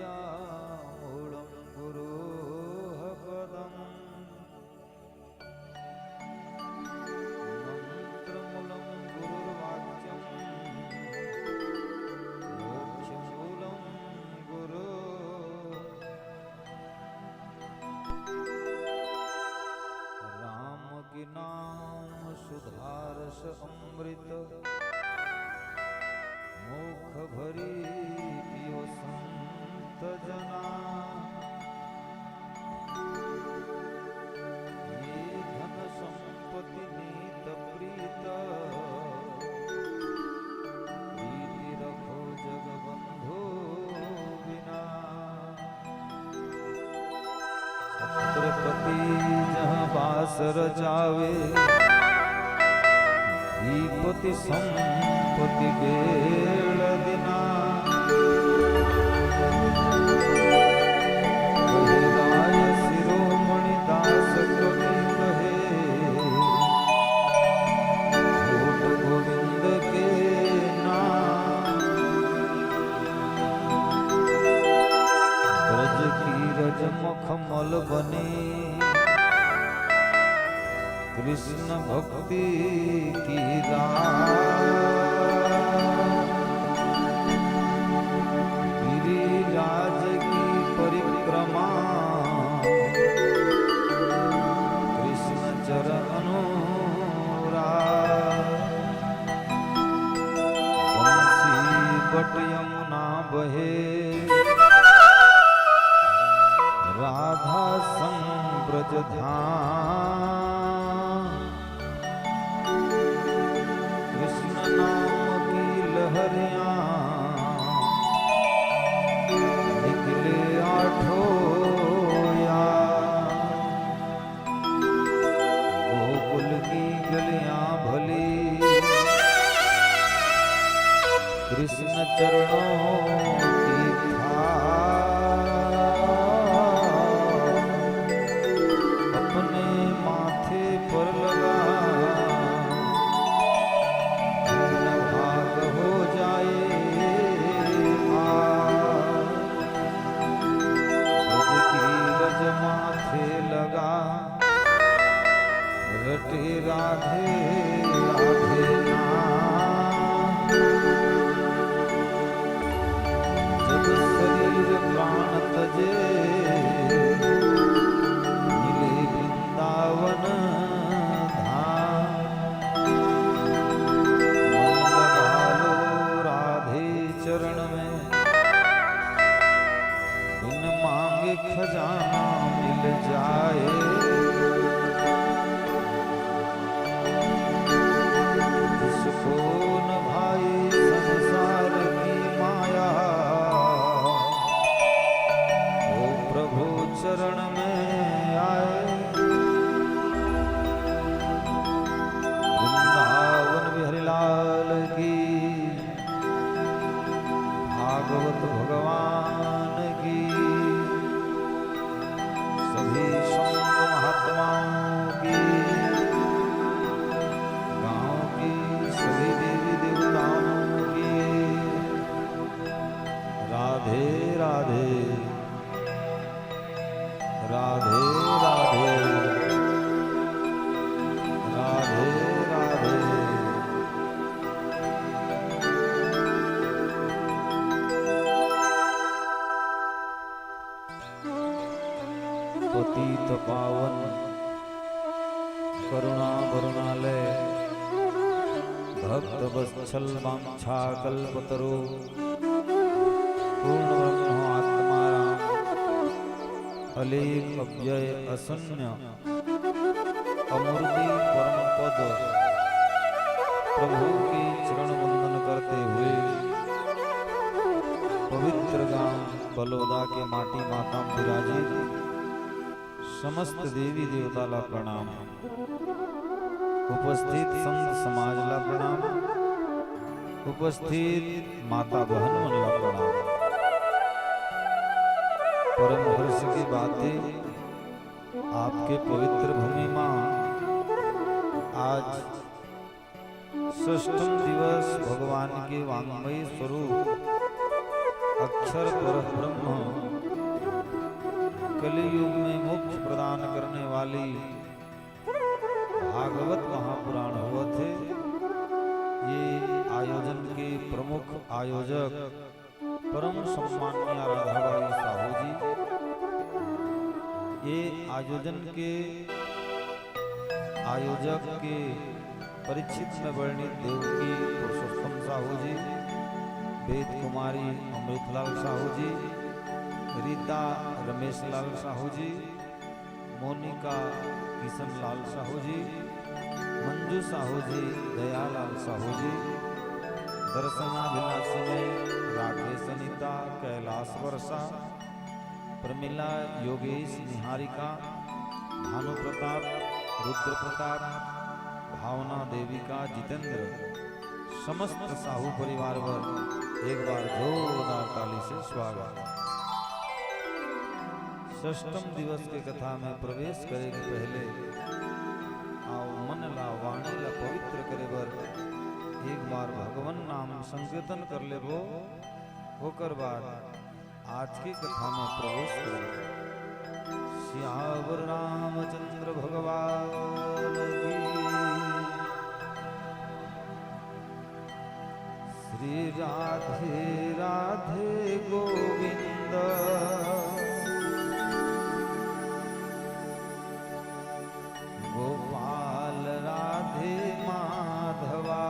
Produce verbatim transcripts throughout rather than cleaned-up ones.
पूजामूलं गुरोः पदम्। मन्त्रमूलं गुरुर्वाक्यम्। मोक्षमूलं गुरु। राम के नाम सुधारस अमृत, मुख भरि पियो संत जना। ये धन संपत्ति नीत प्रीत, प्रीति रखो जग बंधु बिना। छत्रपति जहाँ बास रचावे, धीपति संपत्ति बेड़ दिना। कहे राय शिरोमणि दास कवि कहे, होत गोविंद के नाम। ब्रज की रज मखमल बनी, कृष्ण भक्ति की राह। गिरिराज की परिक्रमा, कृष्ण चरण अनुराग। बंसी बट यमुना बहे, राधा संग ब्रज धाम। कृष्ण नाम की लहरियां, निकले आठों याम। गोकुल की गलियां भली, कृष्ण चरणों की थाह। अपने माथे पर लगा, धन्य भाग हो जाए आज। ब्रज की रज माथे लगा, रटे राधे राधे नाम। जब शरीर प्राण तजे, मिले वृंदावन धाम। मन लगा लो राधे चरण में, बिन मांगे खजाना मिल जाए। जिसको न भाई संसार की माया, वो प्रभु चरण में आए। वृंदावन बिहारी लाल की, भागवत भगवान की, सभी संत महात्माओं की, गांव की सभी देवी देवताओं की। राधे राधे। राधे राधे। राधे राधे। पतित पावन करुणा वरुणालय भक्त वत्सल वांछा कल्पतरु पूर्ण ब्रह्म आत्माराम अलेख अव्यय अशून्य अमूर्ति परम पद प्रभु के चरण वंदन करते हुए पवित्र गांव बलोदा के माटी माता म विराजित समस्त देवी देवता ला प्रणाम। उपस्थित संत समाज ला प्रणाम। उपस्थित माता बहन मन ला प्रणाम। परम हर्ष की बात हे, आपके पवित्र भूमि मा आज षष्ठम दिवस भगवान के वांग्मय स्वरूप अक्षर पर ब्रह्म कलयुग में मोक्ष प्रदान करने वाली भागवत महापुराण होवत हे। ये आयोजन के प्रमुख आयोजक परम सम्माननीय राधाबाई साहू जी, ये आयोजन के आयोजक के परिचित में वर्णित देवकी पुरुषोत्तम साहू जी, वेद कुमारी अमृतलाल साहू जी, रीता रमेश लाल साहू जी, मोनिका किशन लाल साहू जी, मंजू साहू जी, दयालाल साहू जी, दर्शनाभिलाषी में राकेश अनिता, कैलाश वर्षा, प्रमिला, योगेश, निहारिका, भानु प्रताप, रुद्र प्रताप, भावना, देविका, जितेंद्र, समस्त साहू परिवार बर एक बार जोरदार ताली से स्वागत। षष्ठम दिवस के कथा में प्रवेश करे के पहले आओ मन ला, वाणी ला पवित्र करे बर एक बार भगवन नाम संकीर्तन कर लेबो। ओकर बाद आज के कथा में प्रवेश करबो। सियावर रामचंद्र भगवान की। श्री राधे राधे गोविंद गोपाल राधे माधवा।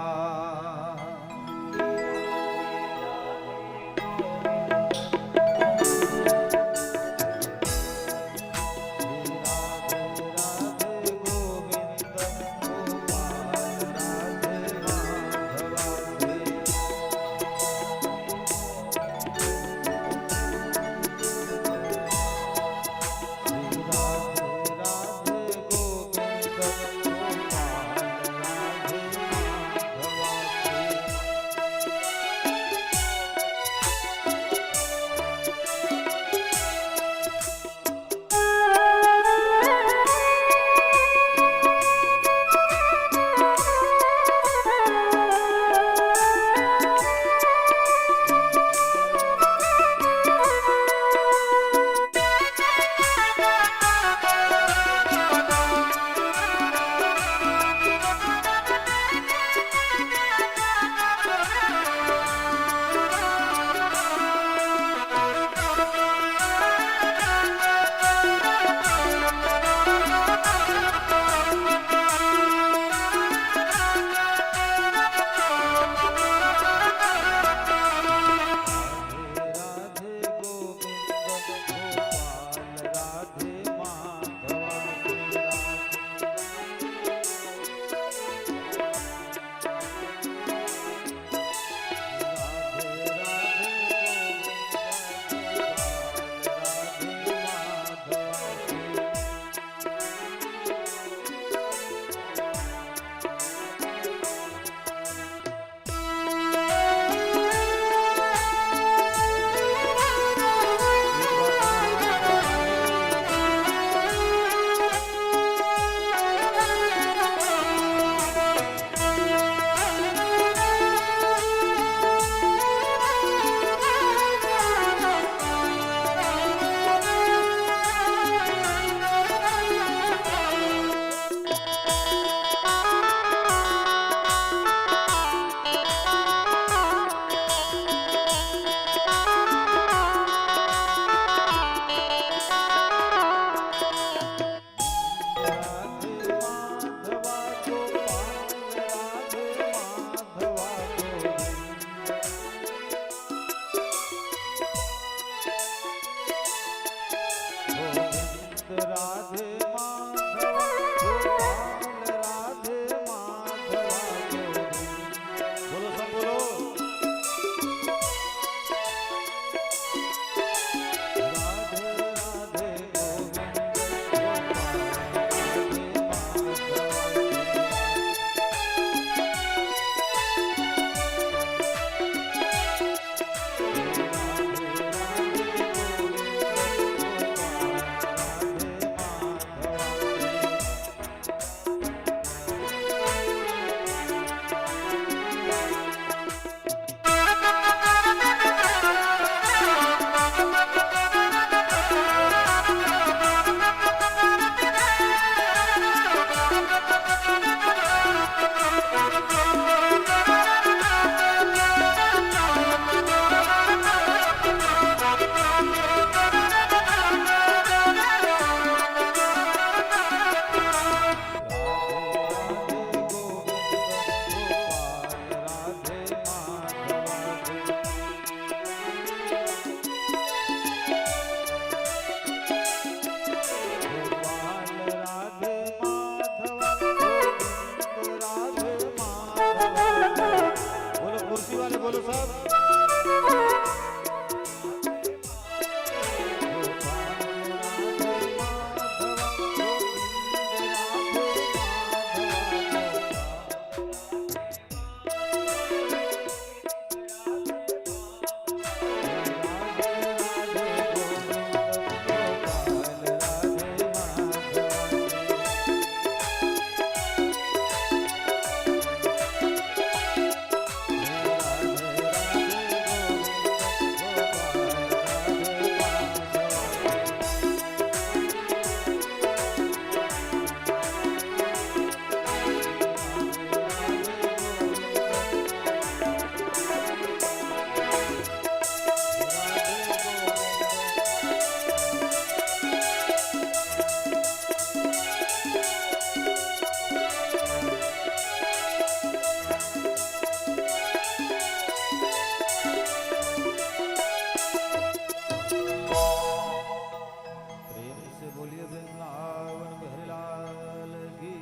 प्रेम से बोलिए वृंदावन बिहारी लाल की।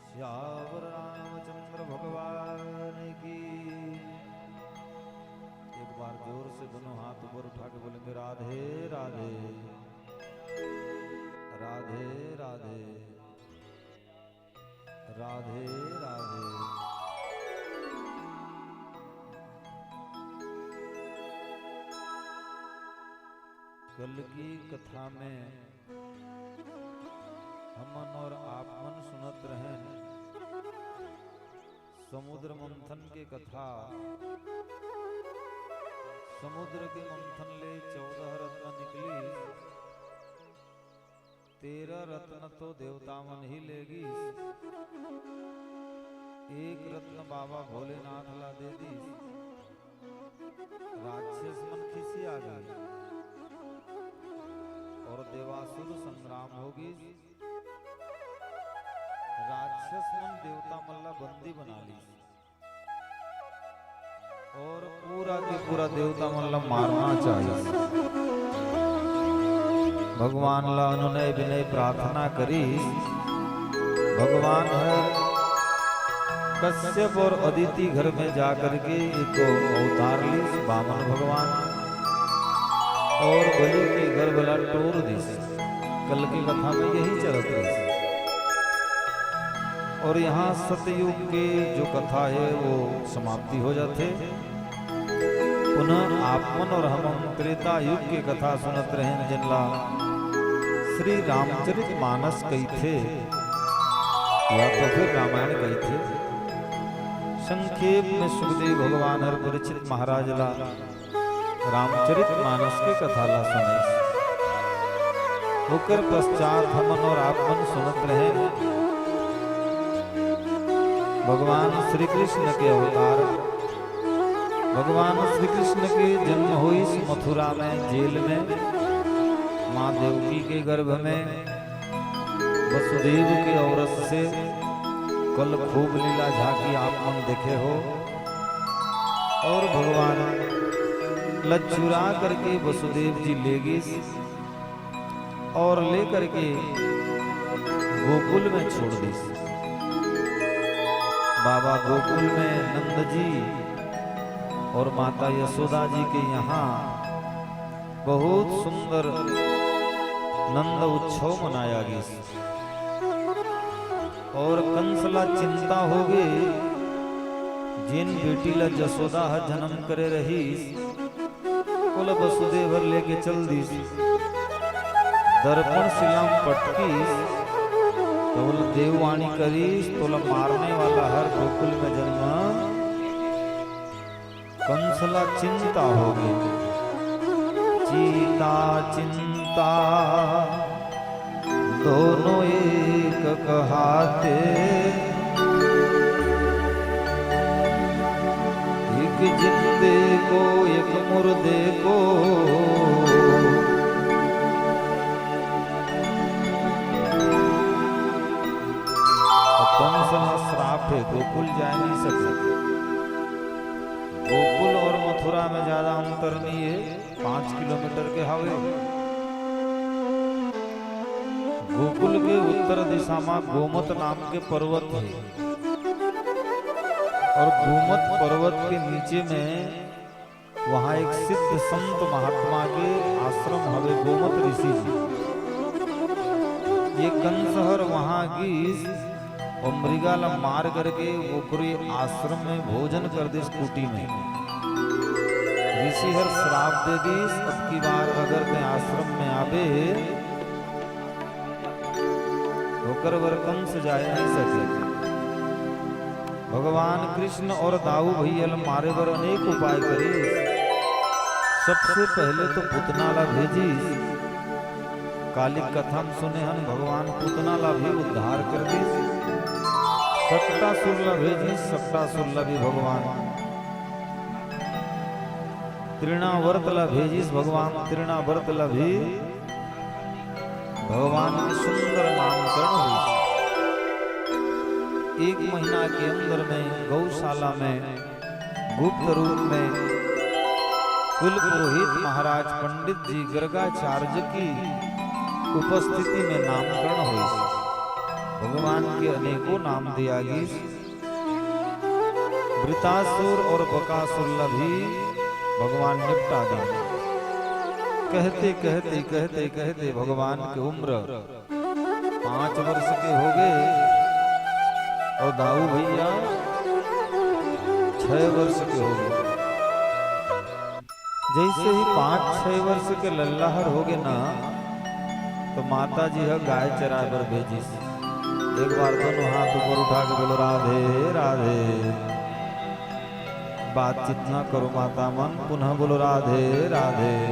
श्यावर रामचंद्र भगवान की। एक बार जोर से दोनों हाथ ऊपर उठा के बोलेंगे, राधे राधे, राधे राधे, राधे राधे। कल की कथा में हमन और आप मन सुनत रहेन समुद्र मंथन के कथा। समुद्र के मंथन ले चौदह रत्न निकली, तेरह रत्न तो देवता मन ही ले गीस, एक रत्न बाबा भोलेनाथ ला दे दीस। राक्षस मन खिसिया गए और देवासुर संग्राम हो गीस। राक्षस मन देवता मन ला बंदी बना लीस और पूरा के पूरा देवता मन ला मारना चाहिए। भगवान ला अनुनय विनय प्रार्थना करीस। भगवान हर कश्यप और अदिति घर में जा करके एक अवतार लीस, बामन भगवान, और बलि के गर्भ ला टोर दीस। कल की कथा में यही चलत रहिस। और यहाँ सतयुग के जो कथा है वो समाप्ति हो जाथे। पुनः आप मन और हम त्रेता युग के कथा सुनत रहेन, जिनला श्री रामचरित मानस कहिथे या तो फिर रामायण कहिथे। संक्षेप में सुखदेव भगवान हर परीक्षित महाराज ला रामचरित मानस के कथा ला सुनाइस। ओकर पश्चात हमन और आप मन सुनत रहेन भगवान श्री कृष्ण के अवतार। भगवान श्री कृष्ण के जन्म होइस मथुरा में, जेल में, माँ देवकी के गर्भ में। वसुदेव के औरस से कल खूब लीला झांकी आप मन देखे हो। और भगवान ला चुरा करके वसुदेव जी ले गीस और ले करके गोकुल में छोड़ दीस। बाबा गोकुल में नंद जी और माता यशोदा जी के यहाँ बहुत सुंदर नंद उत्सव मनाया गीस। और कंस ला चिंता होगे, जेन बेटी ला जसोदा ह जन्म करे रहीस, ओला वसुदेव हर लेके चल दीस। दर्पण शिला म पटकीस, त ओला देववाणी करीस, तोला मारने वाला हर गोकुल में जन्म। कंस ला चिंता होगे। चीता चिंता दोनों एक कहाते, एक जिंदे को एक मुर्दे को। कंस ला श्राप हे, गोकुल जाय नहीं सके। गोकुल और मथुरा में ज्यादा अंतर नहीं है, पाँच किलोमीटर के हवे। गोकुल के उत्तर दिशा मा गोमत नाम के पर्वत हे। और गोमत पर्वत के नीचे में वहाँ एक सिद्ध संत महात्मा के आश्रम हवे, गोमत ऋषि जी। ये कंस हर वहाँ गीस और मृगा ला मार करके ओकरे आश्रम में भोजन कर दिस कुटी में। ऋषि हर श्राप दे दिस, अब की बार अगर तैं आश्रम में आबे, ओकर बर कंस जाय नहीं सके। भगवान कृष्ण और दाऊ भैया ल मारे बर अनेक उपाय करिस। सबसे पहले तो पुतना ला भेजिस। काली कथा म सुने हन, भगवान पुतना ला भी उद्धार कर दिस। सक्टासुर ला भेजिस, सक्टासुर ला भी भगवान। तृणावर्त ला भेजिस भगवान, तृणावर्त ला भी भगवान के सुंदर नामकरण होइस। एक महीना के अंदर में गौशाला में गुप्त रूप में कुल पुरोहित महाराज पंडित जी गर्गाचार्य की उपस्थिति में नामकरण होइस। भगवान के अनेकों नाम दिया गीस। वृतासुर और बकासुर ला भी भगवान निपटा दे। कहते, कहते, कहते, कहते भगवान के उम्र पाँच वर्ष के हो गए और दाऊ भैया छह वर्ष के हो गए। जैसे ही पाँच छह वर्ष के लल्लाहर हो गए ना, तो माता जी ह गाय चराए बर भेजिस। एक बार दोनों हाथ ऊपर उठा के बोलो, "राधे, राधे।" बातचीत ना करो माता मन, पुनः बोलो, "राधे, राधे,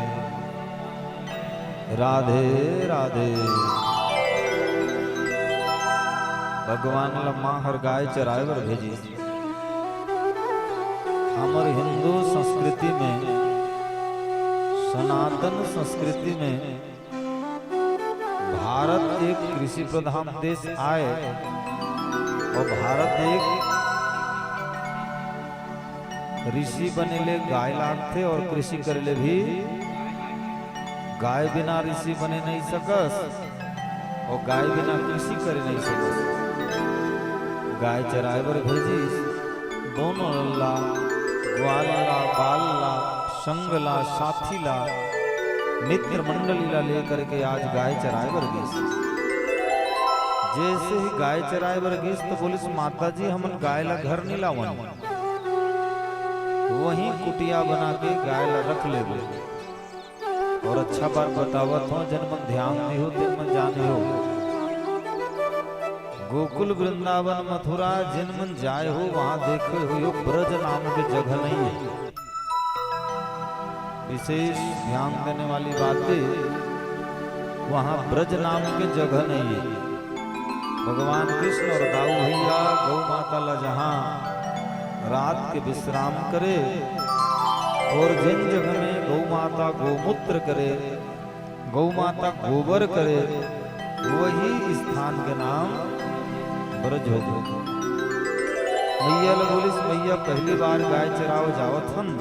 राधे, राधे।" भगवान ला माँ हर गाय चराए बर भेजिस। हमर हिंदू संस्कृति में, सनातन संस्कृति में भारत एक कृषि प्रधान देश आय और भारत एक ऋषि बने ले गाय लागथे और कृषि करे ले भी गाय बिना ऋषि बने नहीं सकस और गाय बिना कृषि करे नहीं सकस। गाय चराए बर भेजिस, दोनों ला, ग्वाल ला, बाल ला, संग ला, साथी ला, मित्र मंडली ला लेकर के आज गाय चराए बर गीस। जैसे ही गाय चराए बर गीस तो बोलिस, "माता जी, हमन गाय ला घर नहीं लावन, वहीं कुटिया बना के गाय ला रख लेबो।" और अच्छा बात बतावत हो, जिन मन ध्यान दिहो, तिन मन जाने हो। गोकुल, वृंदावन, मथुरा, जिन मन जाए हो, वहां देखे हो, यो ब्रज नाम के जगह नहीं है। विशेष ध्यान देने वाली बात है, वहां ब्रज नाम के जगह नहीं है। भगवान कृष्ण और दाऊ भैया गौ माता ला जहाँ रात के विश्राम करे और जिन जगह में गौ माता गोमूत्र करे, गौ माता गोबर करे, वही स्थान के नाम ब्रज हो गए। मैया ला बोलिस, "मैया, पहली बार गाय चराव जावत हन,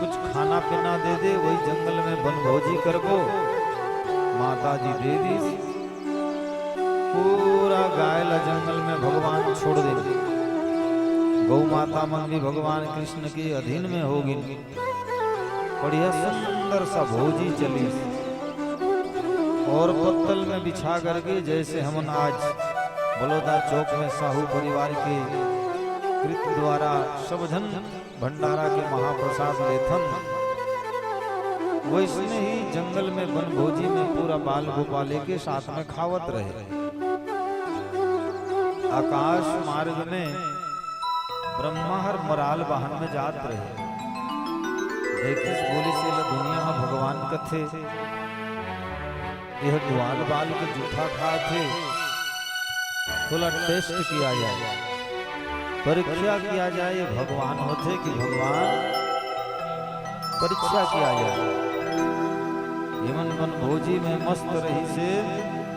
कुछ खाना पीना दे दे, वही जंगल में बनभोजी करबो।" माता जी दे दीस। पूरा गाय ला जंगल में भगवान छोड़ दे। गौ माता मन भी भगवान कृष्ण के अधीन में हो गिन। बढ़िया सुंदर सा भोजी चली और पत्तल में बिछा करके, जैसे हमन आज बलौदा चौक में साहू परिवार के कृत द्वारा सब झन भंडारा के महाप्रसाद लेथन, वैसने ही जंगल में बनभोजी में पूरा बाल गोपाल के साथ में खावत रहे। आकाश मार्ग में ब्रह्मा हर मराल वाहन में जात रहे। देखिस, बोलिस, "एला दुनिया में भगवान कथे, यह ग्वाल बाल के जूठा खात हे, थोड़ा टेस्ट किया जाए, परीक्षा किया जाए, ये भगवान होथे कि भगवान, परीक्षा किया जाए।" ये मन बनभोजी में मस्त रहिसे,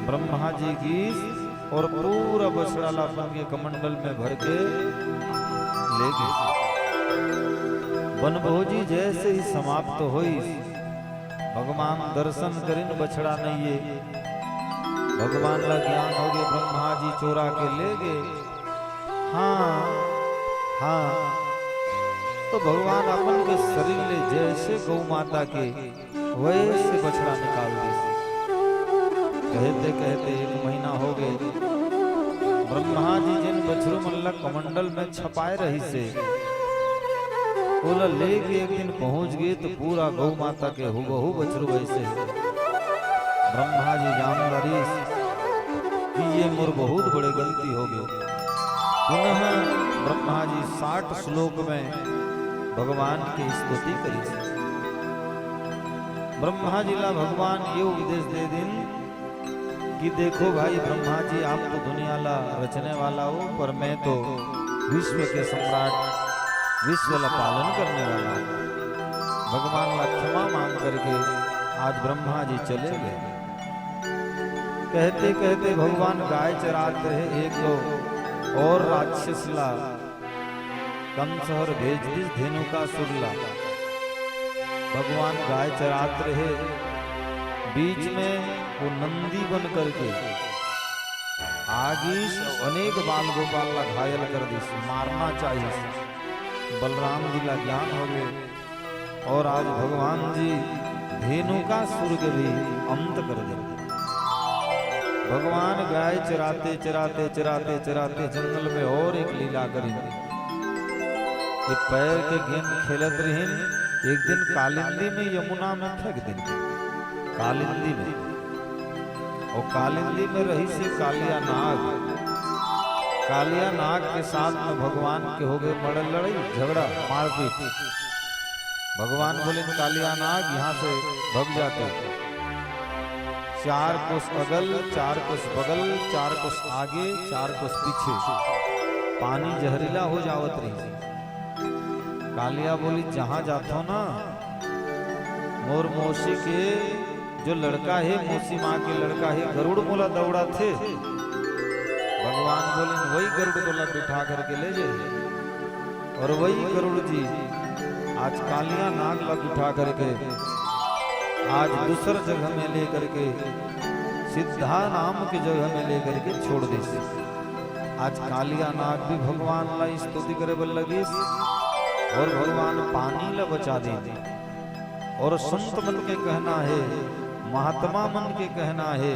ब्रह्मा जी गीस और पूरा बछड़ा ला अपन के कमंडल में भर के ले गीस। बनभोजी जैसे ही समाप्त होइस, भगवान दर्शन करिन, बछड़ा नइये। भगवान ला ज्ञान होगे, ब्रह्मा जी चोरा के ले गे। हाँ, हाँ, तो भगवान अपन के शरीर ले जैसे गौ माता के वैसे बछड़ा निकाल दिस। कहते कहते एक महीना हो गए। ब्रह्मा जी जिन बछरू मन ला कमंडल में छपाए रहिसे, ओला लेके एक दिन पहुंच गए तो पूरा गौ माता के हूबहू बछरू वैसे। ब्रह्मा जी जान डारिस कि ये मोर बहुत बड़े गलती हो गए। पुनः ब्रह्मा जी साठ श्लोक में भगवान की स्तुति करिस। ब्रह्मा जी ला भगवान ये उपदेश दे दिन कि देखो भाई ब्रह्मा जी, आप तो दुनिया ला रचने वाला हो, पर मैं तो विश्व के सम्राट, विश्व ला पालन करने वाला हूँ। भगवान ला क्षमा मांग करके आज ब्रह्मा जी चले गए। कहते कहते भगवान गाय चरात रहे, एक दो और राक्षस ला कंस हर भेज दिस धेनुकासुर ला। भगवान गाय चरात रहे, बीच में वो नंदी बन करके आ गइस, अनेक बाल गोपाल ला घायल कर दिस, मारना चाहिस। बलराम जी ला ज्ञान हो गए और आज भगवान जी धेनुकासुर के भी अंत कर दे। भगवान गाय चराते चराते चराते चराते जंगल में और एक लीला करी। ये पैर के गेंद खेलत रहिन, एक दिन कालिंदी में, यमुना में फेंक दिन, कालिंदी में। और कालिंदी में रहिसे कालिया नाग। कालिया नाग के साथ में भगवान के हो गए मड़ लड़ाई, झगड़ा, मारपीट। भगवान बोले, "कालिया नाग, यहाँ से भग जाते।" चार कोस अगल, चार कोस बगल, चार कोस आगे, चार कोस पीछे, पानी जहरीला हो जावत रही। कालिया बोली, "जहाँ जाथो ना, मोर मौसी के जो लड़का हे, मौसी माँ के लड़का हे, गरुड़ मोला दौड़ाथे।" भगवान बोले, "वही गरुड़ तोला बिठा करके ले जाही।" और वही गरुड़ जी आज कालिया नाग ला बिठा करके आज दूसर जगह में ले करके, सिद्धा नाम के जगह में ले करके छोड़ दिस। आज कालिया नाग भी भगवान ला स्तुति करे बर लगिस और भगवान पानी ला बचा दे। और संत मन के कहना हे, महात्मा मन के कहना हे,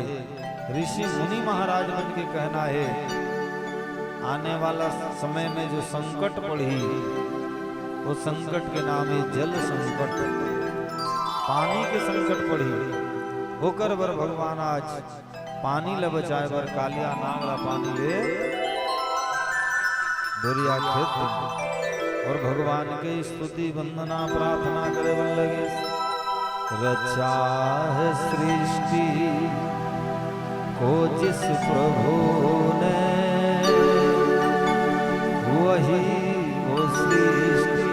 ऋषि मुनि महाराज मन के कहना हे, आने वाला समय में जो संकट पड़ही, वो संकट के नाम हे जल संकट, पानी के संकट पड़ही। ओकर बर भगवान आज पानी ल बचाए बर कालिया नाग ल पानी ले दुरिहा खेत में और भगवान के स्तुति वंदना प्रार्थना करे बर लगिस। रचा है सृष्टि को जिस प्रभु ने, वही वो सृष्टि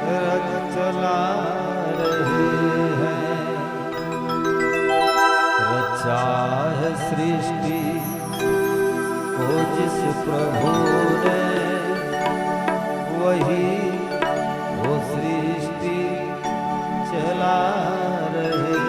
रच चला रहे हैं। रचा है सृष्टि को जिस प्रभु ने, वही वो सृष्टि चला रहे हैं।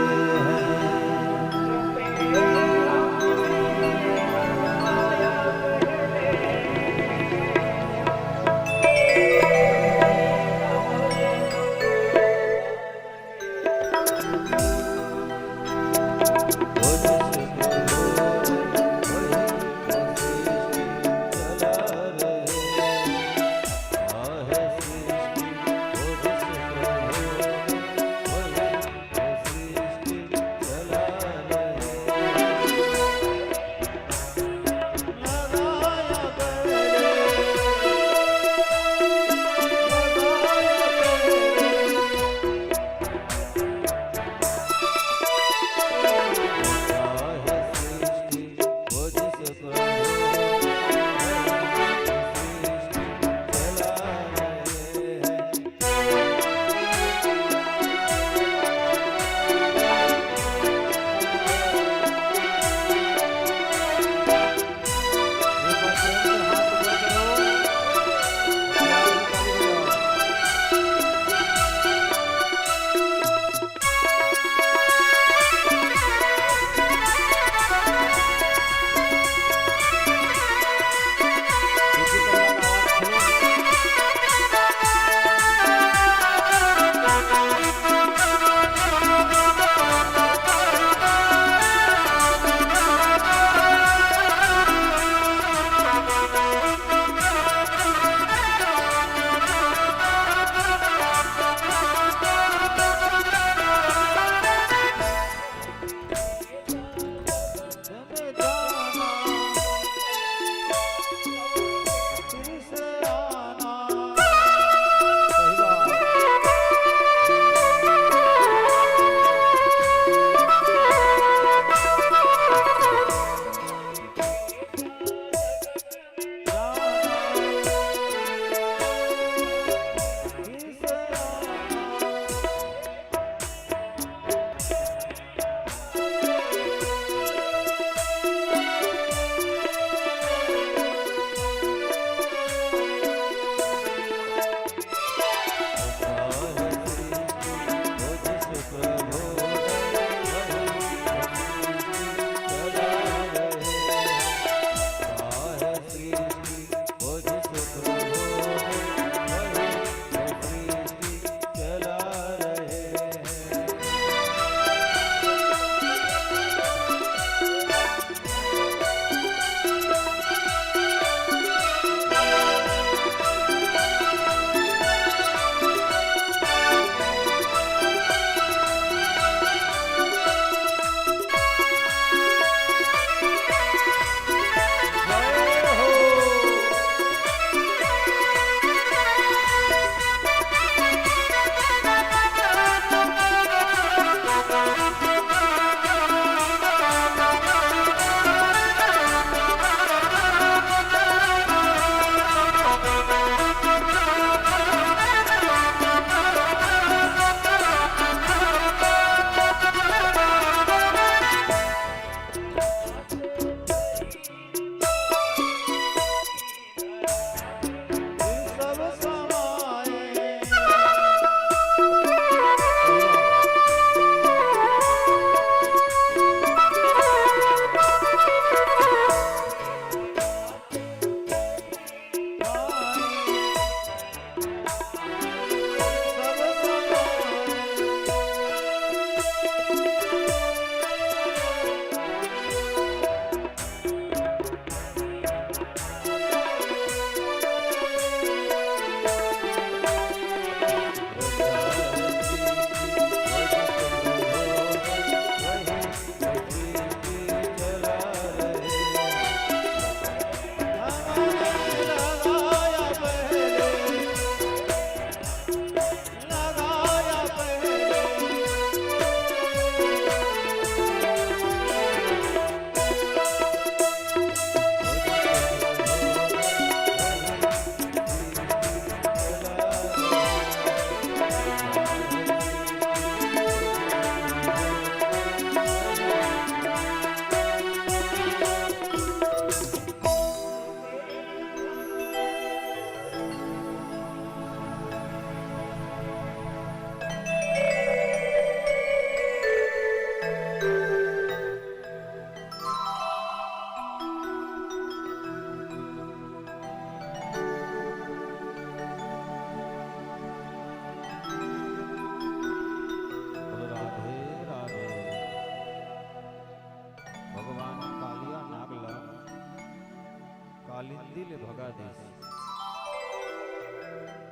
जल्दी ले भगा दिस।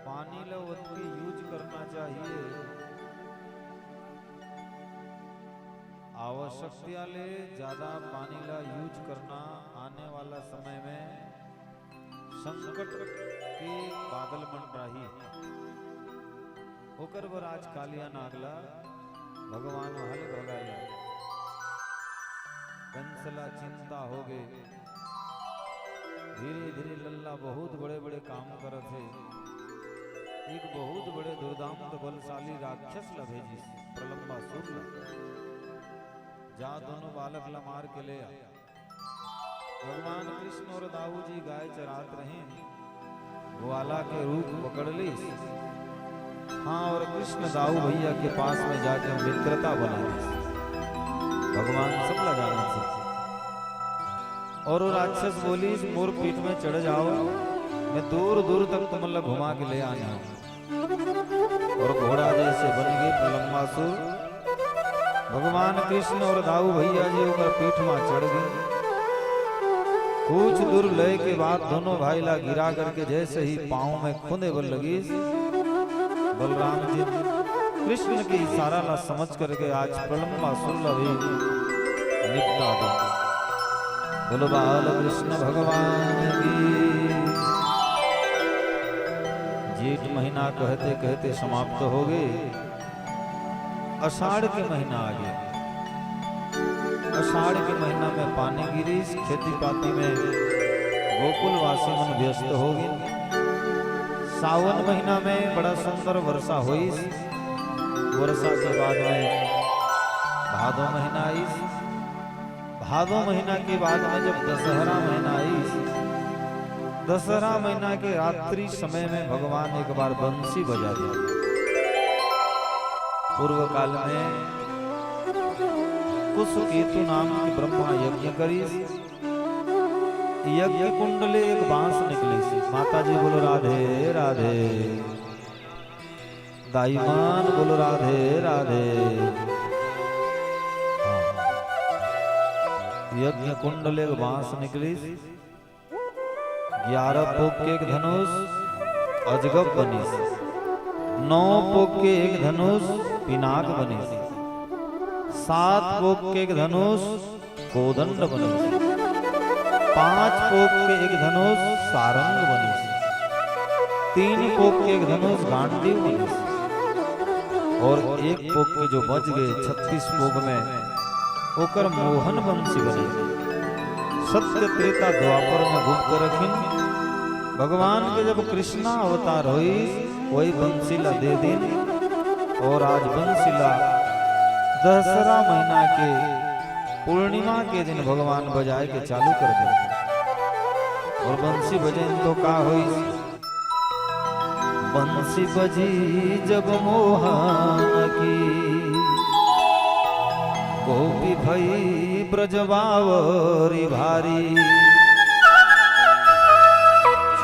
पानी ला ओतकी use करना चाहिए। आवश्यकता ले ज्यादा पानी ला use करना आने वाला समय में संकट के बादल मंडराही। ओकर बर आज कालिया नाग ला भगवान महल भगा ले। कंस ला चिंता होगे। धीरे-धीरे लल्ला बहुत बड़े-बड़े काम करत हे। एक बहुत बड़े दुर्दांत बलशाली राक्षस ला भेजिस, प्रलंबासुर ला। जा दोनों बालक ला मार के ले आ। भगवान कृष्ण और दाऊ जी गाय चरात रहिन, ग्वाला के रूप पकड़ लिस। हाँ, और कृष्ण दाऊ भैया के पास में जाके मित्रता बना लिस। भगवान सब ला जानत हे। और वो राक्षस बोलिस, "मोर पीठ में चढ़ जाओ, मैं दूर दूर तक तुमन ला घुमा के ले आना हूँ।" और घोड़ा जैसे बन गए प्रलंबासुर। भगवान कृष्ण और दाऊ भैया जी ओकर पीठ मा चढ़ गए। कुछ दूर लय के बाद दोनों भाई ला गिरा करके जैसे ही पाँव में खुंदे बर लगिस, बलराम जी कृष्ण के इशारा ला समझ करके आज प्रलंबासुर ला भी निपटा दे। बोलो बाल कृष्ण भगवान की। जेठ महीना कहते कहते समाप्त हो गए। आषाढ़ के महीना आ गया। आषाढ़ के महीना में पानी गिरिस, खेती पाती में गोकुलवासी मन व्यस्त हो गए। सावन महीना में बड़ा सुंदर वर्षा होइस। वर्षा के बाद में भादो महीना आइस। भादो महीना के बाद में जब दशहरा महीना आइस, दशहरा महीना के रात्रि समय में भगवान एक बार बंसी बजा दे। पूर्व काल में कुसुकेतु नाम के ब्रह्मा यज्ञ करिस। यज्ञ कुंड ले एक बांस निकलिस। माता जी बोलो राधे राधे। दाईमान बोलो राधे राधे। यज्ञ कुंड ले एक बांस निकलिस। ग्यारह पोक के एक धनुष अजगब बनिस। नौ पोक के एक धनुष पिनाक बनिस। सात पोक के एक धनुष कोदंड बनिस। पांच पोक के एक धनुष सारंग बनिस। तीन पोक के एक धनुष गांडीव बनिस। और एक पोक के जो बच गए छत्तीस पोक में, ओकर मोहन बंसी बने। सत्य त्रेता द्वापर में गुप्त रखिन। भगवान के जब कृष्णा अवतार होइस, वही बंसी ला दे दिन। और आज बंसी ला दशहरा महीना के पूर्णिमा के दिन भगवान बजाए के चालू कर दे। और बंसी बजन तो का होइस? बंसी बजी जब मोहन की, गोपी भई ब्रजबावरी भारी।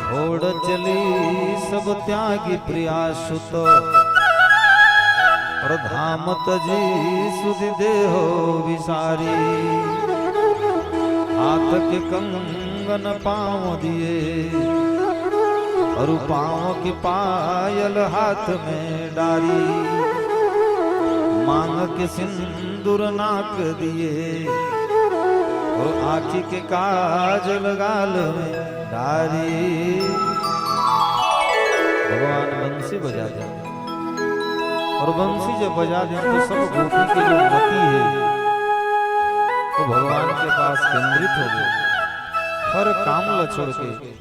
छोड़ चली सब त्यागी प्रिया सुत, और धाम तजी सुधि देहो विसारी। हाथ के कंगन पाँव दिए, और पाँव के पायल हाथ में डारी। मांग के सिंदूर नाक दिए, और आँखी के काजल गाल में डारी। भगवान बंसी बजा दे, और बंसी जब बजा दे तो सब गोपी के जो मति हे, वो भगवान के पास केंद्रित हो गए। हर काम ला छोड़ के,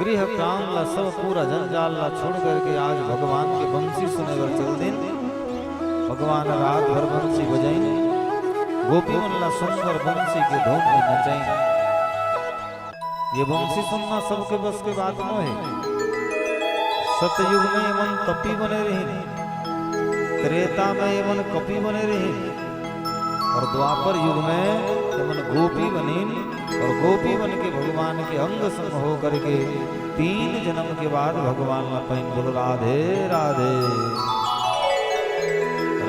गृह काम ला, सब पूरा जंजाल ला छोड़ करके आज भगवान के बंसी सुने बर चल दिन। भगवान रात भर बंसी बजाइन, गोपी मन ला सुंदर बंसी के धुन में नचाइन। ये बंसी सुनना सबके बस के बात नो हे। सतयुग में ये मन तपी बने रहिन, त्रेता में ये मन कपि बने रहिन, और द्वापर युग में ये मन गोपी बनिन, और गोपी बन के भगवान के अंग संग हो करके तीन जन्म के बाद भगवान ला पाइन। बोलो राधे राधे,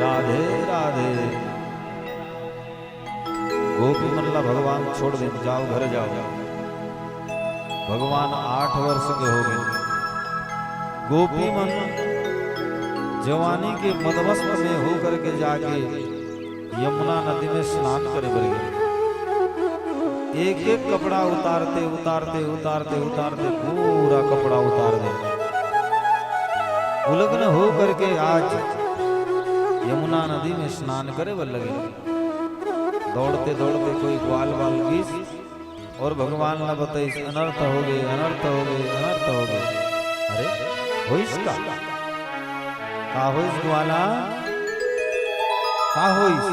राधे राधे। गोपी मन ला भगवान छोड़ देन, जाओ घर जाओ। भगवान आठ वर्ष के हो गए। गोपी मन जवानी के मदमस्त में होकर के जाके यमुना नदी में स्नान करे बर गे। एक एक कपड़ा उतारते, उतारते, उतारते, उतारते पूरा कपड़ा उतार दे। उलग्न होकर के आज यमुना नदी में स्नान करे बर लगे। दौड़ते दौड़ते कोई ग्वाल वाल गिस और भगवान ला बताइस, "अनर्थ हो गए, अनर्थ हो गए, अनर्थ हो गए।" अरे, होइस का? का होइस ग्वाला? का होइस?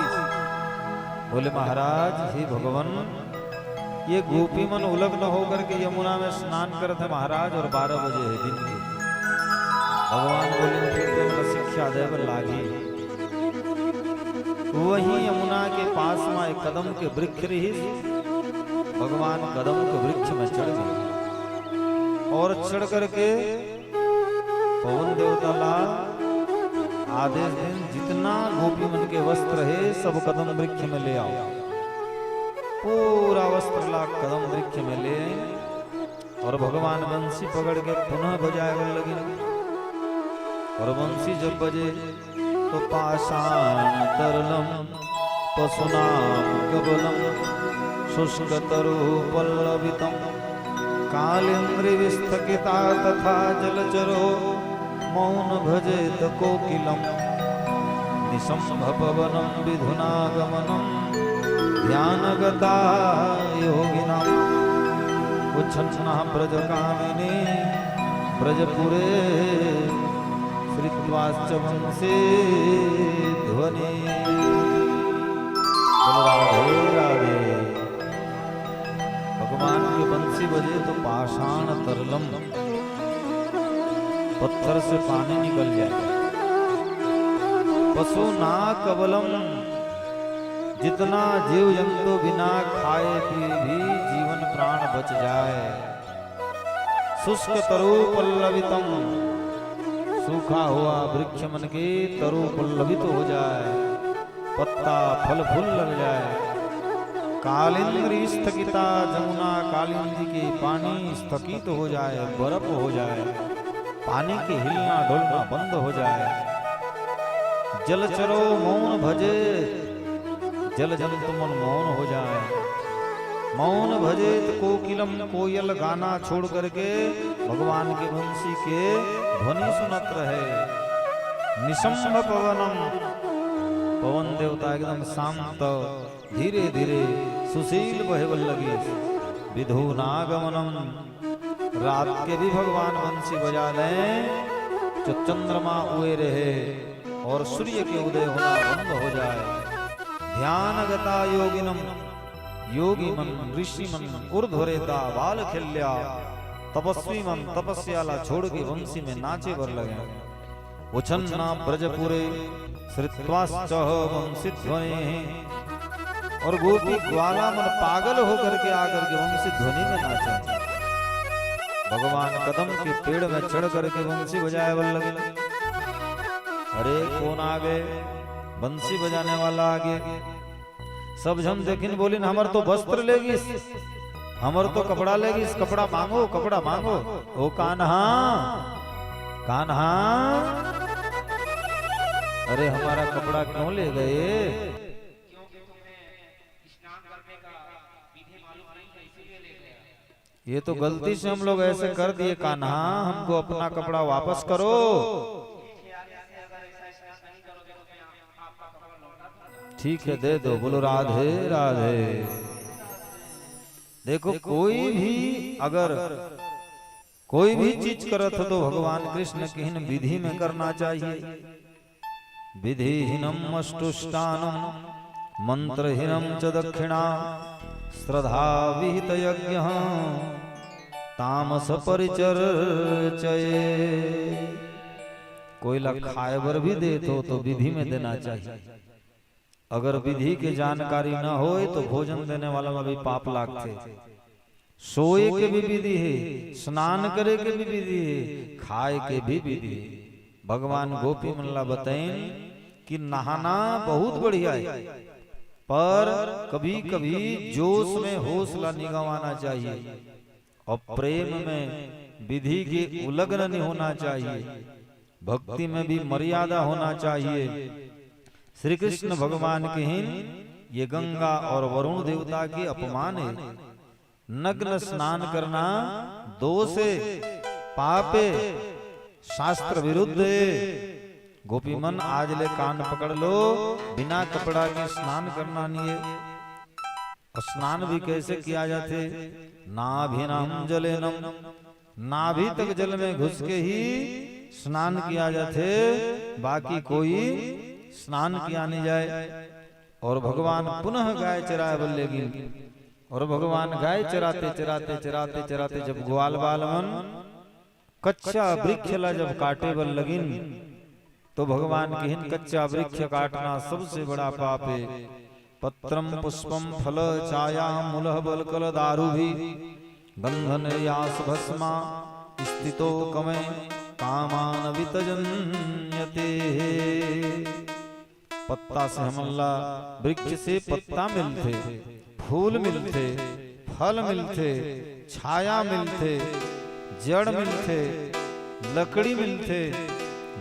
बोले, "महाराज, हे भगवान, ये गोपी मन उलग्न होकर के यमुना में स्नान करत हे महाराज, और बारह बजे हे दिन के।" भगवान बोले, "फिर तो एला शिक्षा दे बर लागही।" वहीं यमुना के पास में एक कदम के वृक्ष रहिस। भगवान कदम के वृक्ष में चढ़ गए और चढ़ करके पवन देवता ला आदेश दिन, "जितना गोपी मन के वस्त्र हे, सब कदम वृक्ष में ले आओ।" पूरा वस्त्र ला कदम वृक्ष में ले आए। और भगवान बंसी पकड़ के पुनः बजाए बर लगिन। और बंसी जब बजे तो पाषाण तरलम पशुनाम कबलम शुष्क तरु पल्लवितम कालिंद्री विस्थगिता तथा जलचरो मौन भजेत कोकिलम निशंभ पवनम विधुना गमनम ध्यानगता योगिनाम। उच्छन्नः ब्रजकामिनी ब्रजपुरे श्रित्वाश्च वंशी ध्वनि। बोलो राधे राधे। भगवान के बंसी बजे तो पाषाण तरलम, पत्थर से पानी निकल जाए। पशु ना कबलम, जितना जीव जंतु बिना खाए पिए भी जीवन प्राण बच जाए। शुष्क तरु पल्लवितम, सूखा हुआ वृक्ष मन के तरु पल्लवित हो जाए, पत्ता फल फूल लग जाए। कालिंदी स्थगिता जमुना, कालिंदी के पानी स्थगित हो जाए, बर्फ हो जाए, पानी के हिलना डुलना बंद हो जाए। जलचरो मौन भजे, जल जंतु मन मौन हो जाए। मौन भजेत कोकिलम, कोयल गाना छोड़ करके भगवान के बंसी के ध्वनि सुनत रहे। निशंभ पवनम, पवन देवता एकदम शांत, धीरे धीरे सुशील बहे बर लगिस। विधुनागमनम, रात के भी भगवान बंसी बजा लें तो चंद्रमा उए रहे और सूर्य के उदय होना बंद हो जाए। ध्यानगता योगिनम, योगी मन, ऋषि मन, ऊर्ध्वरेता बाल खेल्या, तपस्वी मन तपस्या ला छोड़ के बंसी में नाचे बर लगे। उच्छन्ना ब्रजपुरे श्रित्वाश्च वंशी ध्वनि। और गोपी ग्वाला मन पागल होकर के आकर के वंशी ध्वनि में नाचा। भगवान कदम के पेड़ में चढ़ करके वंशी बजाए बर लगे। अरे, कौन आ गए? बंसी बजाने वाला आ गए। सब झन देखिन बोलिन, "हमर तो वस्त्र ले गिस, हमर तो कपड़ा ले गिस, कपड़ा मांगो, कपड़ा मांगो।" ओ कान्हा, कान्हा, अरे हमारा कपड़ा क्यों ले गए? ये तो गलती से हम लोग ऐसे कर दिए कान्हा, हमको अपना कपड़ा वापस करो। ठीक है, दे दो। बोलो राधे राधे। देखो, कोई भी अगर कोई भी चीज करत हो तो भगवान कृष्ण किहिन विधि में करना चाहिए। विधिहीनम अष्टुष्टानम मंत्रहीनम च दक्षिणा श्रद्धा विहित यज्ञ तामस परिचर्चये। कोई ला खाए बर भी देत हो तो विधि में देना चाहिए। अगर विधि के जानकारी न होए तो भोजन देने वाला ला भी पाप लागथे। सोए के भी विधि हे, स्नान करे के भी विधि हे, खाए के भी विधि हे। भगवान गोपी मन ला बताइन कि नहाना बहुत बढ़िया हे, पर कभी-कभी जोश में होश ला नि गंवाना चाहिए। और प्रेम में विधि के उल्लंघन नहीं होना चाहिए, भक्ति में भी मर्यादा होना चाहिए। श्री कृष्ण भगवान के ही ये गंगा और वरुण देवता के अपमान है। नग्न स्नान करना दोष है, पाप है, शास्त्र विरुद्ध है। गोपी मन आज ले कान पकड़ लो, बिना कपड़ा के स्नान करना नहीं है। और स्नान भी कैसे किया जाथे? नाभिनम जलेनम, नाभि तक जल में घुस के ही स्नान किया जाथे, बाकी कोई स्नान किया नहीं जाए। और भगवान पुनः गाय चराए बर लेगिन। और भगवान गाय चराते चराते चराते चराते जब ग्वाल बाल मन कच्चा वृक्ष ला जब काटे बर लगिन, तो भगवान किहिन, कच्चा वृक्ष काटना सबसे बड़ा पाप है। पत्रम पुष्पम फल छाया मूलः बल्कल दारुभिः गंध निर्यास भस्मा स्थितो कमे कामान वितजन्यते। पत्ता से हमन ला, वृक्ष से पत्ता मिलथे, फूल मिलथे, फल मिलथे, छाया मिलथे, जड़ मिलथे, लकड़ी मिलथे,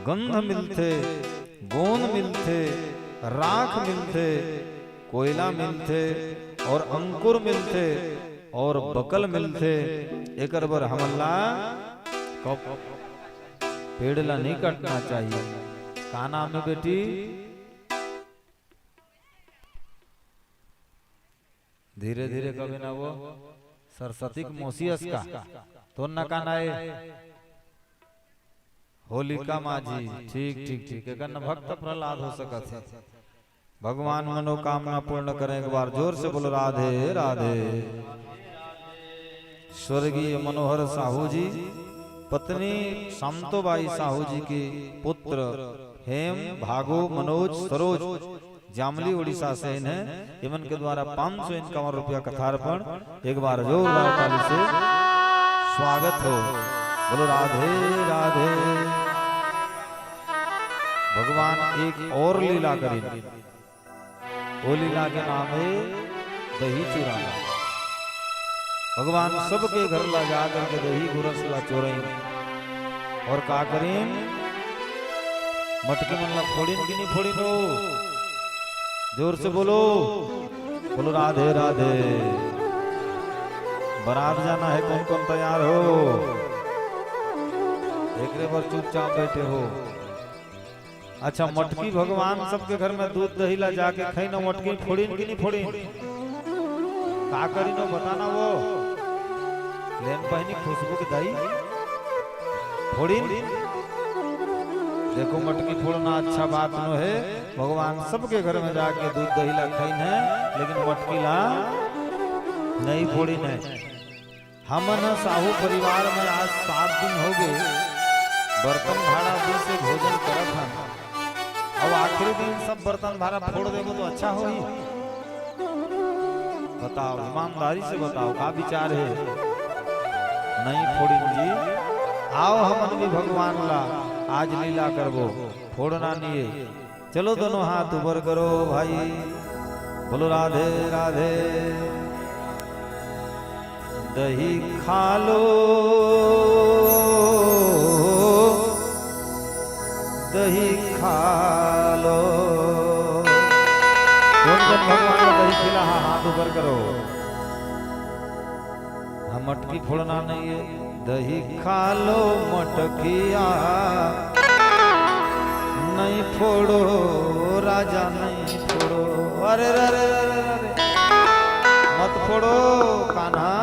गंध मिलथे, गोंद मिलथे, राख मिलथे, कोयला मिलथे और अंकुर मिलथे और बकल मिलथे। एकर बर हमन ला कब पेड़ ला नहीं काटना चाहिए। का नाम है बेटी? धीरे धीरे कबे ना वो सरस्वती के मौसी अस का। तोर ना का नाए? होलिका माझी। ठीक, ठीक, ठीक। एकर न भक्त प्रहलाद हो सकत है। भगवान मनोकामना पूर्ण करें। एक बार जोर से बोलो, राधे राधे। स्वर्गीय मनोहर साहू जी, पत्नी शांतोबाई साहू जी के पुत्र हेम, भागो, मनोज, सरोज, जामली उड़ीसा से इन्हें, इमन के द्वारा पाँच सौ इक्यावन रुपया कथार्पण। एक बार जोरदार ताली से स्वागत हो। बोलो राधे राधे। भगवान एक और लीला करिन, वो लीला के नाम है दही चूरा। भगवान सबके घर ला जा करके दही गोरस ला चोरइन। और का करिन? मटकी मन ला फोड़िन कि नहीं फोड़िन हो? जोर से बोलो, बोलो राधे राधे। बारात जाना है, कौन कौन तैयार हो? एकरे बर चुपचाप बैठे हो। अच्छा, मटकी भगवान सबके घर में दूध दही ला जाके खाइन, मटकी फोड़िन कि नहीं फोड़िन? का करिन वो बताना वो? लेन बहिनी खुशबू के दाई फोड़िन। देखो, मटकी फोड़ना अच्छा बात नो है। भगवान सबके घर में जाके दूध दही ला खाइन है, लेकिन मटकी ला नहीं फोड़िन है। हमन साहू परिवार में आज सात दिन हो गए, बर्तन भाड़ा दी से भोजन करत हन। अब आखिरी दिन सब बर्तन भाड़ा फोड़ देबो तो अच्छा होही? बताओ, ईमानदारी से बताओ, का विचार है? नहीं फोड़िन जी, आओ हमन भी भगवान ला आज लीला करबो, फोड़ना नहीं है। चलो दोनों हाथ ऊपर करो भाई, बोलो राधे राधे। दही खा लो, दही खा लो। कौन कौन भगवान को दही खिला? हाँ, हाथ ऊपर करो। हम मटकी फोड़ना नहीं है। दही खा लो मटकिया, नहीं फोड़ो राजा, नहीं फोड़ो। अरे रे रे रे रे रे। मत फोड़ो कान्हा,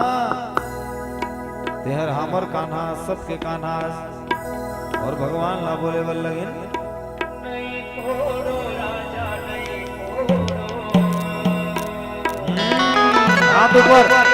तेहर हमर कान्हा, सबके कान्हा। और भगवान ला बोले बर लगिन। हाथ ऊपर।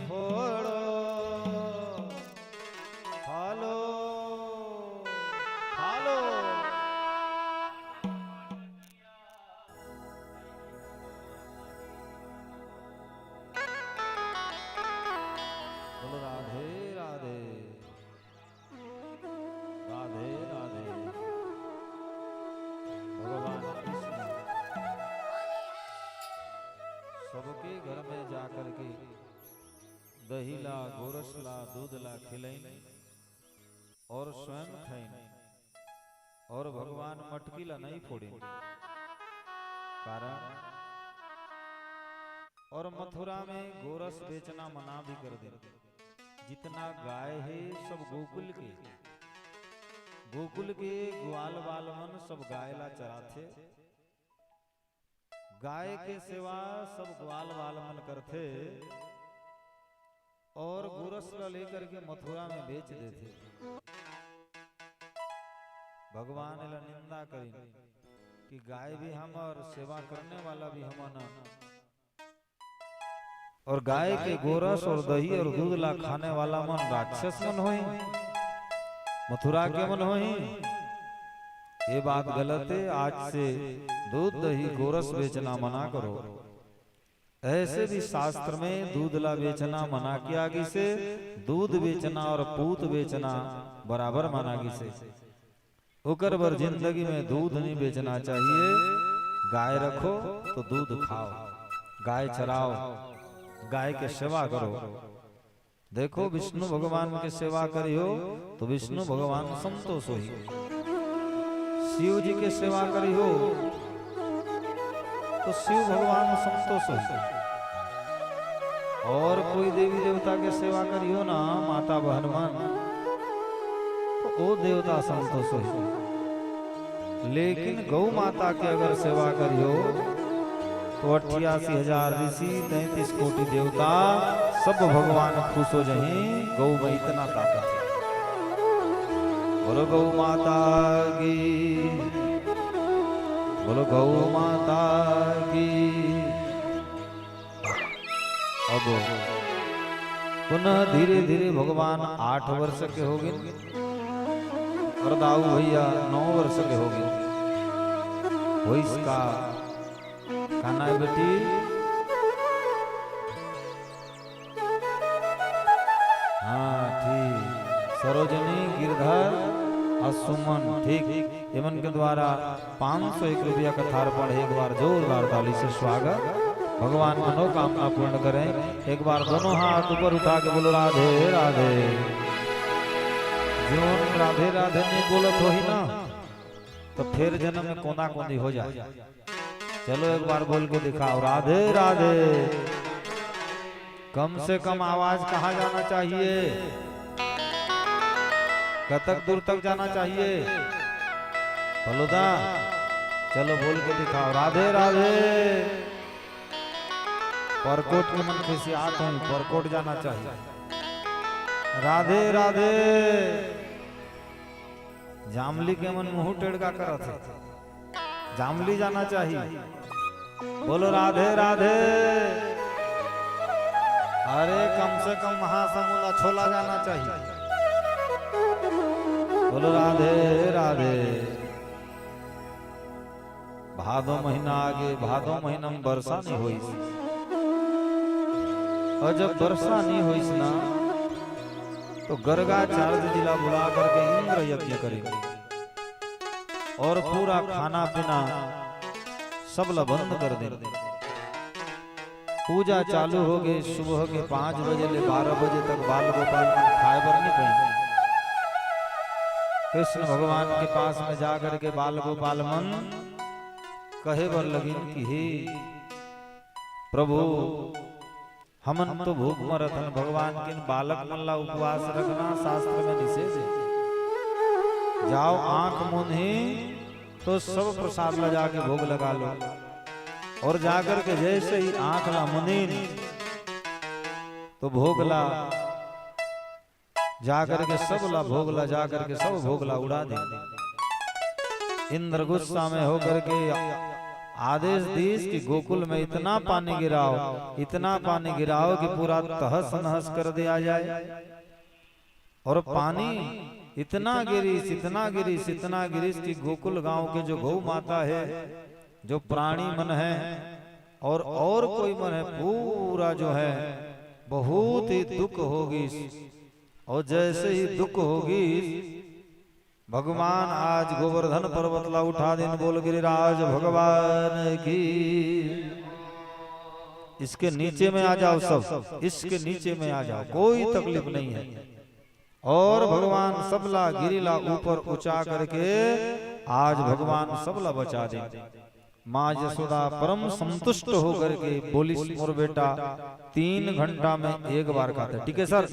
फोड़ो, फालो, फालो। बोलो राधे राधे, राधे राधे। भगवान कृष्ण सबके घर में जाकर के दही ला, गोरस ला, दूध ला खिलाइन और स्वयं खाइन, और भगवान मटकी ला नहीं फोड़िन। कारण, और मथुरा में गोरस बेचना मना भी कर दिन। जितना गाय हे, सब गोकुल के, गोकुल के ग्वाल बाल मन सब गाय ला चराथे। गाय के सेवा सब ग्वाल बाल मन करथे और गोरस ला लेकर के मथुरा में बेच देथे। भगवान एला निंदा करिन कि गाय भी हमर, सेवा करने वाला भी हमन, और गाय के गोरस और दही और दूध ला खाने वाला मन राक्षस मन होही, मथुरा के मन होही। ये बात गलत हे। आज से दूध, दही, गोरस बेचना मना करो। ऐसे भी शास्त्र में दूध ला बेचना मना किया गिसे, दूध बेचना और पूत बेचना बराबर माना गिसे। ओकर बर जिंदगी में दूध नहीं बेचना चाहिए। गाय रखो तो दूध खाओ, गाय चराओ, गाय के सेवा करो। देखो, विष्णु भगवान के सेवा करिहो तो विष्णु भगवान संतोष होही। शिव जी के सेवा करिहो तो शिव भगवान संतोष होही। और कोई देवी देवता के सेवा करिहो ना, माता बहन मन, तो ओ देवता संतोष होही। लेकिन गौ माता के अगर सेवा करिहो तो अट्ठासी हजार ऋषि, तैंतीस कोटि देवता, सब भगवान खुश हो जही। गौ में इतना ताकत हे। बोलो गौ माता की, बोलो गौ माता की। अब पुनः धीरे धीरे भगवान आठ वर्ष के हो गिन और दाऊ भैया नौ वर्ष के हो गिन। होइस का? काना है बेटी? हाँ, ठीक। सरोजनी, गिरधर और सुमन, ठीक। एमन के द्वारा पाँच सौ एक रुपया का थारपण हे। एक बार जोरदार ताली से स्वागत। भगवान मनोकामना पूर्ण करें। एक बार दोनों हाथ ऊपर उठा के बोलो, राधे राधे। जोन राधे राधे नहीं बोलत होही ना, तो फिर जन्म में कोना कोनी हो जाए। चलो, एक बार बोल के दिखाओ, राधे राधे। कम से कम आवाज कहाँ जाना चाहिए? कतक दूर तक जाना चाहिए? बोलो दा, चलो बोल के दिखाओ, राधे राधे। परकोट के मन खिसियात होही, परकोट जाना चाहिए। राधे राधे। जामली के मन मुंह टेड़गा करत हे, जामली जाना चाहिए। बोलो राधे राधे। अरे, कम से कम महासमुंद अछोला जाना चाहिए। बोलो राधे राधे। भादो महीना आगे, भादो महीना में वर्षा नहीं होइस। और जब वर्षा नहीं होइस ना, तो गर्गाचार्य जी ला बुला करके इंद्र यज्ञ करेंगे और पूरा खाना पीना सब ला बंद कर देंगे। पूजा चालू हो गई, सुबह के पाँच बजे ले बारह बजे तक बाल गोपाल मन खाए बर नहीं पाए। कृष्ण भगवान के पास में जा करके बाल गोपाल मन कहे बर लगिन कि हे प्रभु, हमन तो भूख मरत हन, भगवान के बालक मन ला उपवास रखना शास्त्र में निषेध हे। जाओ, आंख मूंदही तो सब प्रसाद ला जाके भोग लगा लो। और जाकर के जैसे ही आंख ला मुनीन तो भोग ला जाकर के सब ला भोग ला जाकर के सब भोग ला उड़ा दे। इंद्र गुस्सा में होकर के आदेश दीस कि गोकुल में इतना पानी गिराओ, इतना पानी गिराओ कि पूरा तहस नहस कर दिया जाए। और पानी इतना गिरिस, इतना गिरिस, इतना गिरिस कि गोकुल गांव के जो गौ माता है, जो प्राणी मन है और, और कोई मन है, पूरा जो है बहुत ही दुख होगिस। और जैसे ही दुख होगिस, भगवान आज गोवर्धन पर्वत ला उठा दिन। बोल गिरिराज भगवान की। इसके नीचे में आ जाओ सब, इसके नीचे में आ जाओ, कोई तकलीफ नहीं है। और भगवान सबला गिरिला ऊपर ऊंचा करके आज भगवान सबला बचा दे। माँ यशोदा परम संतुष्ट होकर के बोलिस, मोर बेटा, तीन घंटा में एक बार खाथे। ठीक है सर,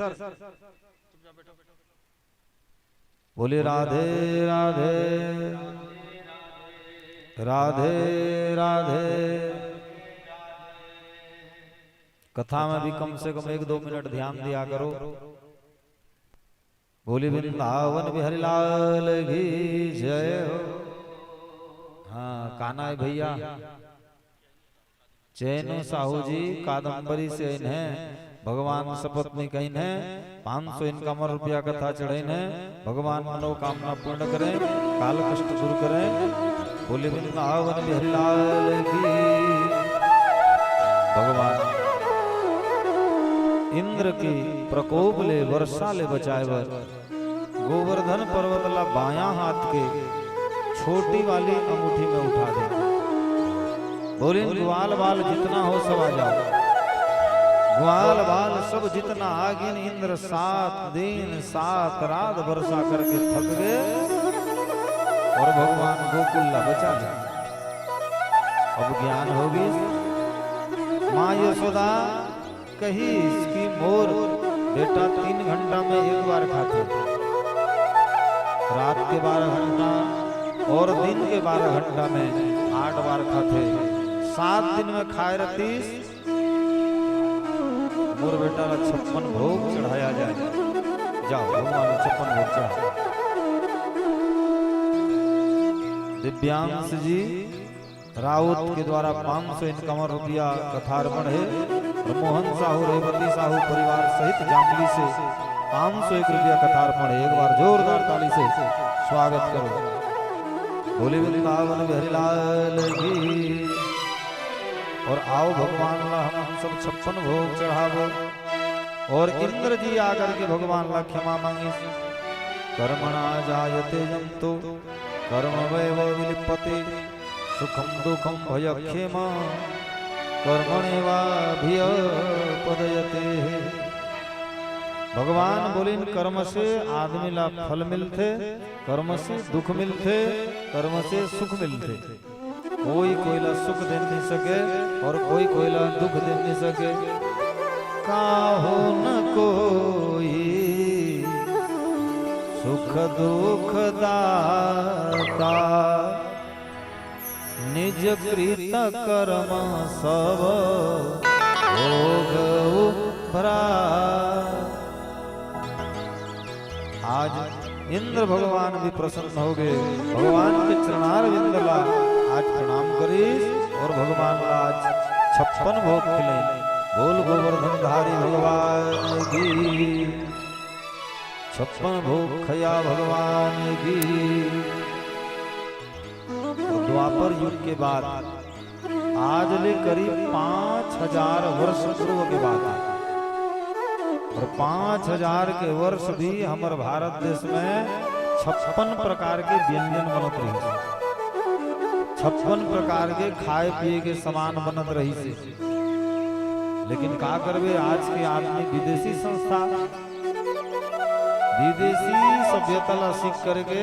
बोले राधे राधे, राधे राधे। कथा में भी कम से कम एक दो मिनट ध्यान दिया करो। बोले वृंदावन बिहारी लाल की जय हो। हाँ, काना है भैया, चैनू साहू जी कादम्बरी से आइन हे, भगवान सपत्नी कहिन हे, पाँच सौ इनकामर रुपया कथा चढ़ाइन हे। भगवान मनोकामना पूर्ण करें, काल कष्ट दूर करें। बोले वृंदावन बिहारी लाल की। भगवान इंद्र के प्रकोप ले, वर्षा ले बचाए बर गोवर्धन पर्वत ला बायां हाथ के छोटी वाली अंगूठी में उठा दे। बोलिन, ग्वाल बाल जितना हो सब आ जाओ। ग्वाल बाल सब जितना आगिन, इंद्र सात दिन सात रात वर्षा करके थक गए और भगवान गोकुल ला बचा ले। अब ज्ञान होगी। माँ यशोदा कहिस कि मोर बेटा तीन घंटा में एक बार खाथे, रात के बारह घंटा और दिन के बारह घंटा में आठ बार खाथे, सात दिन में खाए रतिस। मोर बेटा ला छप्पन भोग चढ़ाया जाए। जाओ भगवान ला छप्पन भोग चढ़ा। दिव्यांश जी राउत के द्वारा पाँच सौ इनकामर रुपया कथार्पण हे और मोहन साहू, रेवती साहू परिवार सहित जामली से पाँच सौ एक रुपया कथार्पण हे। एक बार जोरदार ताली से स्वागत करो। बोले वृंदावन बिहारी लाल की। और आओ भगवान ला हम सब छप्पन भोग चढ़ाबो। और इंद्र जी आकर के भगवान ला क्षमा मांगिस। कर्मणा जायते जंतु कर्ममेव विलिप्यते। सुखम दुखम भय खेमा कर्मणेवाभिपद्यते। भगवान बोलिन, कर्म से आदमी ला फल मिलथे, कर्म से दुख मिलथे, कर्म से सुख मिलथे। कोई कोई ला सुख दे नहीं सके और कोई कोई ला दुख दे नहीं सके। काहू न कोई सुख दुख दाता, निज कृत कर्म सब भोग उपरा। आज इंद्र भगवान भी प्रसन्न हो गए, भगवान के चरणार विंद ला आज प्रणाम करिस और भगवान ला आज छप्पन भोग खिलाइन। बोल गोवर्धन धारी भगवान की, छप्पन भोग खया भगवान की। और द्वापर युग के बाद आज ले करीब पाँच हजार वर्ष पूर्व के बात हे। और पाँच हजार के वर्ष भी हमर भारत देश में छप्पन प्रकार के व्यंजन बनत रहिस हे, छप्पन प्रकार के खाए पिए के सामान बनत रहिस हे। लेकिन का करबे, आज के आदमी विदेशी संस्था, विदेशी सभ्यता ला सीख करके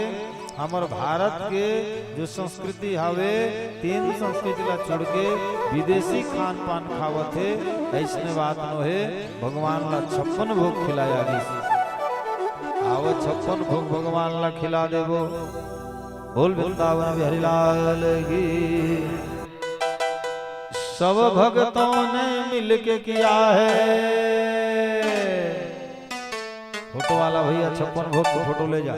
हमर भारत के जो संस्कृति हवे, तेन संस्कृति ला छोड़ के विदेशी खान पान खावत हे। अइसने बात नो हे, भगवान ला छप्पन भोग खिलाया गिस। आव छप्पन भोग भगवान ला खिला देबो। बोल वृंदावन बिहारी लाल की। सब भगतों ने मिलके किया है। फोटो वाला भैया छप्पन भोग के फोटो ले जा।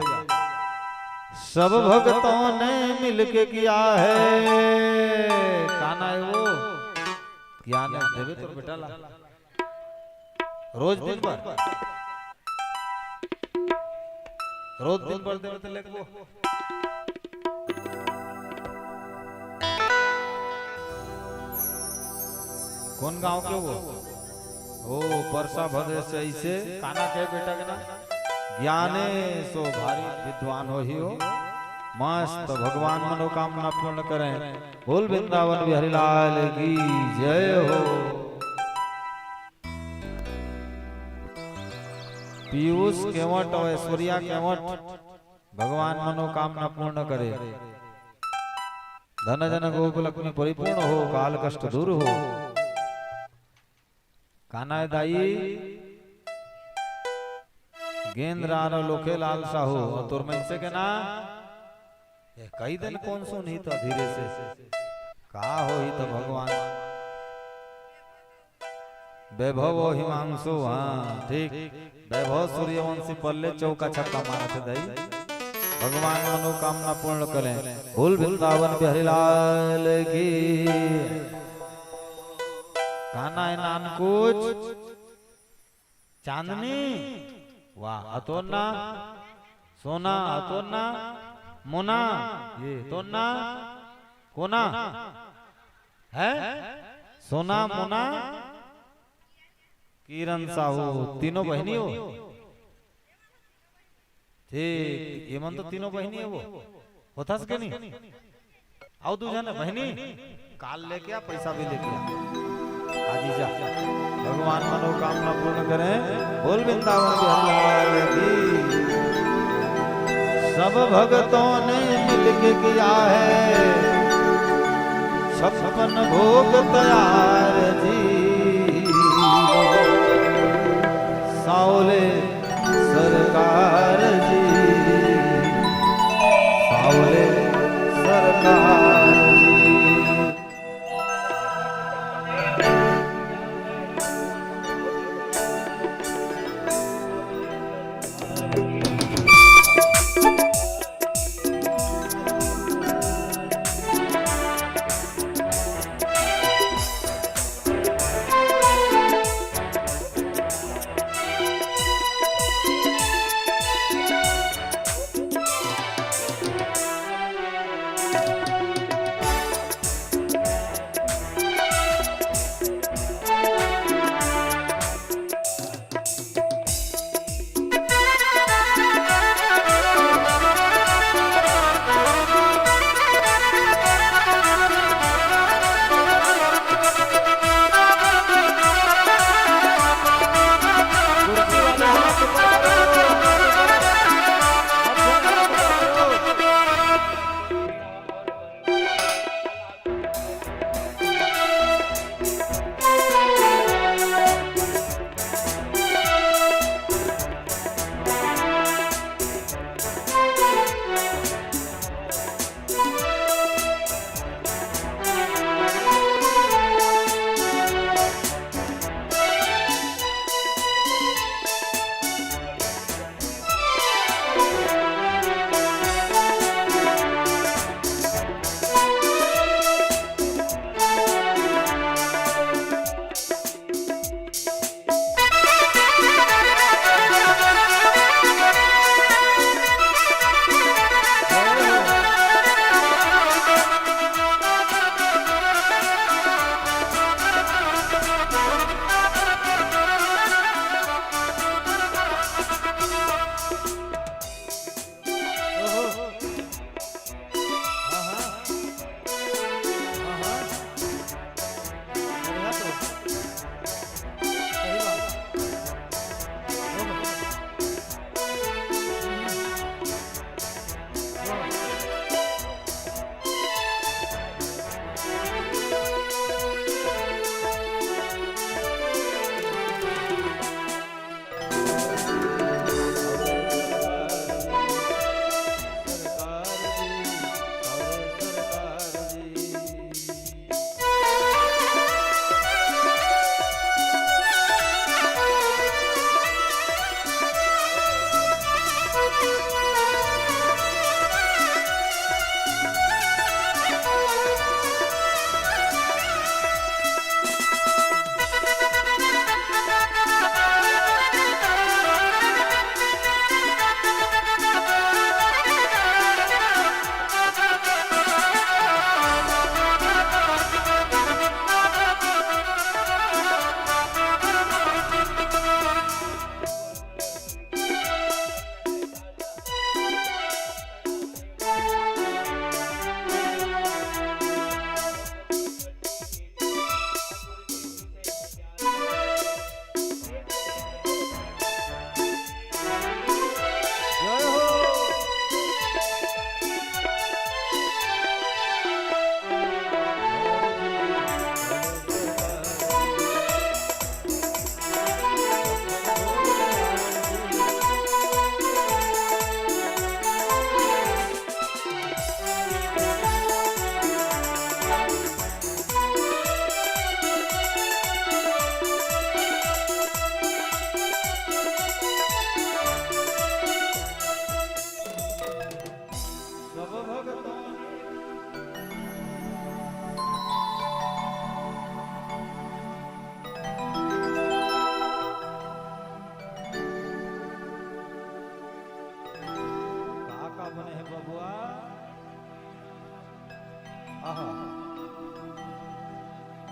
सब भगतों ने मिलके किया है। ज्ञान देबे तोर बेटा ला। रोज दिन बर, रोज दिन बर देबे त लेखबो। कोन गांव के वो? ओ, परसा भदेस से। अइसे काना के बेटा के नाम ज्ञानेश, ओ भारी विद्वान होही हो। मस्त, भगवान मनोकामना पूर्ण करें। बोल वृंदावन बिहारी लाल की जय हो। पीयूष केवट और ऐश्वर्या केवट, भगवान मनोकामना पूर्ण करे। धन जन गोप लक्ष्मी परिपूर्ण हो, काल कष्ट दूर हो। काना हे दाई, गेंद रार लोखे लाल साहू, और तोर मनसे के ना, ए, कई दिन कोन सुनही त धीरे से, का होही त भगवान। वैभव हिमांशु, हाँ, ठीक। वैभव सूर्यवंशी पल्ले चौका छक्का मारत हे दाई। भगवान मनोकामना पूर्ण करें। बोल वृंदावन बिहारी लाल की। काना हे नान कुछ? चांदनी। वाह, अतोना। सोना, अतोना। मोना। ये तोना। कोना। है? सोना, मोना, किरण साहू, तीनों बहिनी हो। ठीक, ये मन तो तीनों बहिनी हे वो। होथस के नहीं? आओ दू जन बहिनी, काल लेके आ, पैसा भी लेके आ। आजी जा, भगवान मनोकामना पूर्ण करें। बोल वृंदावन बिहारी लाल की। सब भगतों ने मिलके किया है छप्पन भोग तैयार जी। सावले सरकार जी, सावले सरकार जी।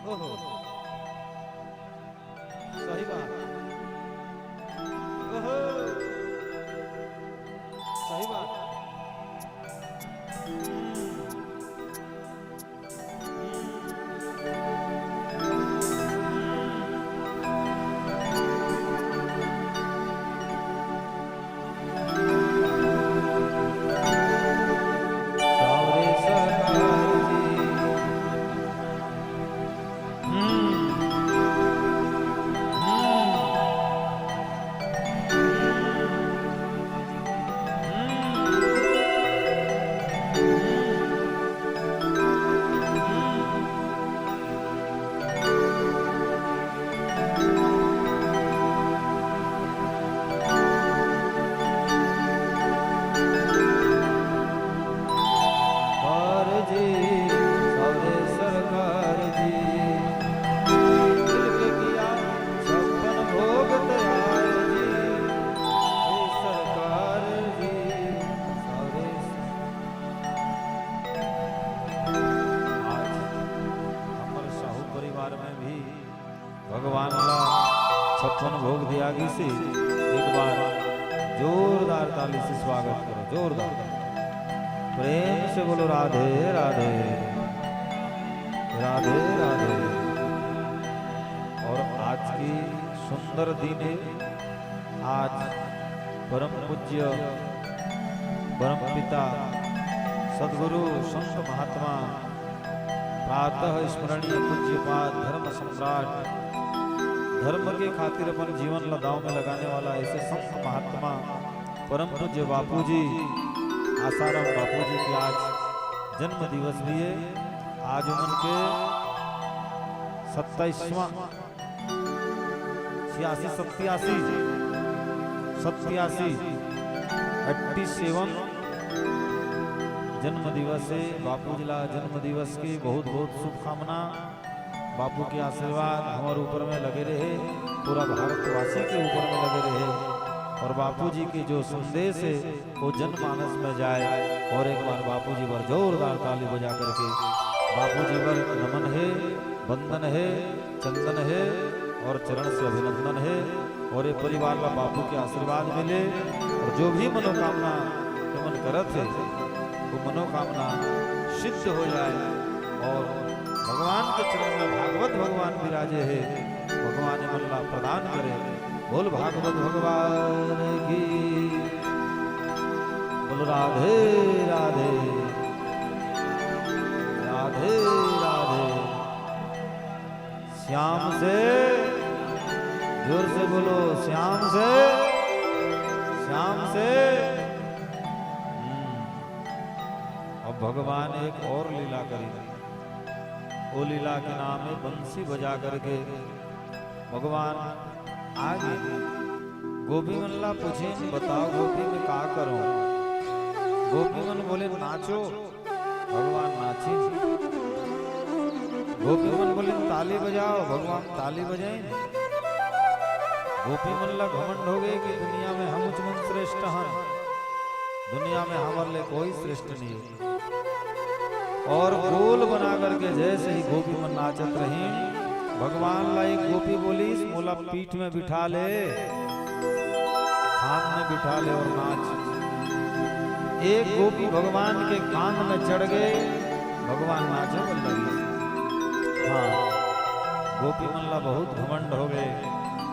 ओहो, सही बात। ओहो, सही बात। सावरे सरकार जी। हम्म। हम्म। सरकार जी, सावरे सरकार जी, मिलके किया छप्पन भोग तैयार जी, हे सरकार जी, सावरे आज हमर साहू परिवार में भी भगवान ला छप्पन भोग दिया गिस हे। एक बार जोरदार ताली से स्वागत करो, जोरदार। प्रेम से बोलो राधे राधे, राधे राधे। और आज की सुंदर दिन है। आज परम पूज्य परम पिता सदगुरु संत महात्मा प्रातः स्मरणीय पूज्य पाद धर्म सम्राट, धर्म के खातिर अपन जीवन ला दांव में लगाने वाला ऐसे संत महात्मा परम पूज्य बापू जी, आसाराम बापू जी के आज जन्म दिवस भी है। आज उमन के सत्ताईसवाँ छियासी, सत्यासी, सत्यासी, एट्टी सेवन जन्म दिवस है। बापू जी ला जन्म दिवस के बहुत बहुत शुभकामना। बापू के आशीर्वाद हमर ऊपर में लगे रहे, पूरा भारतवासी के ऊपर में लगे रहे, और बापू जी के जो संदेश है वो जनमानस में जाए। और एक बार बापू जी बर जोरदार ताली बजा करके बापू जी बर नमन है, वंदन है, चंदन है और चरण से अभिनंदन है। और ये परिवार ला बापू के आशीर्वाद मिले और जो भी मनोकामना के मन करत है वो मनोकामना सिद्ध हो जाए और भगवान के चरण में भागवत भगवान विराजे है, भगवान मन ला प्रदान करे। बोल भागवत भगवान की, बोल राधे राधे, राधे राधे। श्याम से, जोर से बोलो, श्याम से, श्याम से। हम्म। अब भगवान एक और लीला करी। वो लीला के नाम है बंसी बजा करके भगवान आगे गोपी मन ला पूछे, "बताओ गोपी, मैं का करूं?" गोपी मन बोले, "नाचो।" भगवान नाचिन। गोपी मन बोलिन, "ताली बजाओ।" भगवान ताली बजाइन। गोपी मन ला घमंड हो गए कि दुनिया में हम उच मन श्रेष्ठ हन, दुनिया में हमर ले कोई श्रेष्ठ नहीं है। और गोल बना करके जैसे ही गोपी मन नाचत रही, भगवान ला एक गोपी बोलिस, "मोला पीठ में बिठा ले, खांद में बिठा ले और नाच।" एक गोपी भगवान के खांद में चढ़ गए, भगवान नाचे बर लगी। हाँ, गोपी मन ला बहुत घमंड हो गए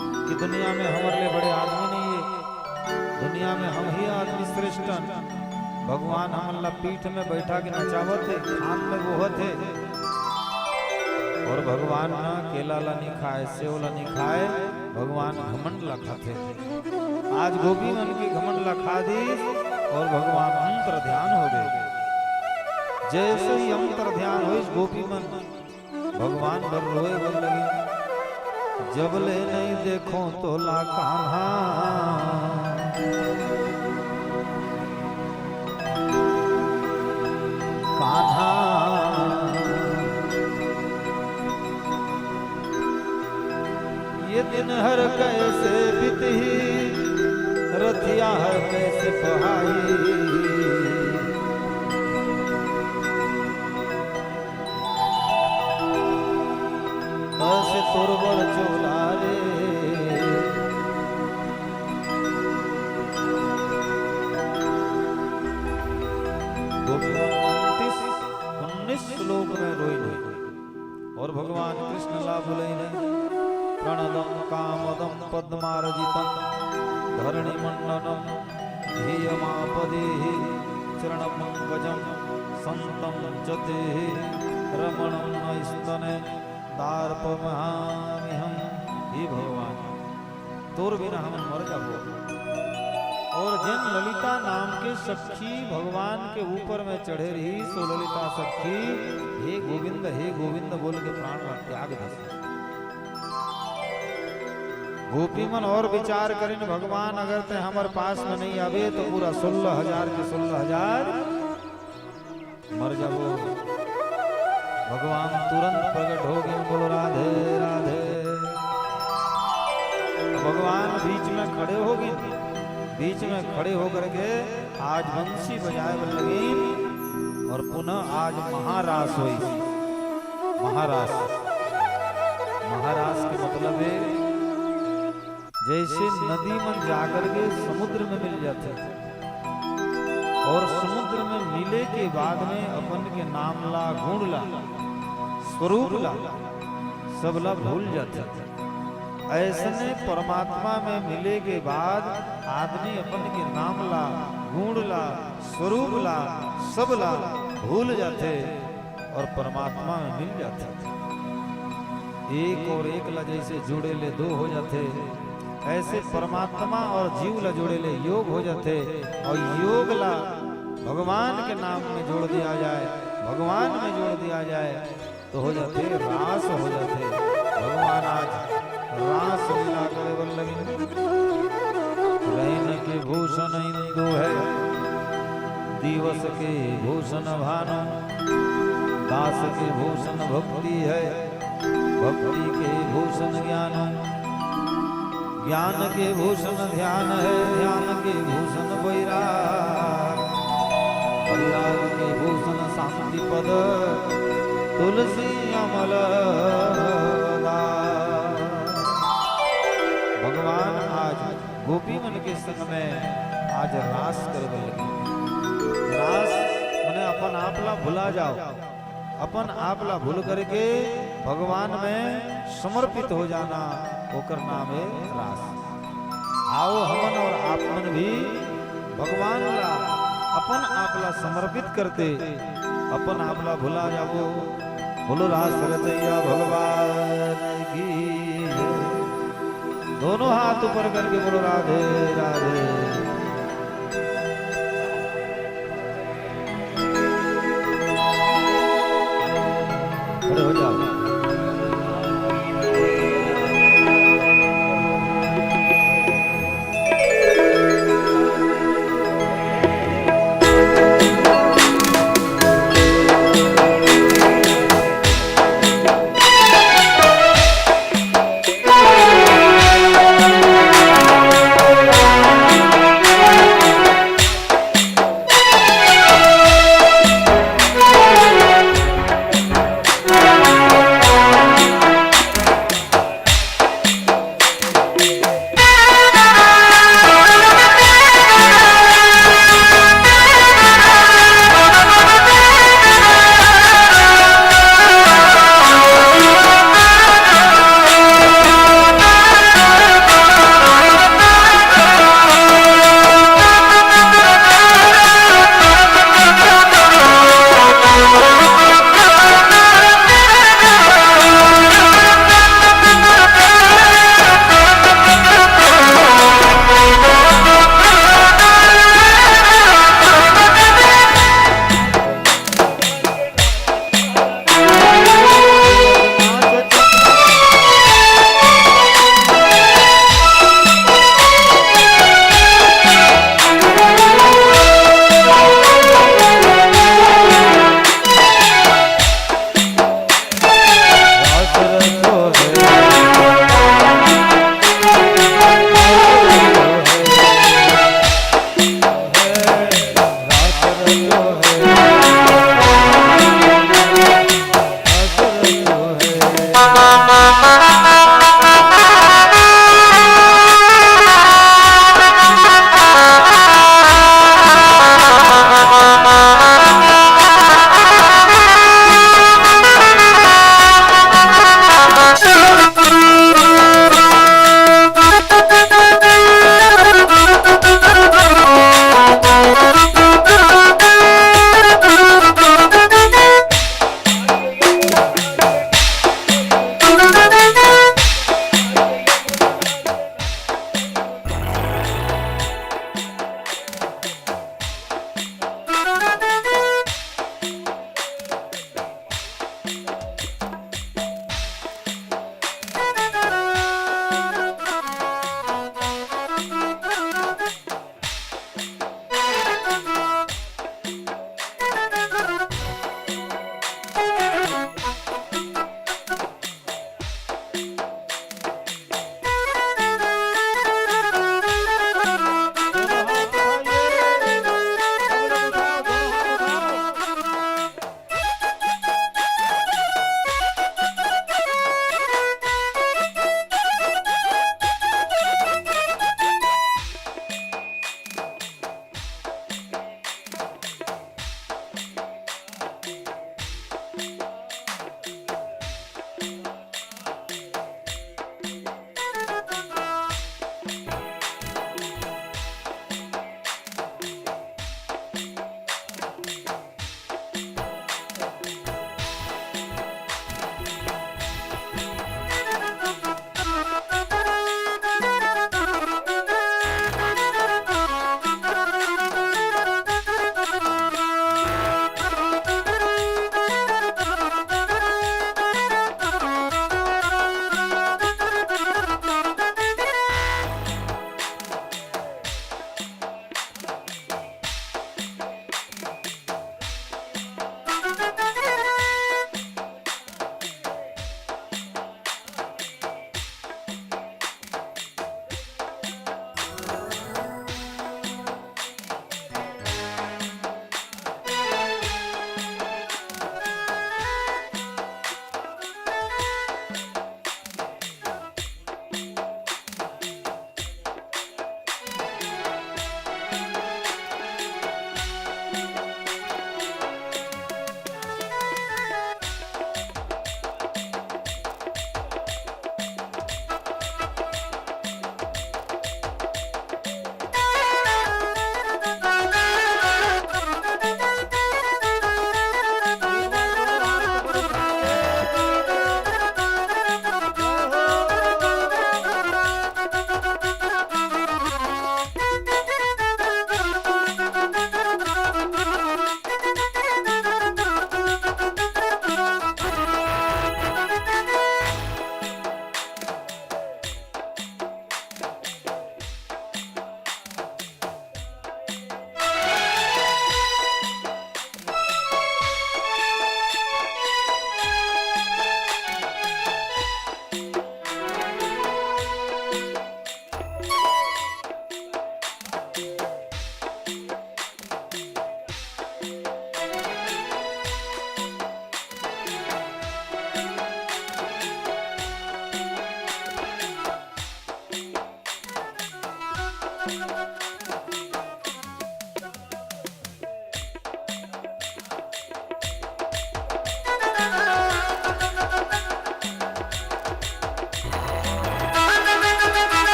कि दुनिया में हमर ले बड़े आदमी नहीं है, दुनिया में हम ही आदमी श्रेष्ठ हन। भगवान हमन ला पीठ में बैठा के नचावत हे, खांद में बोहत हे। और भगवान ना केला ला नहीं खाए, सेव ला नहीं खाए, भगवान घमंड ला खाथे। आज गोपी मन के घमंड ला खा दीस और भगवान अंतर ध्यान हो गए। जैसे ही अंतर ध्यान होइस, गोपी मन भगवान बर रोए बर लगे, "जब ले नहीं देखो तोला कान्हा, कान्हा, ये दिन हर कैसे बितही, रथिया हर कैसे पहाई।" उनतीस, उन्नीस श्लोक में रोइन हे। और भगवान कृष्ण ला बोले हे, प्रणदम कामदम पद्मार्जितम धरणि मंडनम धीयमापदेहि चरण पंकजम संतम जतेहि रमणम नस्तने दार्पमहामिहम। हे भगवान, तोर बिना हम मर जाबो। और जिन ललिता नाम के सखी भगवान के ऊपर में चढ़े रही, सो ललिता सखी हे गोविंद, हे गोविंद बोल के प्राण ला त्याग दे। गोपी मन और विचार करिन, भगवान अगर तैं हमर पास में नहीं आबे तो पूरा सोलह हजार के सोलह हजार मर जाबो। भगवान तुरंत प्रकट हो गए, बोलो राधे राधे। भगवान बीच में खड़े हो गए, बीच में खड़े होकर के आज बंसी बजाए बर लगी और पुनः आज महारास हुई। महारास, महारास के मतलब है जैसे नदी में जाकर के समुद्र में मिल जाथे और समुद्र में मिले के बाद में अपन के नाम ला, गुण ला, स्वरूप ला, सब ला भूल जाथे। ऐसने परमात्मा में मिले के बाद आदमी अपन के नाम ला, गुण ला, स्वरूप ला, सब ला भूल जाथे और परमात्मा में मिल जाथे। एक और एक ला जैसे जोड़े ले दो हो जाथे, ऐसे परमात्मा और जीव ला जोड़े ले योग हो जाथे। और योग ला भगवान के नाम में जोड़ दिया जाए, भगवान में जोड़ दिया जाए, तो हो जाथे रास, हो जाथे। भगवान आज रास लीला करे बर लगिन। रैन के भूषण इंदु है, दिवस के भूषण भानु, दास के भूषण भक्ति है, भक्ति के भूषण ज्ञान, ज्ञान के भूषण ध्यान है, ध्यान के भूषण वैराग, वैराग के भूषण शांति पद, तुलसी अमल अवतार। भगवान आज गोपी मन के संग में आज रास करे बर लगे। रास माने अपन आप ला भुला जाओ, अपन आप ला भूल करके भगवान में समर्पित हो जाना, ओकर नाम है रास। आओ हमन और आप मन भी भगवान ला अपन आप ला समर्पित करते, अपन आप ला भुला जाबो। बोलो रास रचैया भगवान की जय। दोनों हाथ ऊपर करके बोलो राधे राधे। खड़े हो जाओ।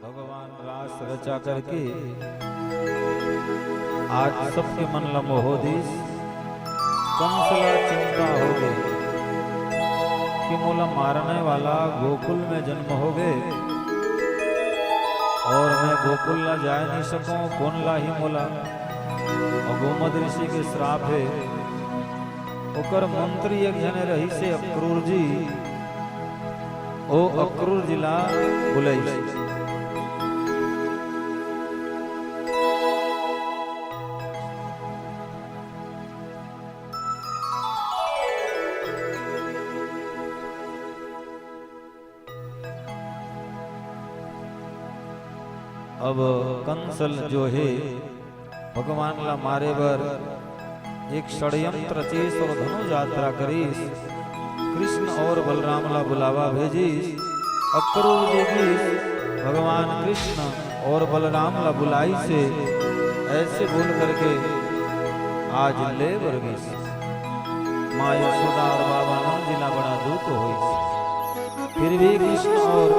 भगवान रास रचा करके आज सबके मन ला मोहो दिस। कंस ला चिंता होगे कि मोला मारने वाला गोकुल में जन्म होगे और मैं गोकुल ला जाय नहीं सकूं, कोन लाही मोला? और गोमद ऋषि के श्राप हे। ओकर मंत्री एक झने रहिसे अक्रूर जी, ओ अक्रूर जी ला बुलाइस। अब कंस ल जो हे भगवान ला मारे बर एक षड्यंत्र रचिस और धनुष यात्रा करिस। कृष्ण और बलराम ला बुलावा भेजिस। अक्रूर जी गिस, भगवान कृष्ण और बलराम ला बुलाइस हे, ऐसे बोल करके आज ले बर गिस। माँ यशोदा और बाबा नंद जी ला बड़ा दुख होइस। फिर भी कृष्ण और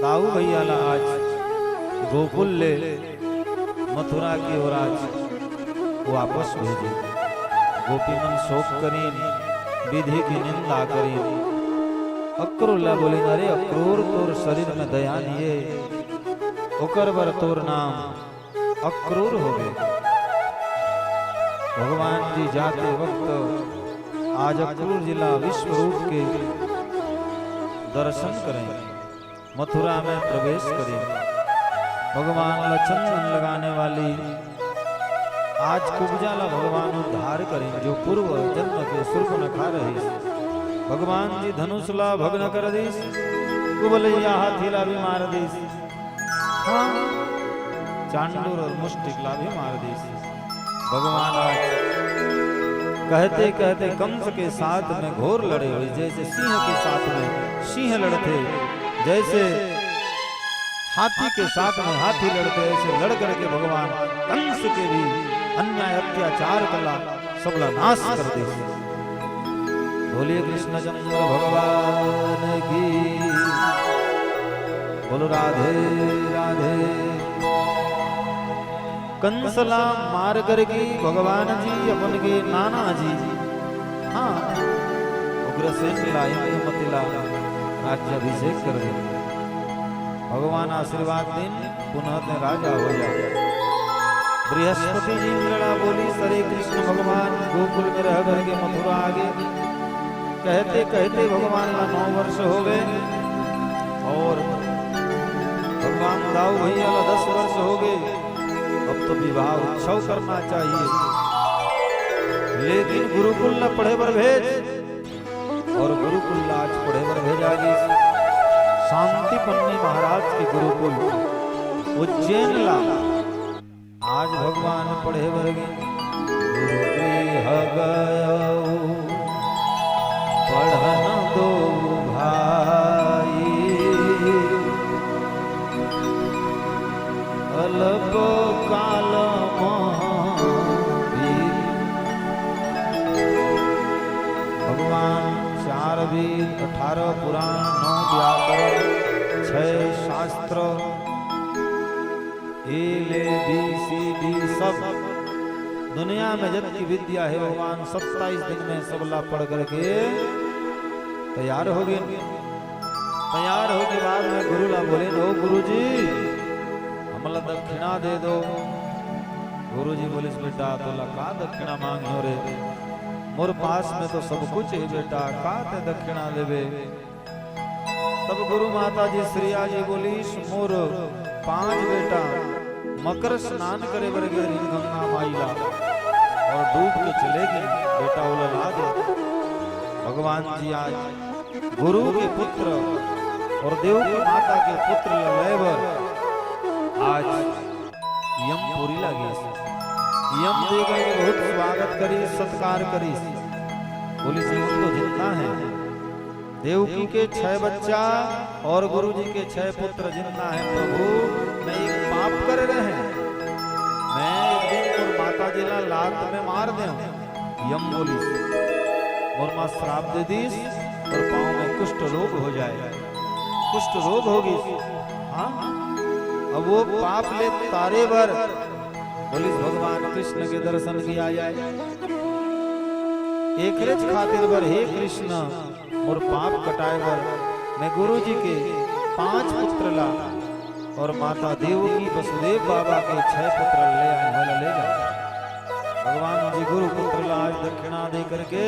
दाऊ भैया ला आज गोकुल ले मथुरा के ओर आज वापस भेजे। गोपी मन शोक करिन, विधि की निंदा करिन। अक्रूर ला बोलिन, "अरे अक्रूर, तोर शरीर में दया नइ हे, ओकर बर तोर नाम अक्रूर होगे।" भगवान जी जाते वक्त आज अक्रूर जी ला विश्व रूप के दर्शन करें। मथुरा में प्रवेश करिन। भगवान ला चंदन लगाने वाली आज कुब्जा ला भगवान उद्धार करिन, जो पूर्व जन्म के सूर्पनखा रहिस। भगवान जी धनुष ला भग्न कर दिस, कुबलैया हाथी ला भी मार दिस। हाँ, चांडूर और मुष्टिक ला भी मार दिस। भगवान आज कहते कहते कंस के साथ में घोर लड़े हुए, जैसे सिंह के साथ में सिंह लड़ते, जैसे हाथी के साथ में हाथी लड़ते, ऐसे लड़ करके भगवान कंस के भी अन्याय अत्याचार कला सबला नाश कर दे। बोलिए कृष्णचंद्र भगवान की, बोलो राधे राधे। कंस ला मार करके भगवान जी अपन के नाना जी, हाँ, उग्रसेन ला, इंद्रमती ला राज्याभिषेक कर दे। भगवान आशीर्वाद दिन, पुनः ते राजा हो जा। बृहस्पति जी इंद्र ला बोलिस, "अरे कृष्ण भगवान गोकुल में रह करके मथुरा आगे।" कहते कहते भगवान ला नौ वर्ष होगे और भगवान दाऊ भैया ला दस वर्ष होगे। अब तो विवाह उत्सव करना चाहिए, लेकिन गुरुकुल ला पढ़े बर भेज। और गुरुकुल ला आज पढ़े बर भेजा गिस। शांतिपन्नी महाराज के गुरुकुल उज्जैन ला आज भगवान पढ़े बर गिन। गुरु गृह गयौ पढ़न दो भाई, अल्प काल मह बीत। भगवान चार वेद, अठारह पुराण, नौ व्याकरण, छह शास्त्र, ए ले बी सी डी सब, दुनिया में जतकी विद्या हे भगवान सत्ताईस दिन में सबला पढ़ करके तैयार हो गे। तैयार हो के बाद में गुरु ला बोले, "ओ गुरु जी, हमला दक्षिणा दे दो।" गुरु जी बोलिस, "बेटा, तोला का दक्षिणा मांगियो रे? मोर पास में तो सब कुछ हे बेटा, का ते दक्षिणा लेबे?" तब गुरु माता जी श्रेया जी बोलिस, "मोर पांच बेटा मकर स्नान करे बर गे रहिन गंगा माई ला और डूब के चले गे, बेटा ओला ला दे।" भगवान जी आज गुरु के पुत्र और देवकी माता के पुत्र ला ले बर आज यमपुरी ला गिस। यम देव के बहुत स्वागत करिस, सत्कार करिस। बोलिस, "यम तो जिंदा हे।" देवकी के छह बच्चा और गुरु जी के छह पुत्र जिंदा हे। "प्रभु, मैं एक पाप करे रहें, मैं एक दिन मोर माता जी ला लात में मार देंव।" यम बोलिस, "मोर माँ श्राप दे दिस और पाँव में कुष्ठ रोग हो जाए।" कुष्ठ रोग हो गिस। हाँ, अब वो पाप ले तारे बर बोलिस, भगवान कृष्ण के दर्शन किया जाए। एकरेच खातिर बर, हे कृष्ण, मोर पाप कटाए बर मैं गुरु जी के पांच पुत्र ला और माता देवकी वसुदेव बाबा के छह पुत्र ले आए, हल ले जा। भगवान जी गुरु पुत्र ला आज दक्षिणा दे करके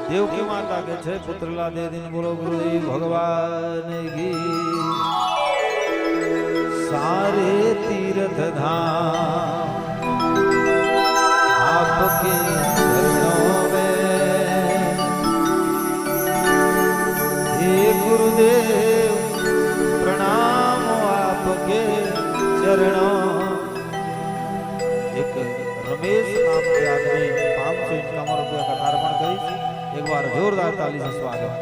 देवकी माता के छह पुत्र ला दे दिन। बोलो गुरुदेव भगवान की। सारे तीर्थ धाम आपके चरणों में, हे गुरुदेव प्रणाम आपके चरणों। एक रमेश नाम के आदमी पाँच सौ इक्यावन रुपया कथार्पण करी, एक बार जोरदार ताली से स्वागत।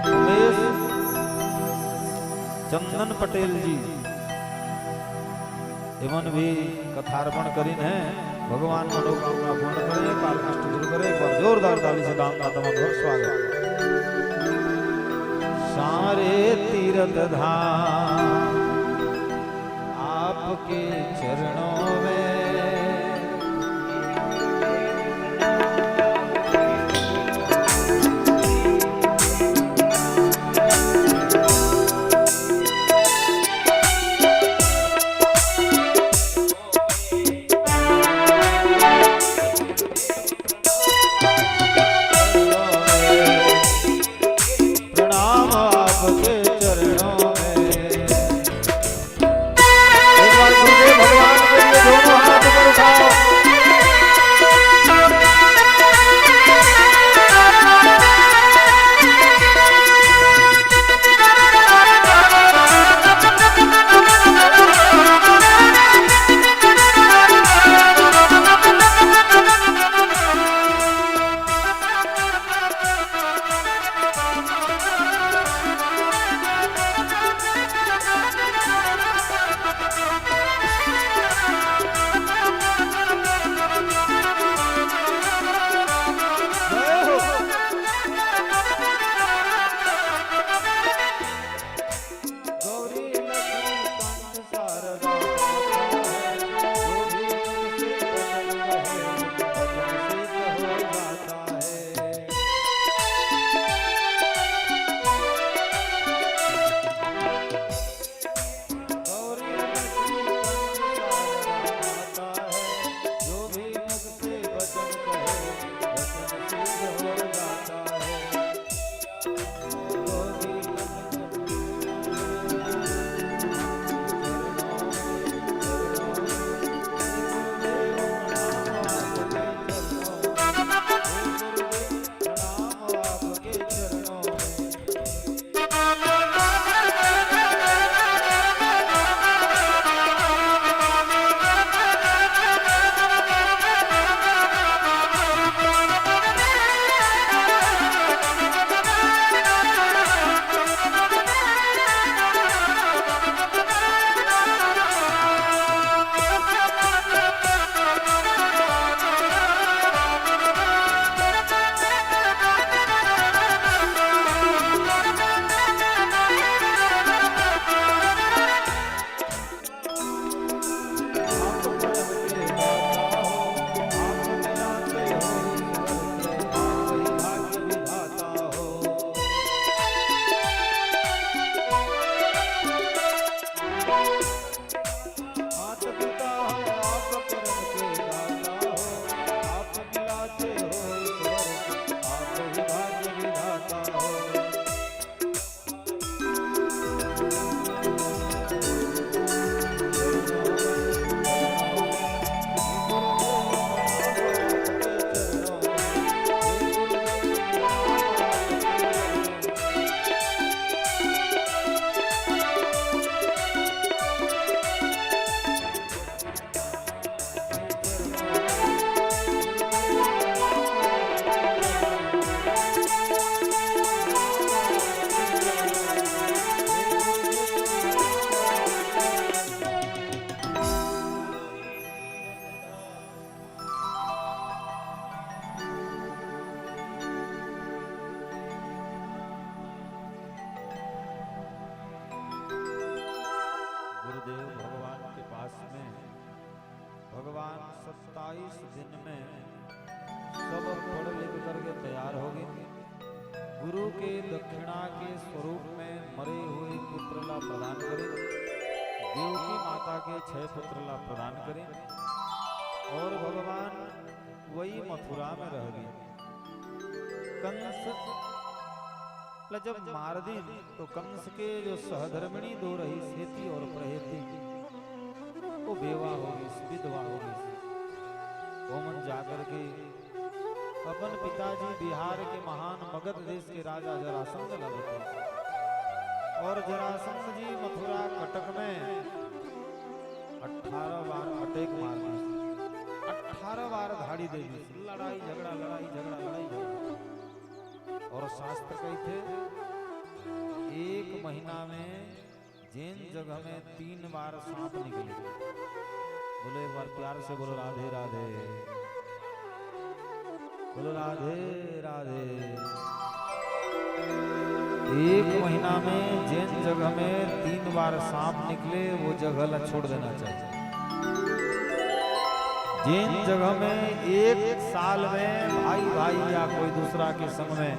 रमेश चंदन पटेल जी, एमन भी कथार्पण करिन है। भगवान मनोकामना पूर्ण करे, काल कष्ट दूर करे। एक बार जोरदार ताली से दान दाता मन का स्वागत। सारे तीर्थ धाम आपके चरणों में। प्रणाम आपके चरणों में। एक बार गुरुदेव भगवान के लिए सत्ताईस दिन में सब पढ़ लिख करके तैयार हो गए। गुरु के दक्षिणा के स्वरूप में मरे हुए पुत्र ला प्रदान करे, देवकी माता के छह पुत्र ला प्रदान करे, और भगवान वही मथुरा में रह गए। कंस ला जब मार दिन, तो कंस के जो सहधर्मिणी दो रहिस, हेती और प्रहेती, वो बेवा हो गइस, विधवा हो गइस। वो मन जाकर के अपन पिताजी बिहार के महान मगध देश के राजा जरासंध ला बताइस। और जरासंध जी मथुरा कटक में अठारह बार अटैक मार दिस, अठारह बार धाड़ी दे दिस, लड़ाई झगड़ा, लड़ाई झगड़ा, लड़ाई झगड़ा। और शास्त्र कहिथे, एक महीना में जेन जगह में तीन बार सांप निकले, बोलो एक बार प्यार से, बोलो राधे राधे, बोलो राधे राधे। एक महीना में जेन जगह में तीन बार सांप निकले, वो जगह ला छोड़ देना चाहिए। जेन जगह में एक साल में भाई भाई या कोई दूसरा के संग में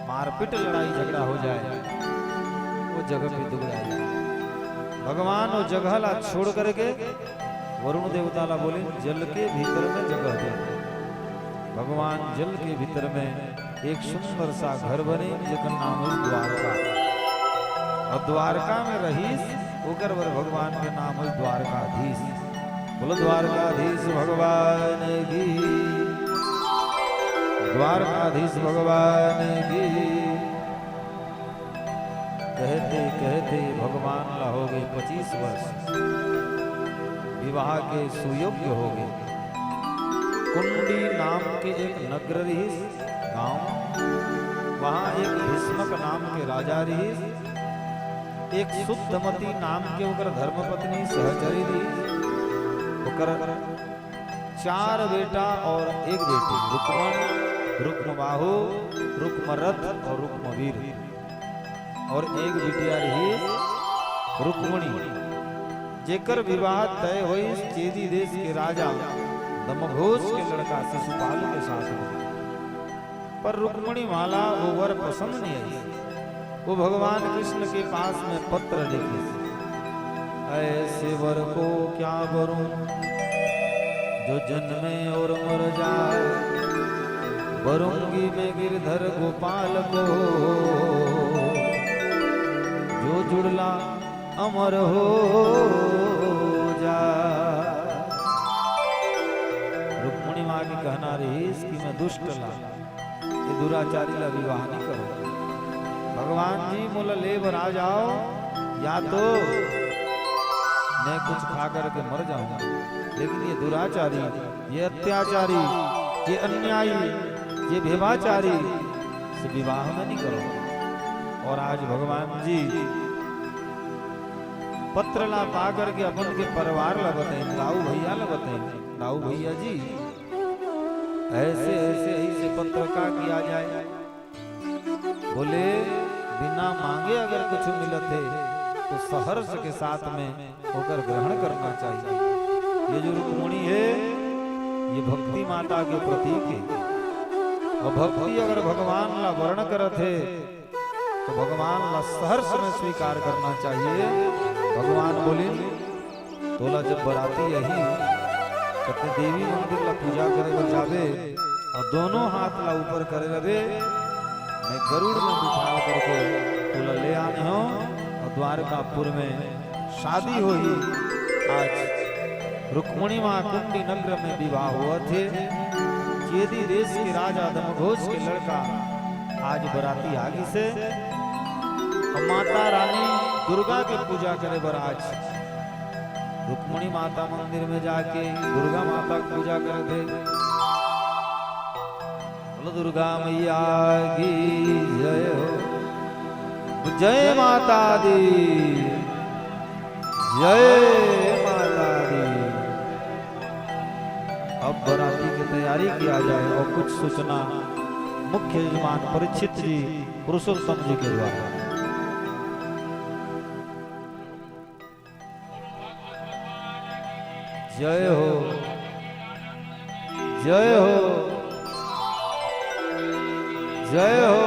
मारपीट, लड़ाई झगड़ा हो जाए, वो जगह पे दुबराए। भगवान वो जगह ला छोड़ करके वरुण देवता ला बोले, जल के भीतर में जगह दे। भगवान जल के भीतर में एक सुंदर सा घर बने, जेकर नाम है द्वारका। और द्वारका में रहिस, ओकर बर भगवान के नाम है द्वारकाधीश। बोलो द्वारकाधीश भगवान की, द्वारकाधीश भगवान की। कहते कहते भगवान ला हो गए पच्चीस वर्ष, विवाह के सुयोग्य हो गए। कुंडी नाम के एक नगर रहिस, गांव, वहां एक भीष्मक नाम के राजा रहिस, एक सुद्धमती नाम के ओकर धर्मपत्नी सहचरी रहिस, ओकर चार बेटा और एक बेटी, रुक्मण, रुक्मबाहु, रुक्मरथ और रुक्मवीर। और एक बिटिया रहिस रुक्मणी, जेकर विवाह तय होइस चेदी देश के राजा दमघोष के लड़का शिशुपाल के साथ में। पर रुक्मणी माला वो वर पसंद नहीं आई। वो भगवान कृष्ण के पास में पत्र लिखिस, ऐसे वर को क्या वरूं जो जन्मे और मर जाए, वरूंगी मैं गिरधर गोपाल को जो जुड़ला अमर हो जा। रुक्मणी माँ के कहना रहिस कि मैं दुष्ट ला, ये दुराचारी ला विवाह नहीं करो। भगवान जी मोला ले बर आ जाओ, या तो मैं कुछ खा करके मर जाऊंगा, लेकिन ये दुराचारी, ये अत्याचारी, ये अन्यायी, ये व्यभिचारी से विवाह मैं नहीं करूंगा। और आज भगवान जी पत्र ला पा करके अपन के परिवार ला बताइन, दाऊ भैया ला बताइन, दाऊ भैया जी, ऐसे ऐसे ऐसे पत्र का किया जाए। बोले, बिना मांगे अगर कुछ मिलत हे तो सहर्ष के साथ में ओकर ग्रहण करना चाहिए। ये जो रुक्मणी हे, ये भक्ति माता के प्रतीक हे। और भक्ति अगर भगवान ला वरण करत हे तो भगवान ला सहर्ष में स्वीकार करना चाहिए। भगवान बोलिन, तोला जब बराती आही, त तैं देवी मंदिर ला पूजा करे बर जाबे और दोनों हाथ ला ऊपर करे रहिबे, मैं गरुड़ में बिठाल करके तोला ले आने हों और द्वारकापुर में शादी होही। आज रुक्मणी माँ कुंडी नगर में विवाह होवत हे। चेदी देश के राजा दमघोष के लड़का आज बराती आ गिस हे। अब माता रानी दुर्गा के पूजा करे बर आज रुक्मणी माता मंदिर में जाके दुर्गा माता के पूजा करत हे। बोलो दुर्गा मैया की जय हो। जय माता दी, जय माता दी। अब बराती की तैयारी किया जाए और कुछ सूचना मुख्य यजमान परीक्षित जी पुरुषोत्तम जी के द्वारा। जय हो। जय हो, जय हो।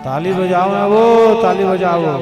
ताली बजाओ ना वो, ताली बजाओ।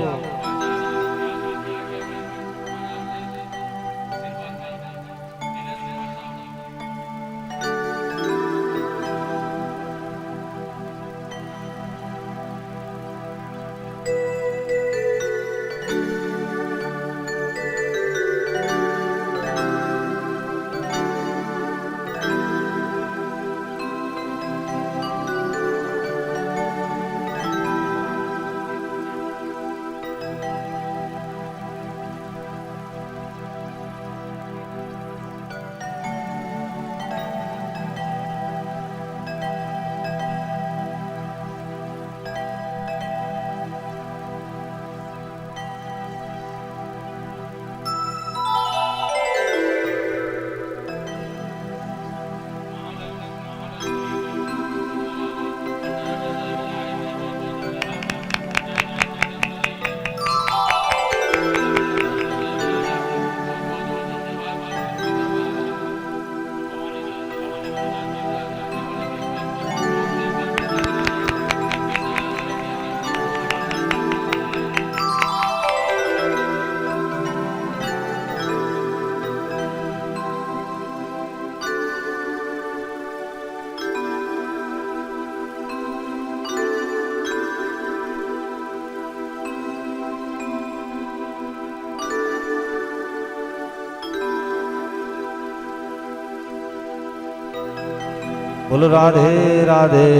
बोलो राधे राधे।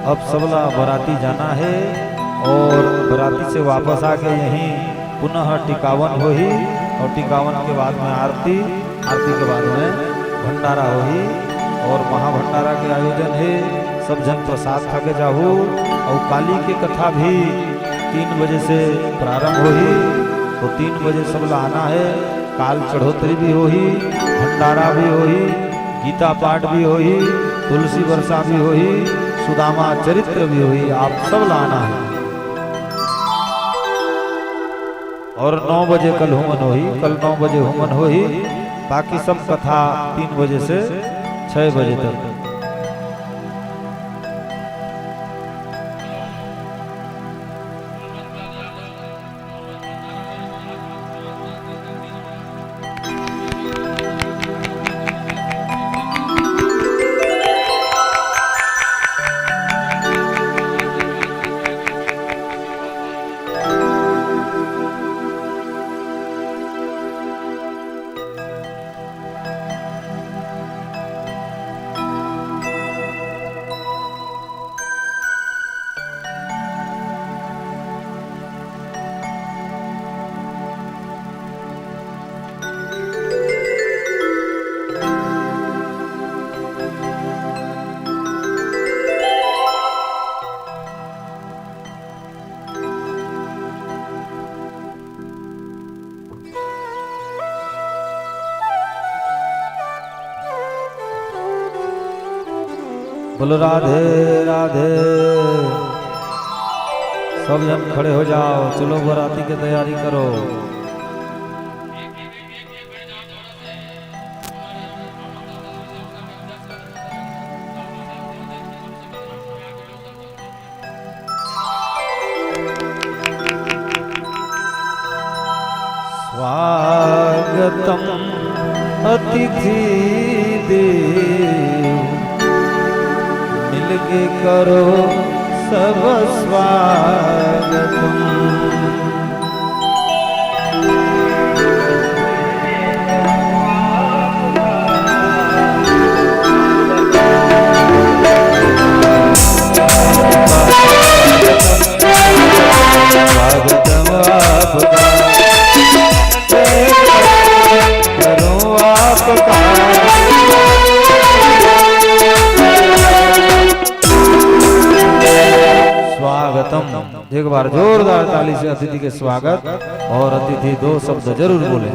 अब सबला बराती जाना हे और बराती से वापस आके यहीं पुनः टिकावन होही और टिकावन के बाद में आरती, आरती के बाद में भंडारा होही और महाभंडारा के आयोजन हे। सब झन प्रसाद खा के जाहू और काली के कथा भी तीन बजे से प्रारंभ होही, तो तीन बजे सबला आना हे। काल चढ़ोतरी भी होही, भंडारा भी होही, गीता पाठ भी होही, तुलसी वर्षा भी होही, सुदामा चरित्र भी होही। आप सबला आना हे। और नौ बजे कल हुमन होही, कल नौ बजे हुमन होही, बाकी सब कथा तीन बजे से छह बजे तक। बोलो राधे राधे। सब जन खड़े हो जाओ, चलो बराती के तैयारी करो। स्वागतम अतिथि देव, मिलके करो सब स्वागतम। स्वागतम आपका, करूं आपका। स्वागतम। एक बार जोरदार ताली से अतिथि के स्वागत, और अतिथि दो शब्द जरूर बोले।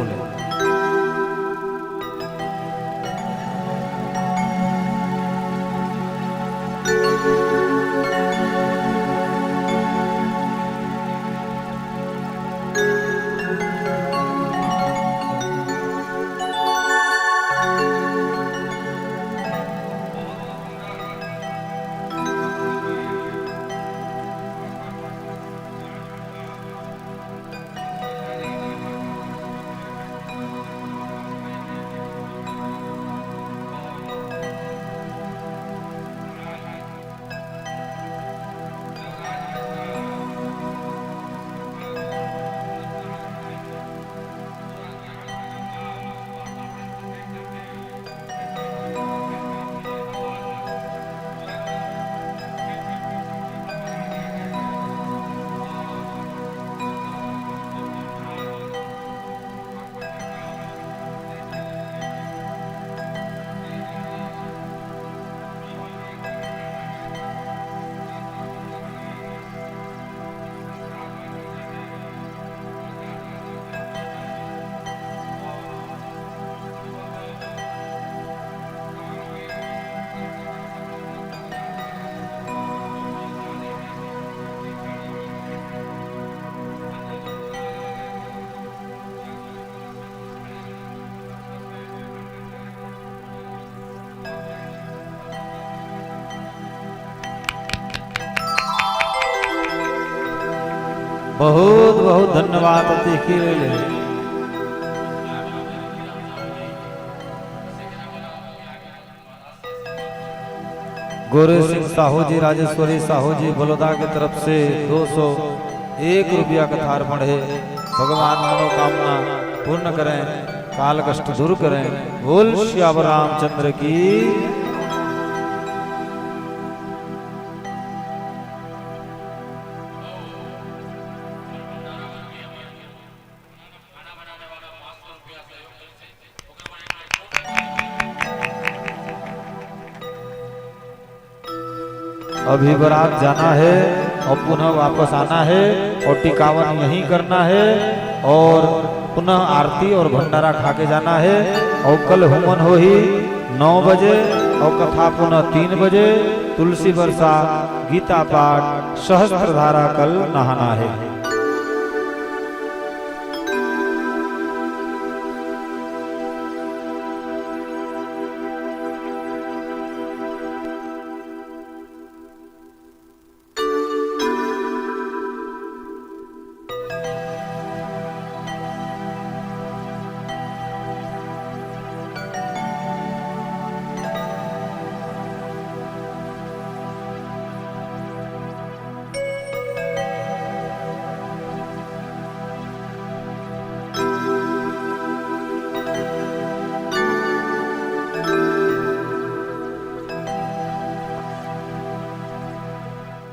बहुत बहुत धन्यवाद अतिथि के लिए। गोरे सिंह साहू जी, राजेश्वरी साहू जी बलौदा के तरफ से दो सौ एक रुपया का थारपण है। भगवान मनोकामना पूर्ण करें, काल कष्ट दूर करें। बोल सियावर रामचंद्र की। अभी बारात जाना है और पुनः वापस आना है और टिकावन यहीं करना है और पुनः आरती और भंडारा खा के जाना है। और कल हुमन होही नौ बजे और कथा पुनः तीन बजे। तुलसी बरसा, गीता पाठ, सहस्त्र धारा, कल नहाना है।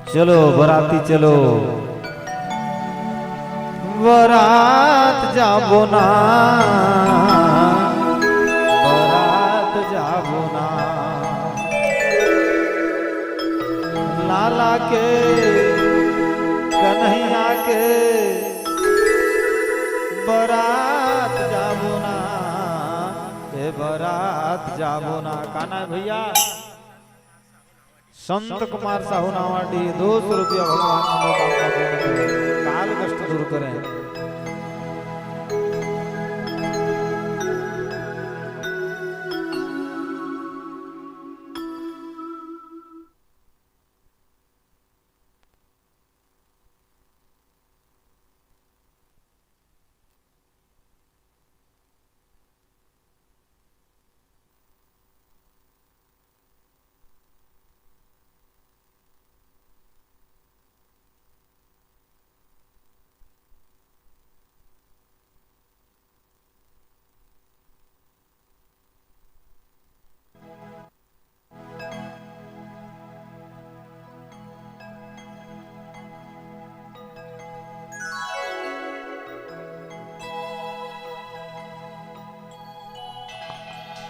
चलो बराती चलो। बरात जाबो ना, बरात जाबो ना, लाला के, कन्हैया के बरात जाबो ना, ए बरात जाबो ना। काना भैया, संत कुमार साहू नावाडी, दो सौ रुपया। भगवान मनोकामना पूर्ण करें, काल कष्ट दूर करें।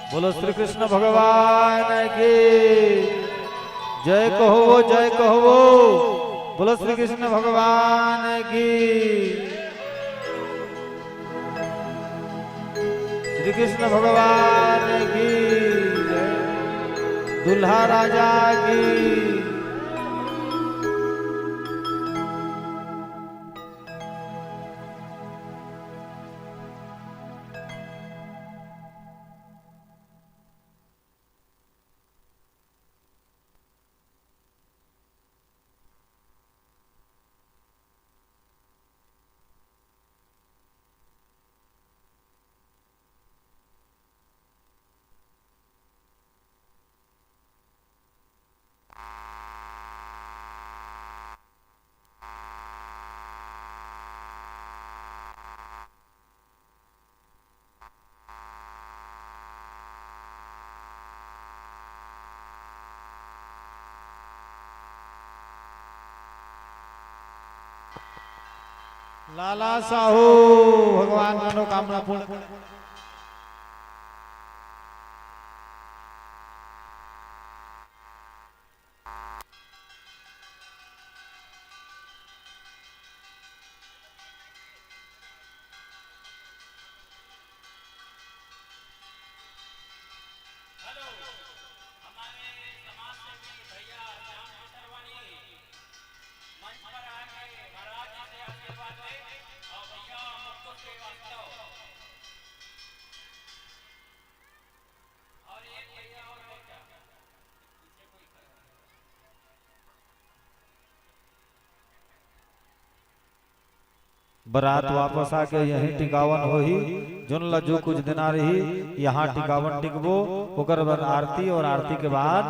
बोलो श्री कृष्ण भगवान की जय कहवो, जय कहवो। बोलो श्री कृष्ण भगवान की। श्री कृष्ण भगवान की जय। दूल्हा राजा की। लाला साहू, भगवान मनोकामना पूर्ण। हेलो, हमारे समाज सेवी भैया श्याम केसरवानी मंच पर आके महाराज जी से आशीर्वाद ले। और भैया मुकुंद श्रीवास्तव, बरात वापस आके यहीं टिकावन होही। जोन ला जो कुछ देना रही, यहाँ टिकावन टिकबो, ओकर बाद आरती और आरती के बाद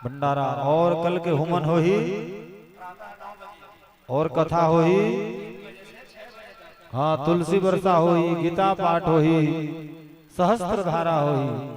भंडारा और कल के हुमन होही और कथा होही। हाँ, तुलसी बरसा होही, गीता पाठ होही, सहस्त्र धारा होही।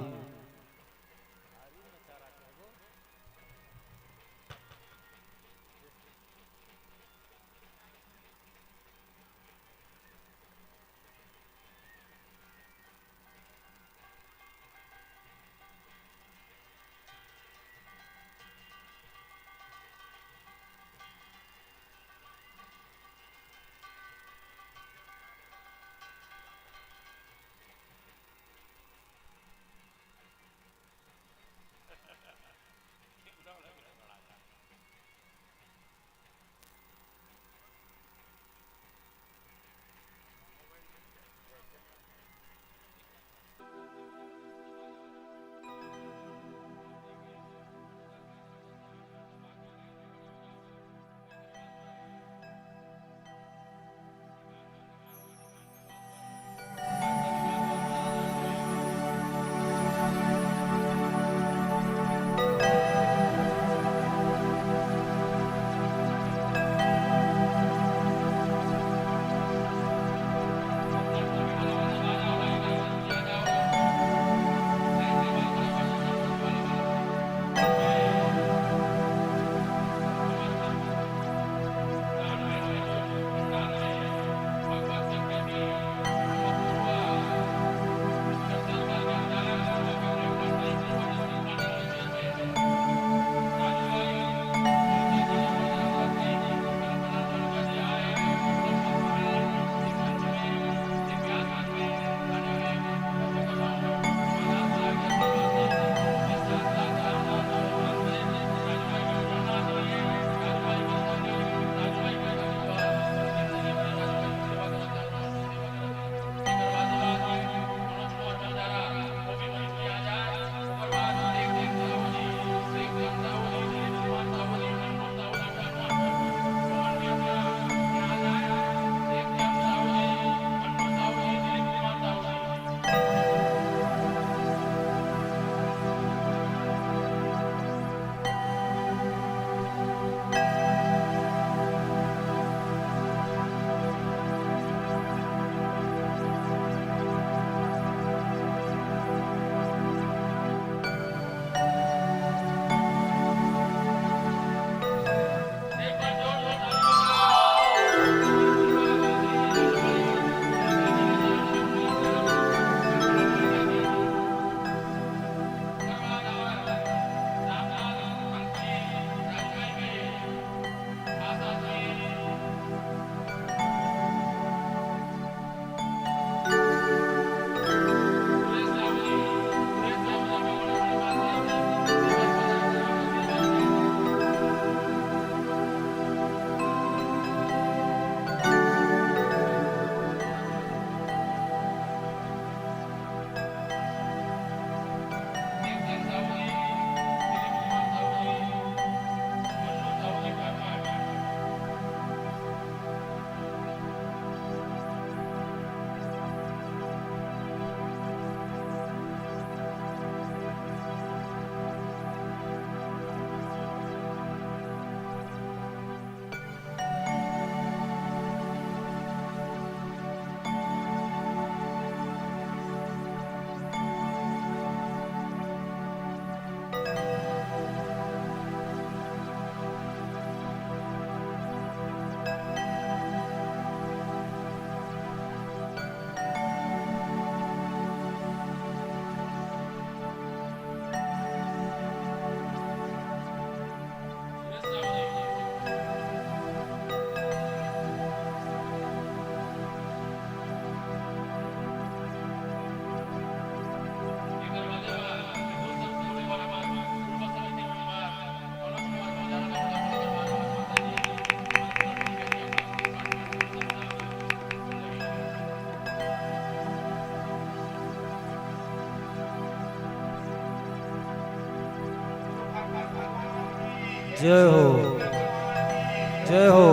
जय हो, जय हो।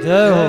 जय हो।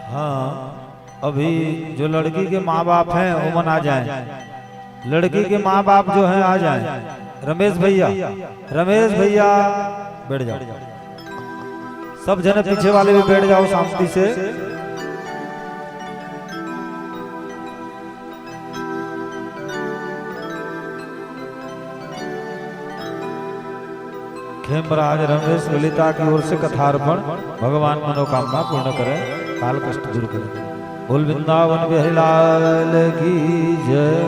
हाँ, अभी जो लड़की के माँ बाप हैं, ओमन आ जाएं। लड़की के माँ बाप जो हैं, आ जाएं। रमेश भैया, रमेश भैया, बैठ जाओ। सब जने पीछे वाले भी बैठ जाओ शांति से। खेमराज रमेश ललिता की ओर से कथार्पण। भगवान मनोकामना पूर्ण करें, काल कष्ट दूर करें। बोल वृंदावन बिहारी लाल की जय।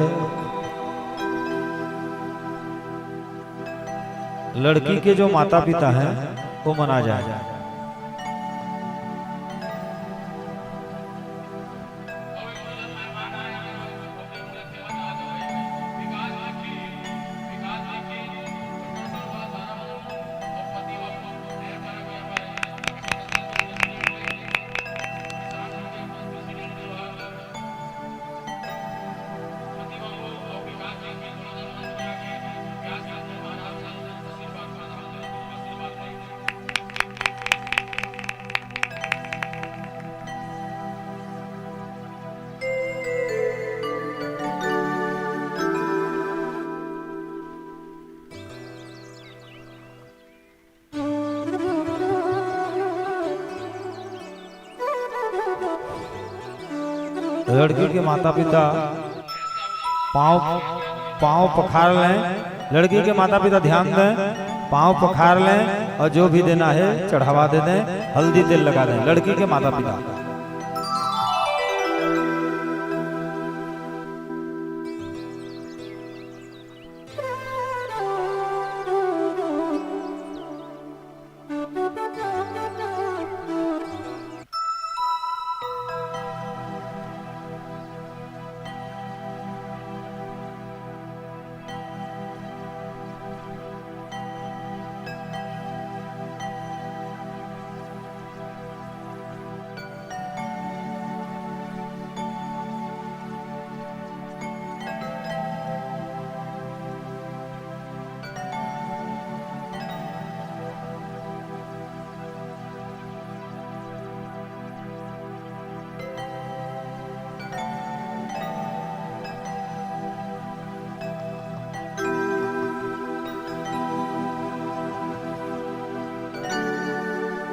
लड़की के जो माता पिता हैं, वो मना जाए। लड़की के माता पिता पाँव, पाँव पखार लें। लड़की के माता पिता ध्यान दें, पाँव पखार लें और जो भी देना है चढ़ावा दे दें, हल्दी तेल लगा दें। लड़की के माता पिता।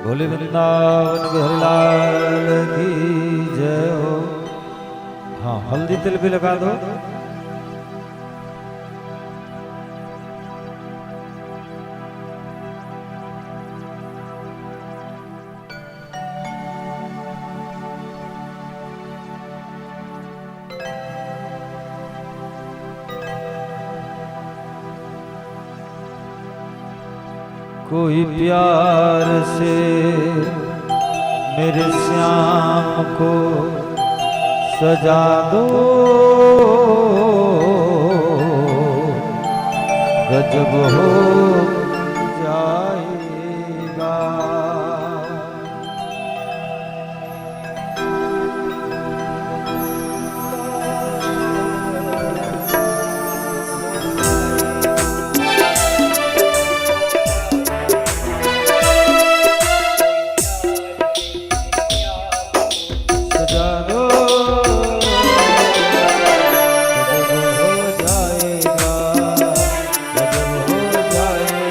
बोले वृंदावन बिहारी लाल की जय हो। हाँ, हल्दी तेल भी लगा दो। कोई प्यार से मेरे श्याम को सजा दो, गजब हो जाएगा। सजा दो, गजब हो जाएगा, गजब हो जाएगा।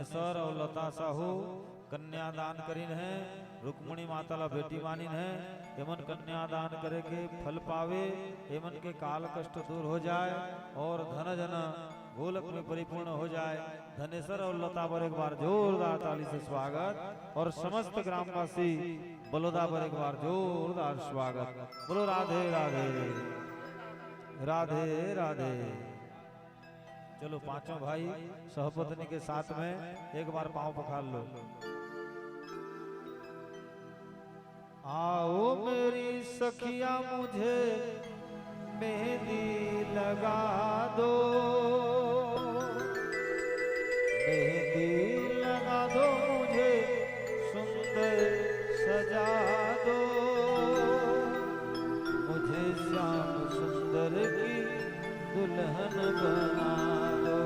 सर अउ लता साहू कन्यादान करिन हे, रुक्मणी माता ला बेटी मानिन हे। एमन कन्यादान करे के फल पावे, एमन के काल कष्ट दूर हो जाए अउ धन जन गोलक में परिपूर्ण हो जाए। धनेसर अउ लता बर एक बार जोरदार ताली से स्वागत अउ समस्त ग्रामवासी बलोदा बर एक बार जोरदार स्वागत। बोलो राधे राधे, राधे राधे। चलो पांचों भाई सहपत्नी के साथ में एक बार पांव पखार लो। आओ मेरी सखियां मुझे मेहंदी लगा दो, मेहंदी लगा दो मुझे सुंदर सजा दो, मुझे श्याम सुंदर की दुल्हन बना दो।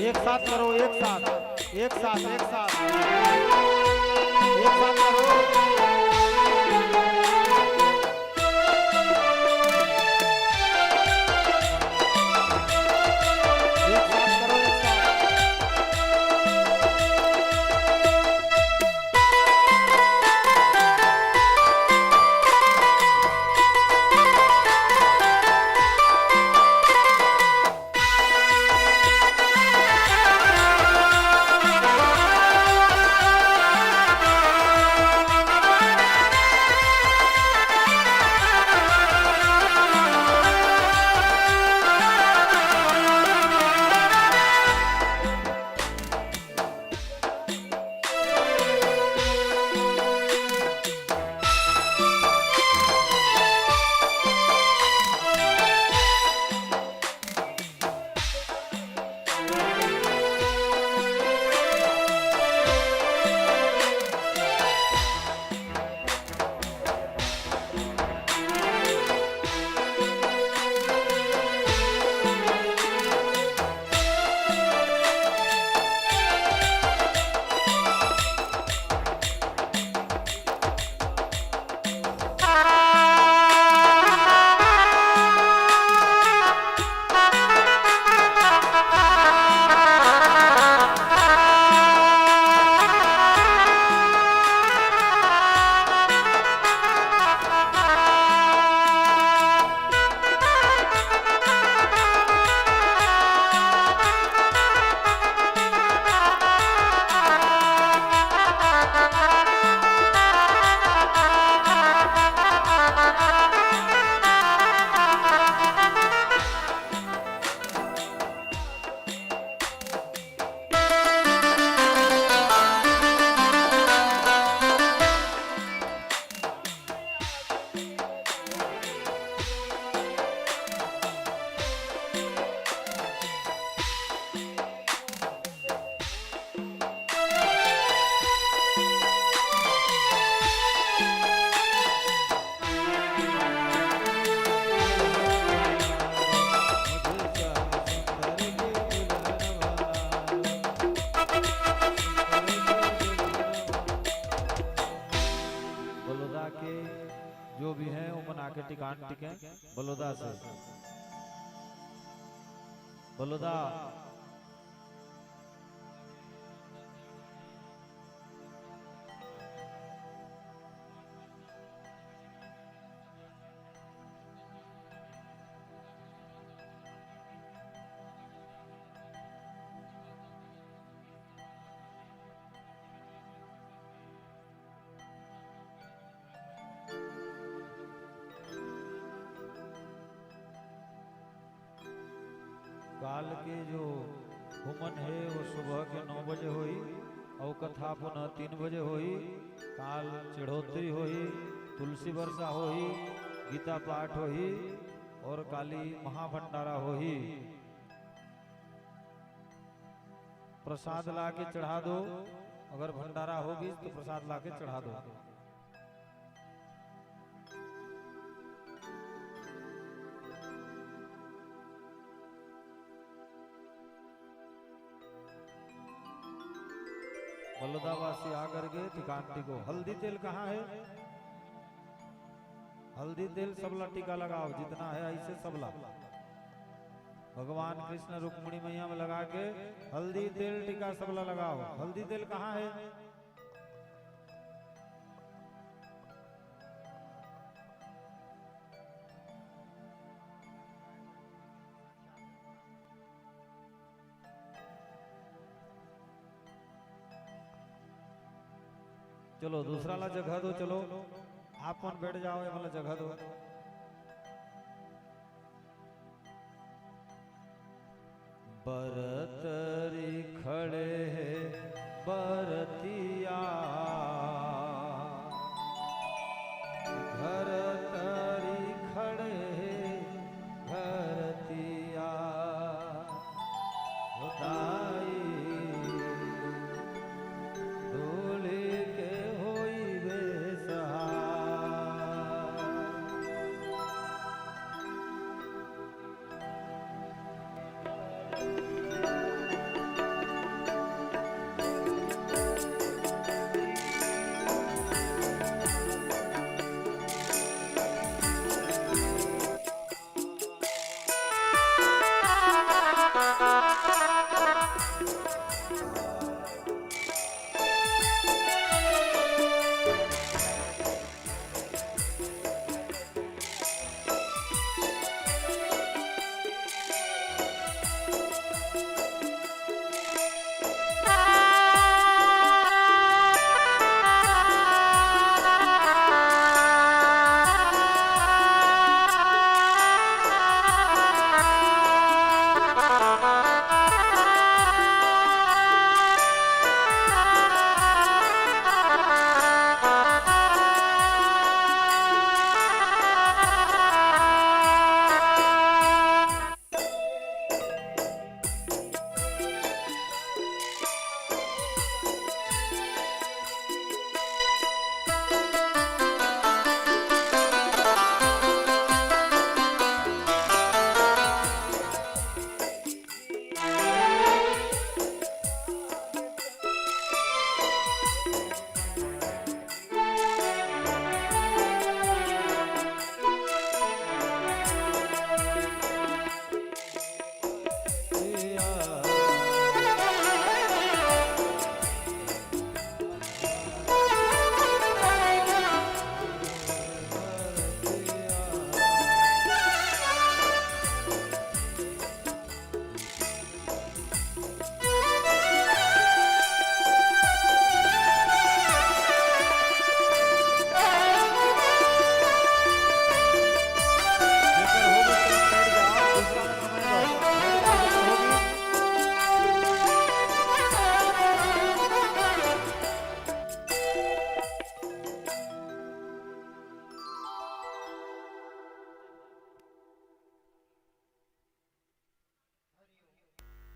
एक साथ करो, एक साथ, एक साथ, एक साथ, एक साथ करो। एक साथ करो, एक साथ। बलौदा के जो भी हैं, ओमन आके टिकान टिके। बलौदा से, बलौदा। काल के जो हुमन हे, वो सुबह के नौ बजे होही, अउ कथा पुनः तीन बजे होही। काल चिढ़ोतरी होही, तुलसी वर्षा होही, गीता पाठ होही अउ काली महाभंडारा होही। प्रसाद ला के चढ़ा दो, अगर भंडारा होही तो प्रसाद ला के चढ़ा दो। बलदावासी आकर के ठिकान टिको। हल्दी तेल कहाँ है? हल्दी तेल सबला टीका लगाओ, जितना है ऐसे सबला। भगवान कृष्ण रुक्मिणी मैया में लगा के हल्दी तेल टीका सबला लगाओ। हल्दी तेल कहाँ है? चलो, दूसरा ला जगह दो। चलो, आप मन बैठ जाओ, ये वाला जगह दो। बरतरी खड़े हे बरतिया, घर तरी खड़े हे घरतिया। ओ दाई, डोली के होई बेसहाय।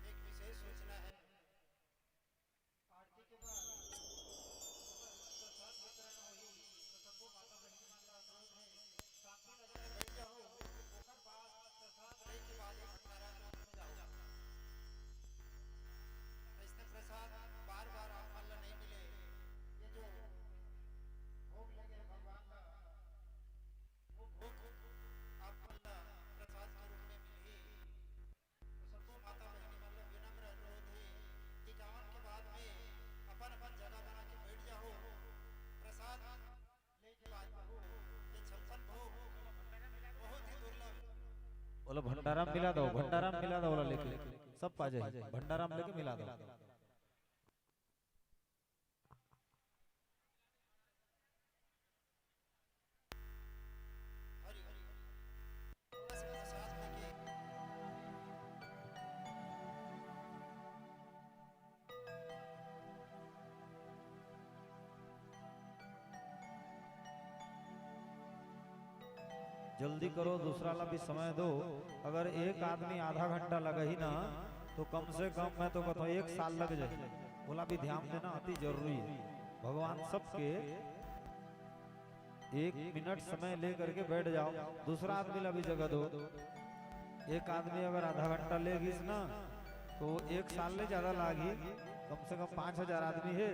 एक विशेष सूचना है। आरती के बाद प्रसाद वितरण होही, तो सबको माता बहिनी मन ला अनुरोध हे, शांति नगर में बैठ जाओ, ओकर बाद प्रसाद लेके बाद ही भंडारा में घुस जाओ। अइसने प्रसाद बार-बार आप मन ला नहीं मिले। ये जो भोग लगे हे भगवान का, वो भोग आप मन ला प्रसाद के रूप में मिलही। तो सबको माता बहिनी मन ला विनम्र अनुरोध हे कि गावन के बाद में अपन अपन जगह बना के बैठ जाओ। प्रसाद लेके बाद में ये छप्पन भोग बहुत ही दुर्लभ। ओला भंडारा में मिला दो, भंडारा में मिला दो, ओला लेके सब पा जाए, भंडारा में लेके मिला दो। जल्दी करो, दूसरा ला भी समय दो। अगर एक आदमी आधा घंटा लगही ना, तो कम से कम मैं तो कहता हूँ एक साल लग जाए। ओला भी ध्यान देना अति जरूरी है। भगवान सबके एक मिनट समय ले करके बैठ जाओ, दूसरा आदमी ला भी जगह दो। एक आदमी अगर आधा घंटा ले गिस ना, तो एक साल ले ज्यादा लागही। कम से कम पाँच हजार आदमी है।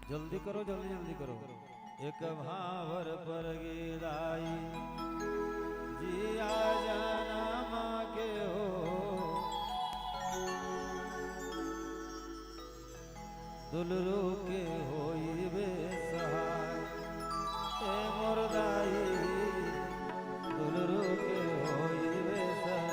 जल्दी करो, जल्दी, जल्दी करो। एक भांवर परगे दाई, जिया जनम के हो। दुलरू के होई बेसहाय, ए मोर दाई, दुलरू के होई बेसहाय।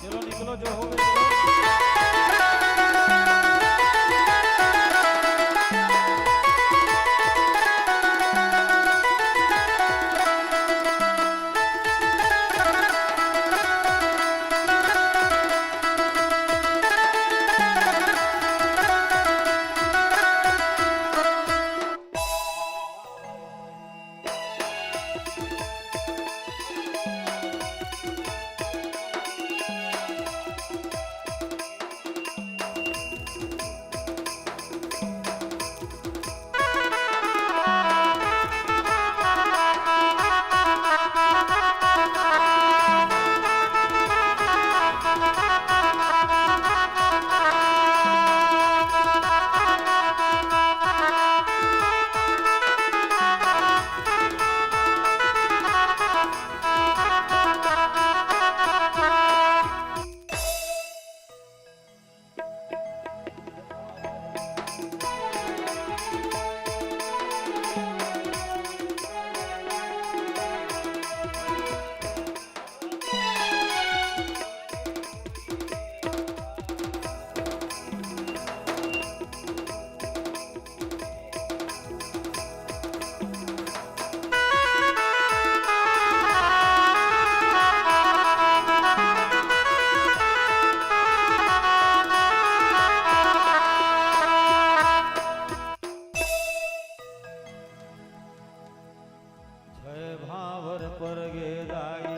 चलो निकलो, जो हो गया। जय भांवर परगे दाई।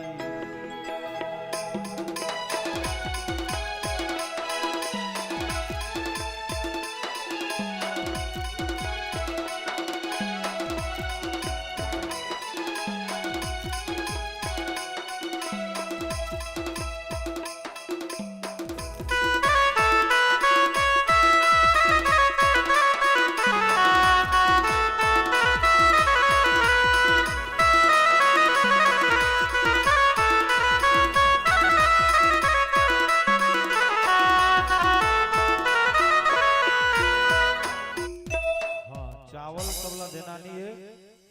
हाँ, चावल सबला देना नहीं है,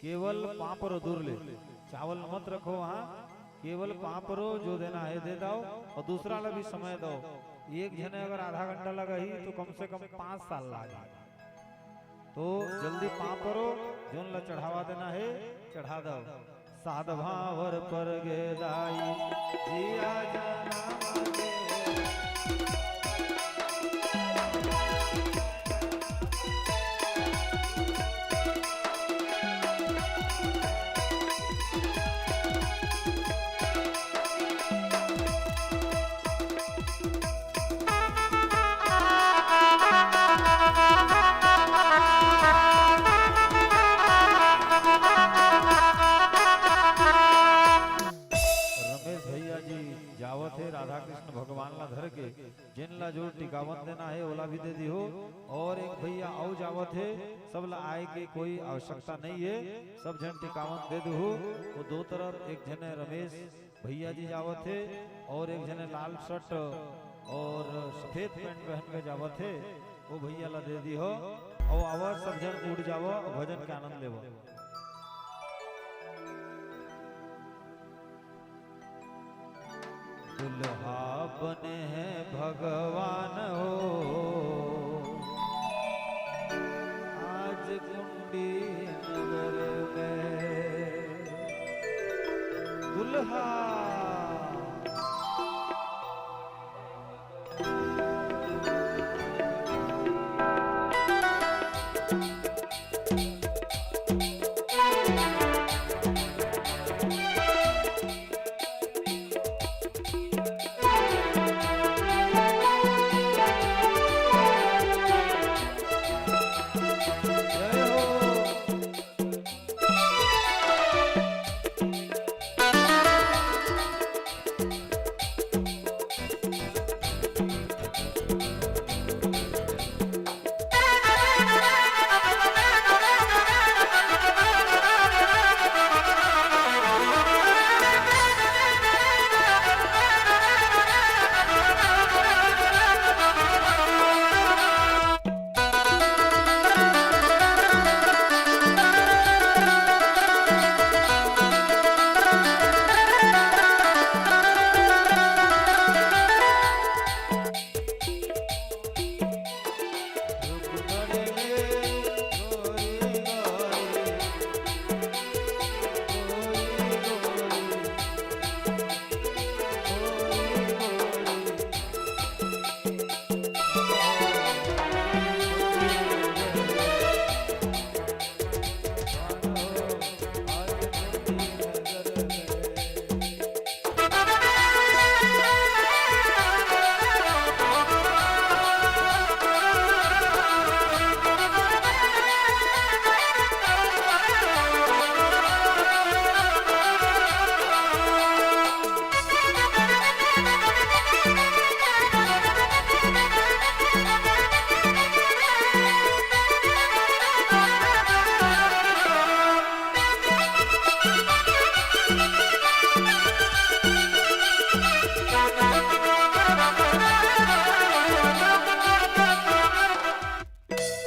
केवल पापरो दूर ले। चावल मत रखो वहाँ, केवल पापरो जो देना है दे दो, और दूसरा ला भी समय दो। एक झने अगर आधा घंटा लगही तो कम से कम पाँच साल लागे। तो जल्दी पापरो, जोन ला चढ़ावा देना है, चढ़ा दो। साध भांवर परगे दाई, जिया जनम के। जेन ला जो टिकावन देना हे, ओला भी दे दिहो। और एक भैया अउ जावत हे, सब ला आए के कोई आवश्यकता नहीं है, सब झन टिकावन दे दिहो। वो दो तरफ एक झने रमेश भैया जी जावत हे और एक झने लाल शर्ट और सफेद पैंट पहन के जावत हे, वो भैया ला दे दिहो। और आवा सब झन उठ जावो और भजन के आनंद लेवो। दुल्हा बने हैं भगवान हो, आज कुंडी नगर में। दुल्हा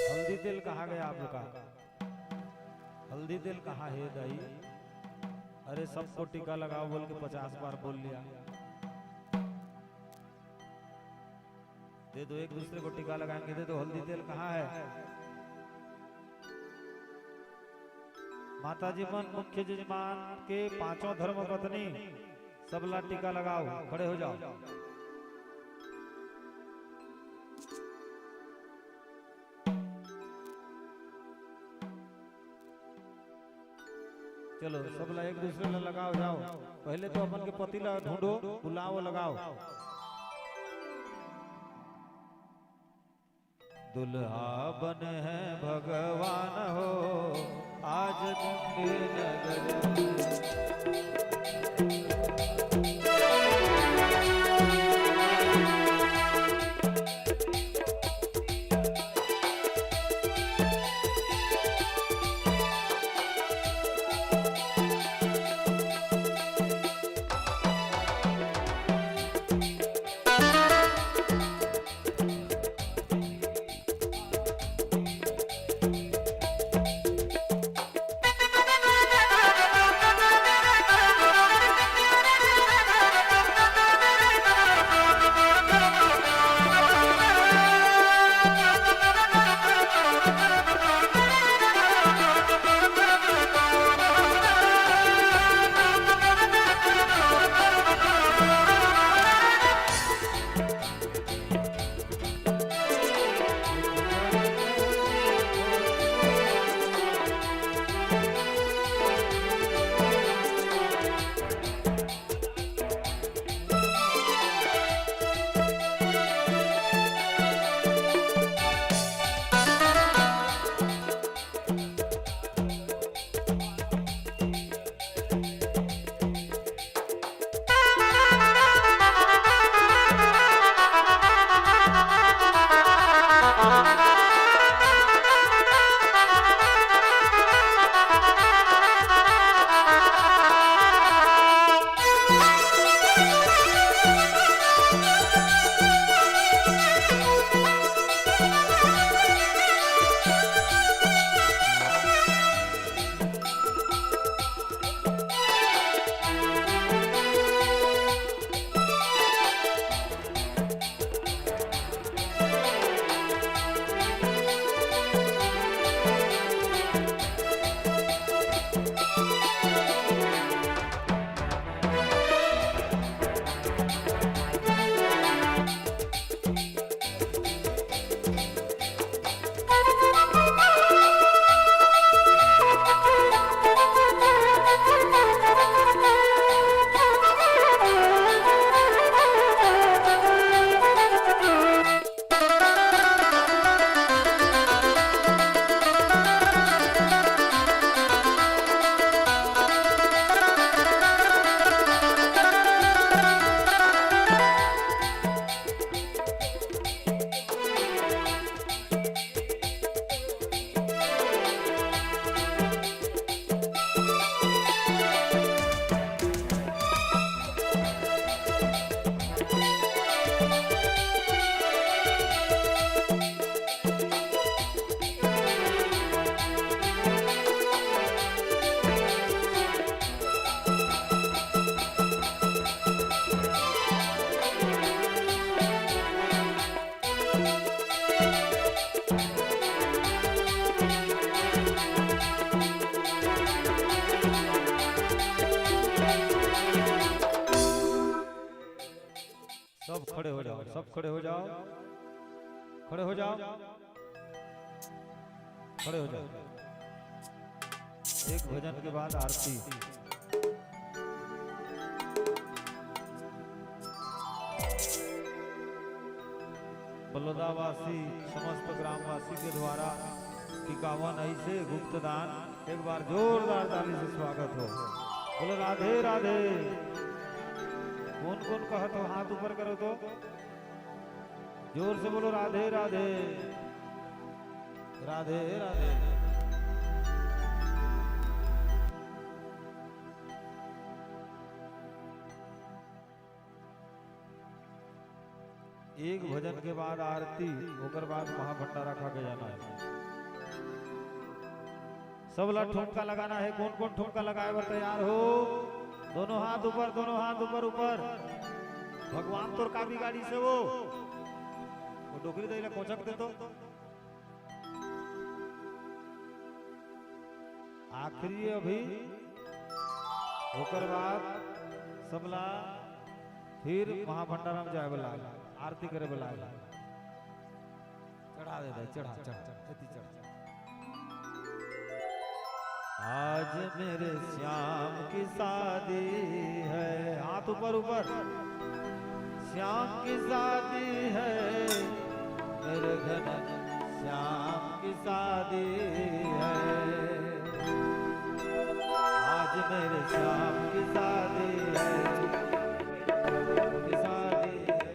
हल्दी तेल कहाँ गया आप लोग का? हल्दी तेल कहाँ है दाई? अरे, सबको टीका लगाओ बोल के पचास बार बोल लिया। दे दो, एक दूसरे को टीका लगाएंगे, दे दो। हल्दी तेल कहाँ है? माता जी मन, मुख्य जजमान के पांचों धर्म पत्नी, सबला टीका लगाओ, खड़े हो जाओ। चलो, सबला एक दूसरे ला लगाओ, जाओ। पहले तो अपन के पति ला ढूंढो, बुलाओ, लगाओ। दुल्हा बने हैं भगवान हो, आज कुंडी नगर में। खड़े हो जाओ, खड़े हो जाओ, खड़े हो जाओ। एक भजन के बाद आरती। बलौदावासी समस्त ग्रामवासी के द्वारा टिकावन ऐसे गुप्त दान, एक बार जोरदार ताली से स्वागत हो। बोलो राधे राधे। कौन कौन कहत हो, हाथ ऊपर करो तो। जोर से बोलो राधे राधे, राधे राधे। एक भजन के बाद आरती, ओकर बाद महाभंडारा खा के जाना है। सब ला ठुमका लगाना है। कौन कौन ठुमका लगाए बर तैयार हो? दोनों हाथ ऊपर, दोनों हाथ ऊपर, ऊपर। भगवान तोर का बिगाड़ी से वो, वो डोकरी दई ला कोचक दे तो। आखिरी अभी, ओकर बाद सबला फिर महाभंडारा में जाए वाला, आरती करे वाला। चढ़ा दे भाई, चढ़ा, चढ़ा, एती चढ़ा। आज मेरे श्याम की शादी है, हाथ ऊपर ऊपर। श्याम की शादी है, मेरे घन श्याम की शादी है। आज मेरे श्याम की शादी है, की शादी है।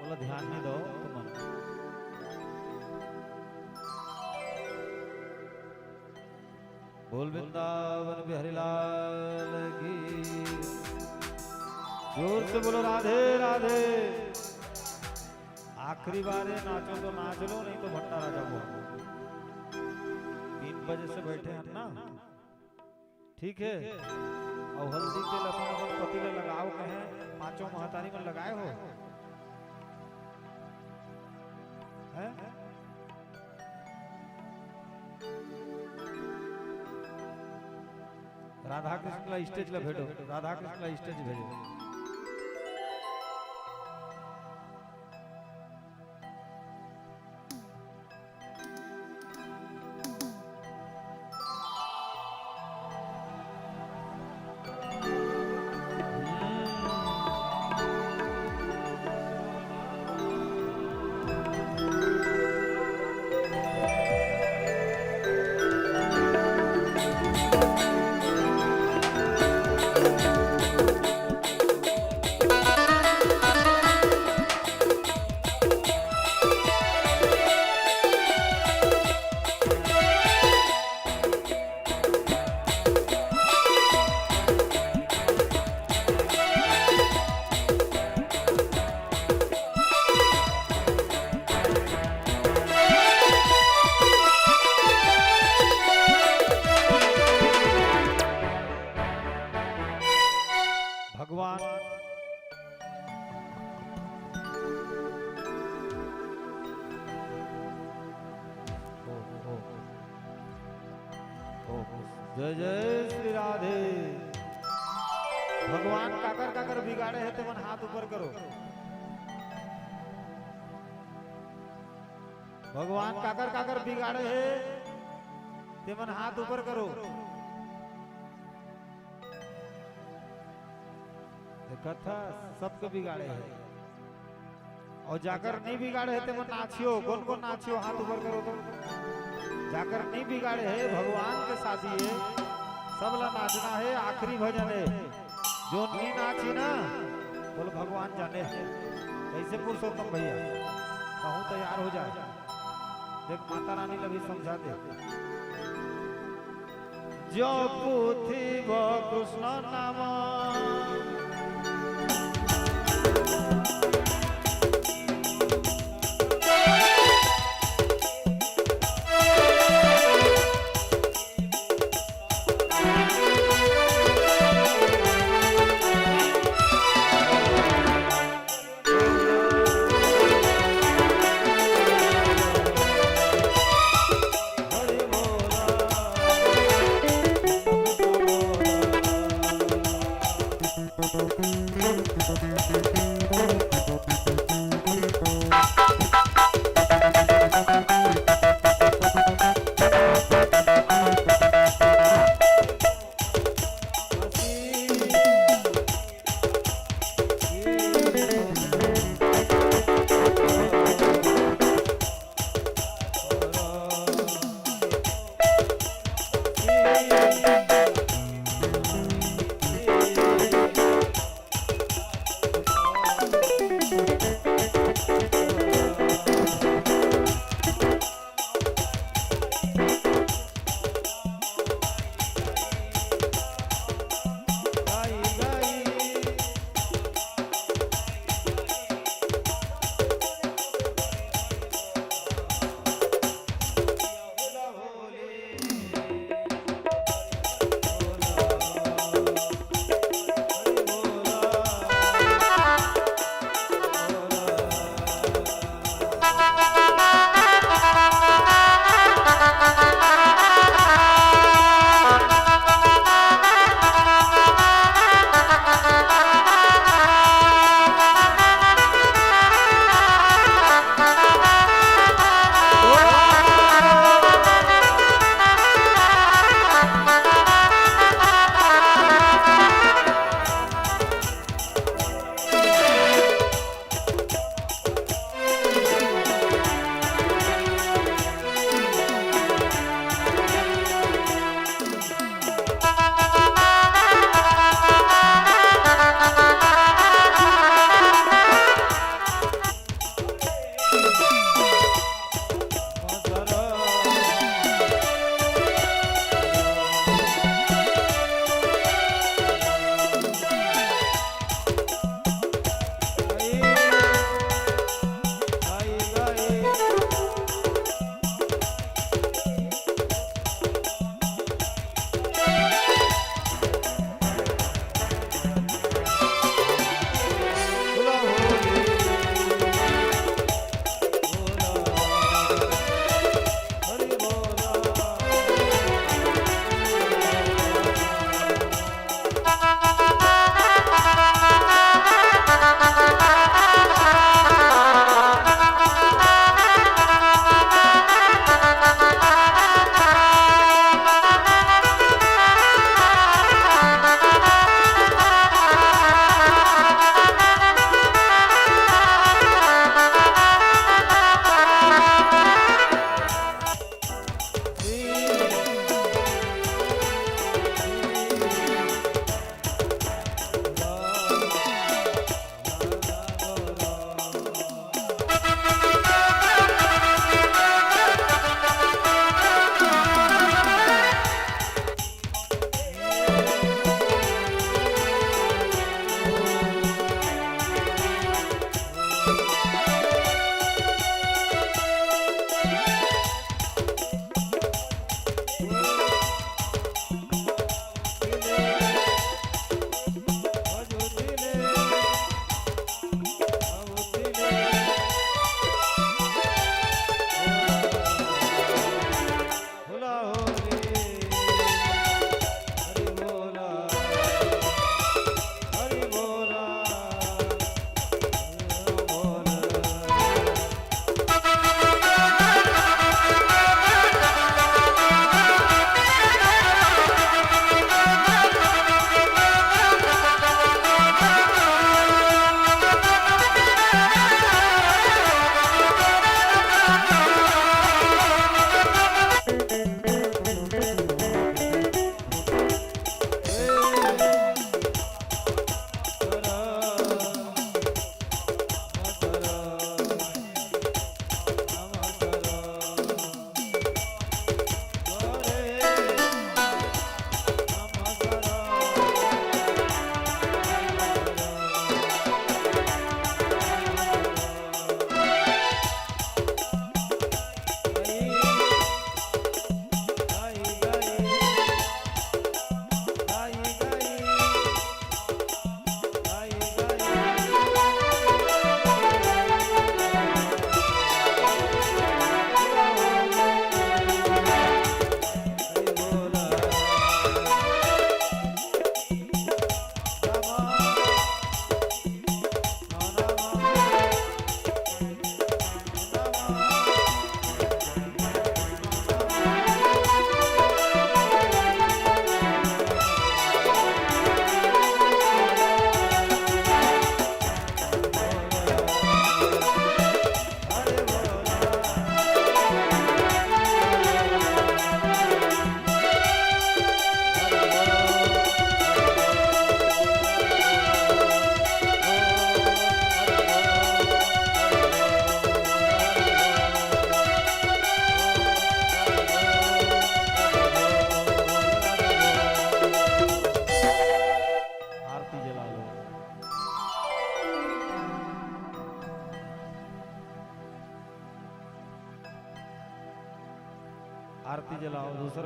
ओला ध्यान नहीं दो तुमन। बोल वृंदावन बिहारी लाल की। जोर से बोलो राधे राधे। आखिरी बार हे, नाचो तो नाच लो, नहीं तो भंडारा जाबो। तीन बजे से बैठे हन ना, ठीक हे। अउ हल्दी तेल अपन अपन पति ला लगाओ कहे, पांचों महतारी मन लगाए हो, हैं? राधा कृष्ण ला stage ला भेजो, राधा कृष्ण ला stage भेजो। भगवान। ओ, ओ, ओ, जय जय श्री राधे। भगवान काकर काकर बिगाड़े हे, तेमन हाथ ऊपर करो। भगवान काकर काकर बिगाड़े हे, तेमन हाथ ऊपर करो। देखत ह, सबके बिगाड़े हे। अउ जाकर नइ बिगाड़े हे, तेमन नाचियो। कोन कोन नाचियो, हाथ ऊपर करो तो। जाकर नइ बिगाड़े हे, भगवान के शादी हे, सब ला नाचना हे। आखिरी भजन हे, जो नइ नाची ना, बोल भगवान जाने। कैसे पुरुषोत्तम भैया, कहूँ तैयार हो जाए। देख, माता रानी ला भी समझा दे। जपथि व कृष्ण नाम।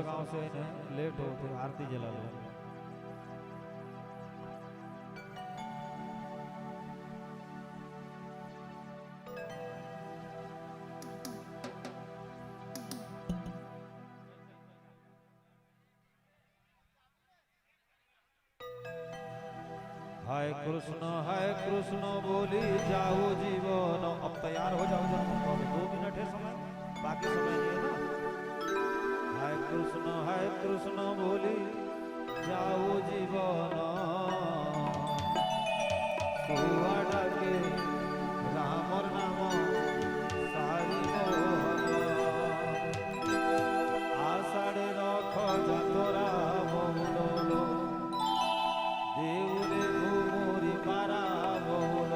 गांव से इन्हें लेट होथे, आरती जला लो। हाय कृष्ण, हाय कृष्ण बोली जाओ जीवन। अब तैयार हो जाओ, जब तुम कहोगे, दो मिनट है समय, बाकी समय नहीं है ना। हाय कृष्ण, हाय कृष्ण बोली जाओ जीवन। सुआ डाके रामर नाम सारी मोहन। आषाढ़ रथ जातरा बहुल, देउले घुमुरी पारा बहुल।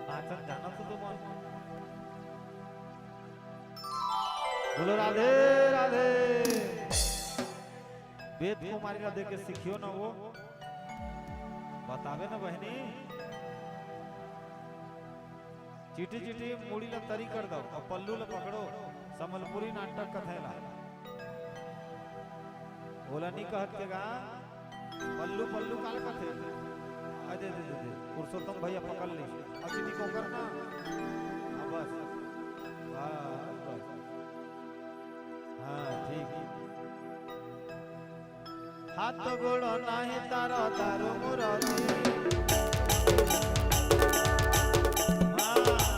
नाचन जानत हो तुमन? बोलो राधे राधे। वेद कुमारी ला देख के सीखियो ना वो। बतावे ना बहनी। चीटी चीटी मुड़ी ला तरी कर दो अउ पल्लू ला पकड़ो। संबलपुरी नाटक कथे ला। ओला नी कहत के गा। पल्लू, पल्लू काला कथे? आ दे, दे, दे, दे। पुरुषोत्तम भैया पकड़ ले। अब चीटी को करना। हाँ, बस। बस, बस। हाँ, ठीक। हाथ गोड़ नाही तारा दारू मुरारी। हाँ, हाँ।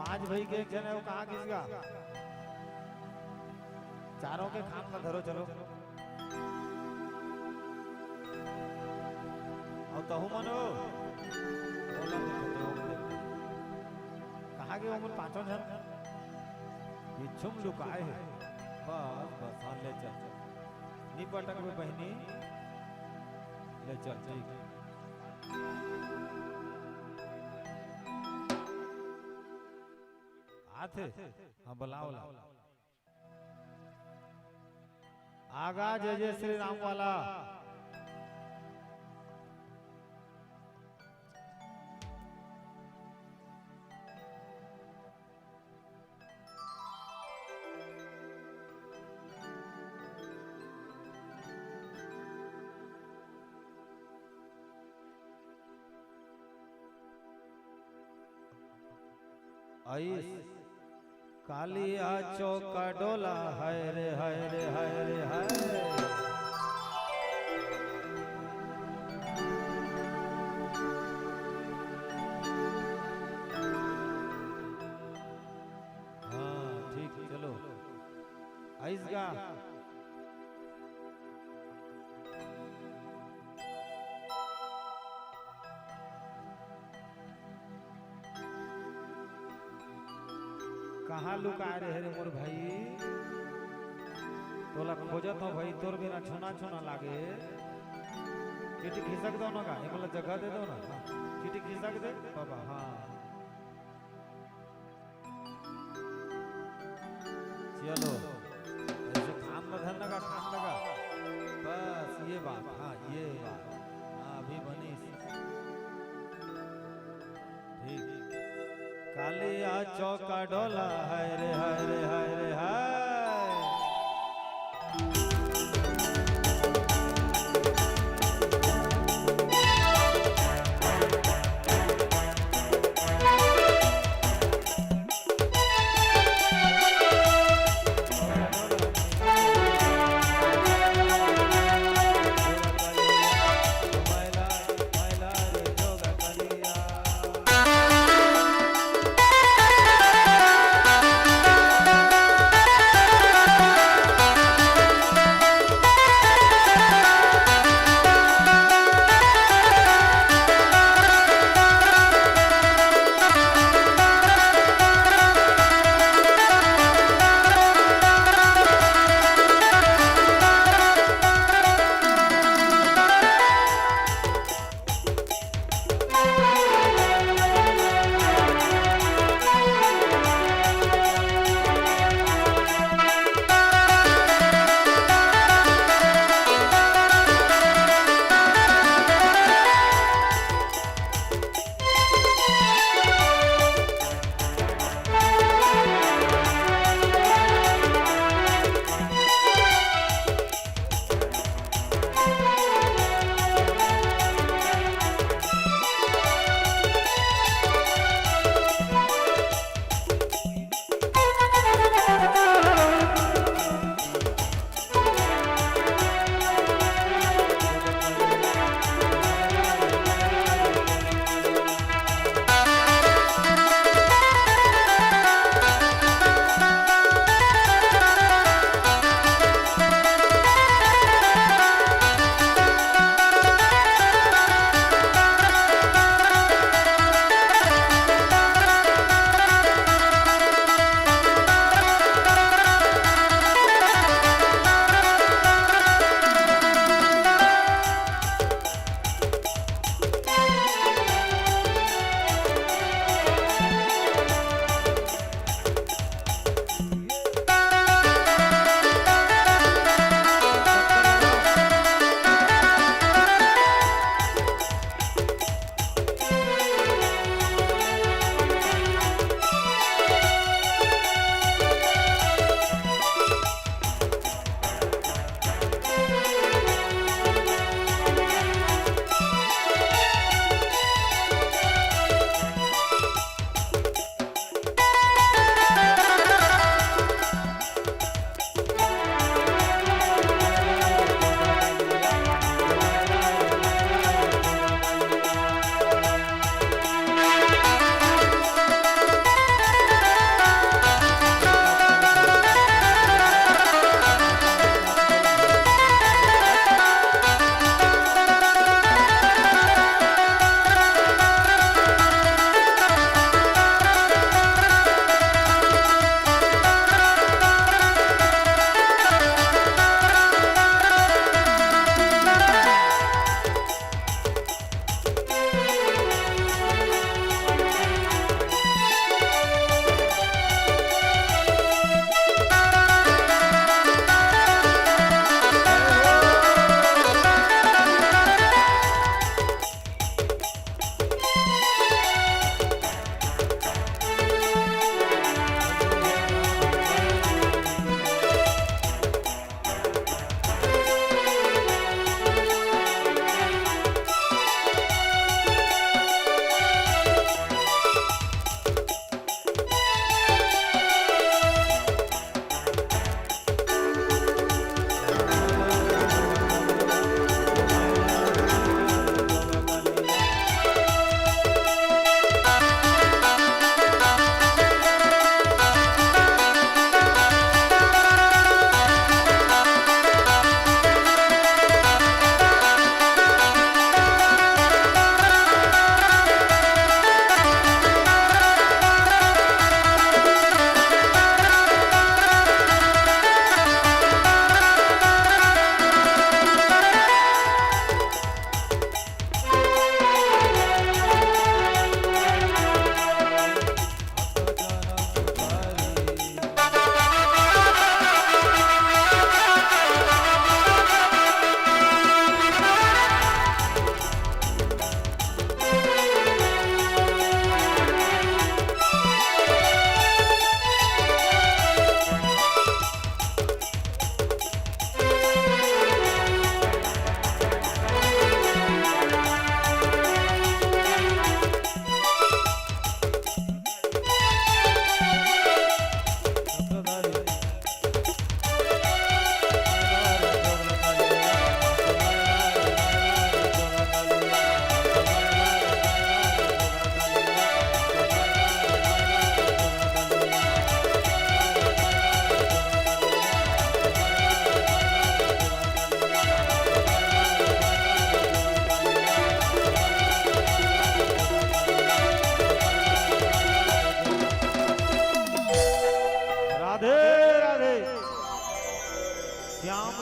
आज भाई के एक झन हे, वो कहाँ गिस गा? चारों के खाम ला धरो, चलो। अउ तहू मन हो, ओला देखो तो, कहाँ गे ओमन पाँचों झन? ये छुम लुकाए हे। बस, बस, हाँ, ले चल। नी पटकबे बहिनी, ले चल, ठीक। आथे? हाँ, बुलाओ ला। आगा जय जय श्री राम वाला। आइस कालिया चौका डोला, हाय रे, हाय रे, हाय रे, हाय। हाँ, ठीक, चलो। आइस गा। कहाँ लुकाए रहे रे मोर भाई? तोला खोजत हो भाई, तोर बिना छुना छुना लागे। चीटी खिसक दो ना गा, एमन ला जगह दे दो ना। हाँ, चीटी खिसक दे बाबा, हाँ। चलो, ऐसे खाम ला धर लगा, खाम लगा। बस, ये बात, हाँ, ये बात। हाँ, अभी बनिस। ठीक। कालिया चौका डोला, हाय रे, हाय रे, हाय रे, हाय।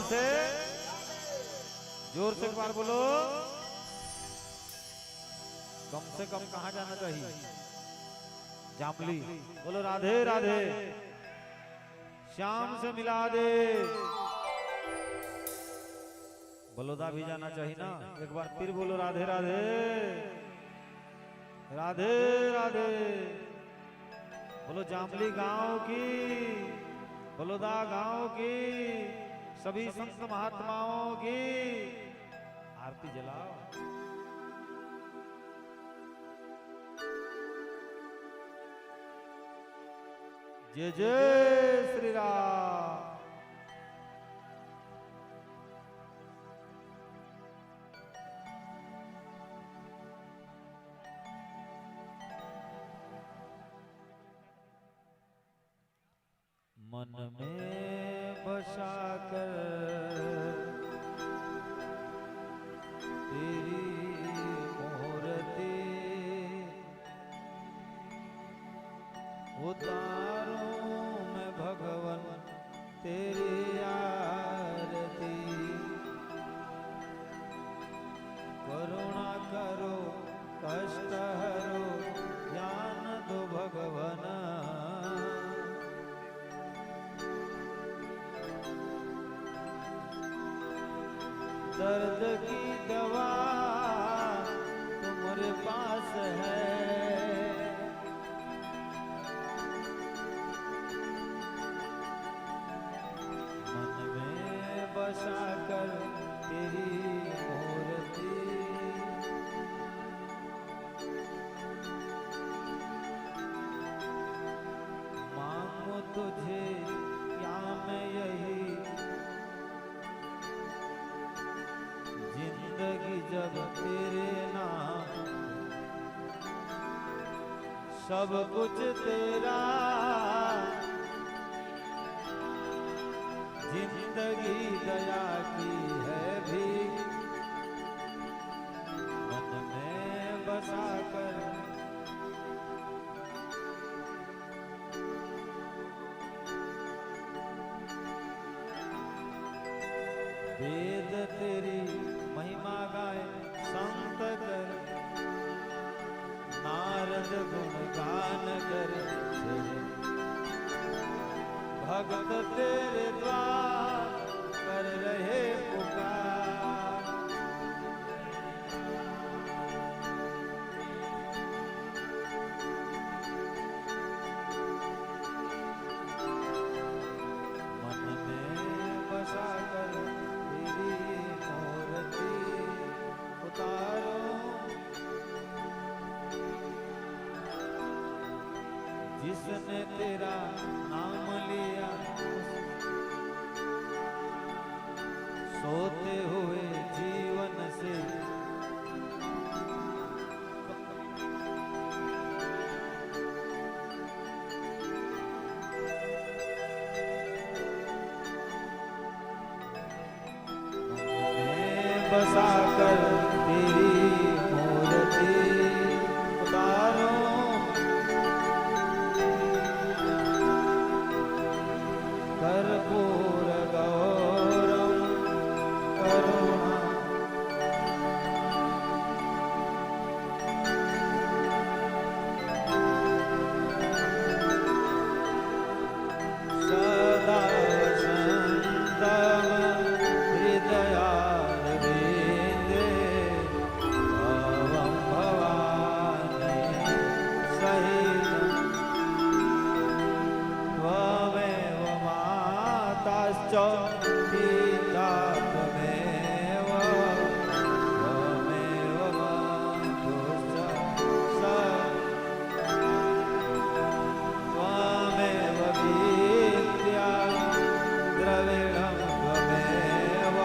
से जोर से एक बार बोलो, कम से कम कहाँ जाना चाहिए? जामली। बोलो राधे राधे, श्याम से मिला दे। बलौदा भी जाना चाहिए ना, एक बार फिर बोलो राधे राधे, राधे राधे। बोलो जामली गांव की, बलौदा गांव की, सभी संत महात्माओं की। आरती जलाओ। जय जय श्री राम। मन में बसा कर तेरी मूर्ति उतारूं मैं भगवन तेरी आरती। करुणा करो, कष्ट हरो, ज्ञान दो भगवन। दर्द की दवा तुम्हारे पास है। मन में बसा कर तेरी मूर्ति मांगू तुझे, क्या मैं यही जिंदगी जब तेरे नाम, सब कुछ तेरा। जिंदगी दया की है भी, मन में बसा कर। वेद तेरी महिमा गाए संत कर, नारद गुणगान कर। भक्त तेरे द्वार कर रहे पुकार। मन में बसा कर तेरी मूर्ति उतारो। जिसने तेरा नाम लिया, सोते हुए जीवन से बसा कर तेरी मूर्ति उतारो। कर्पूर गौरम करुणा सदा वसंतम हृदयारविंदे भवम भवानी सहित। त्वमेव माताश्च पिता त्वमेव, त्वमेव बन्धुश्च स त्वमेव विद्या द्रविणं त्वमेव,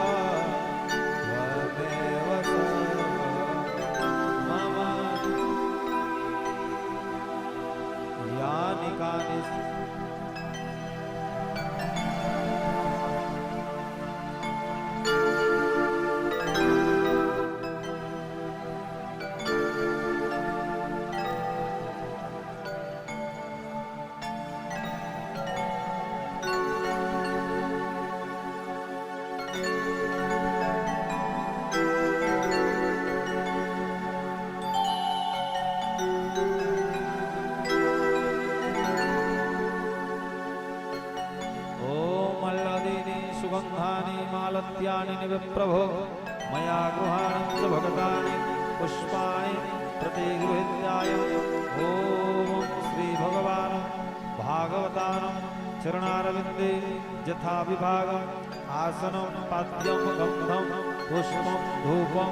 त्वमेव सर्वं मम। यानि कानि गन्धानि मालत्यानि निविप्रभो मया गृहाणं च भगतानि पुष्पाणि प्रतिगृहीत्यायं ॐ श्रीभगवानं भागवतानं चरणारविन्दे यथाविभागं आसनं पाद्यं गन्धं पुष्पं धूपं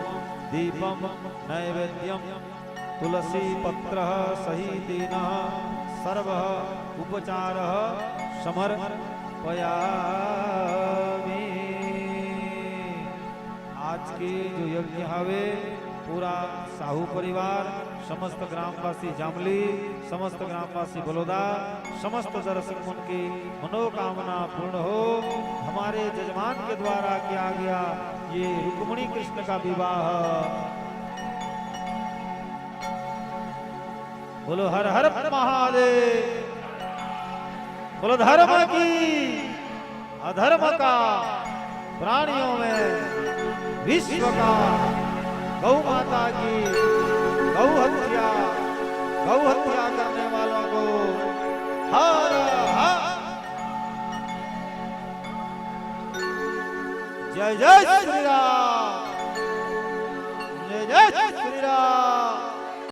दीपं नैवेद्यं तुलसी पत्र सहितेन सर्व उपचार समर्पयामि। आज के जो यज्ञ हवे, पूरा साहू परिवार, समस्त ग्रामवासी जामली, समस्त ग्रामवासी बलोदा, समस्त दर्शक मन के मनोकामना पूर्ण हो। हमारे जजमान के द्वारा किया गया ये रुक्मणी कृष्ण का विवाह। बोलो हर हर महादेव। बोलो धर्म की, अधर्म का, प्राणियों में विश्व का, गौ माता की, गौ हत्या, गौ हत्या करने वालों को हर हर। जय जय श्री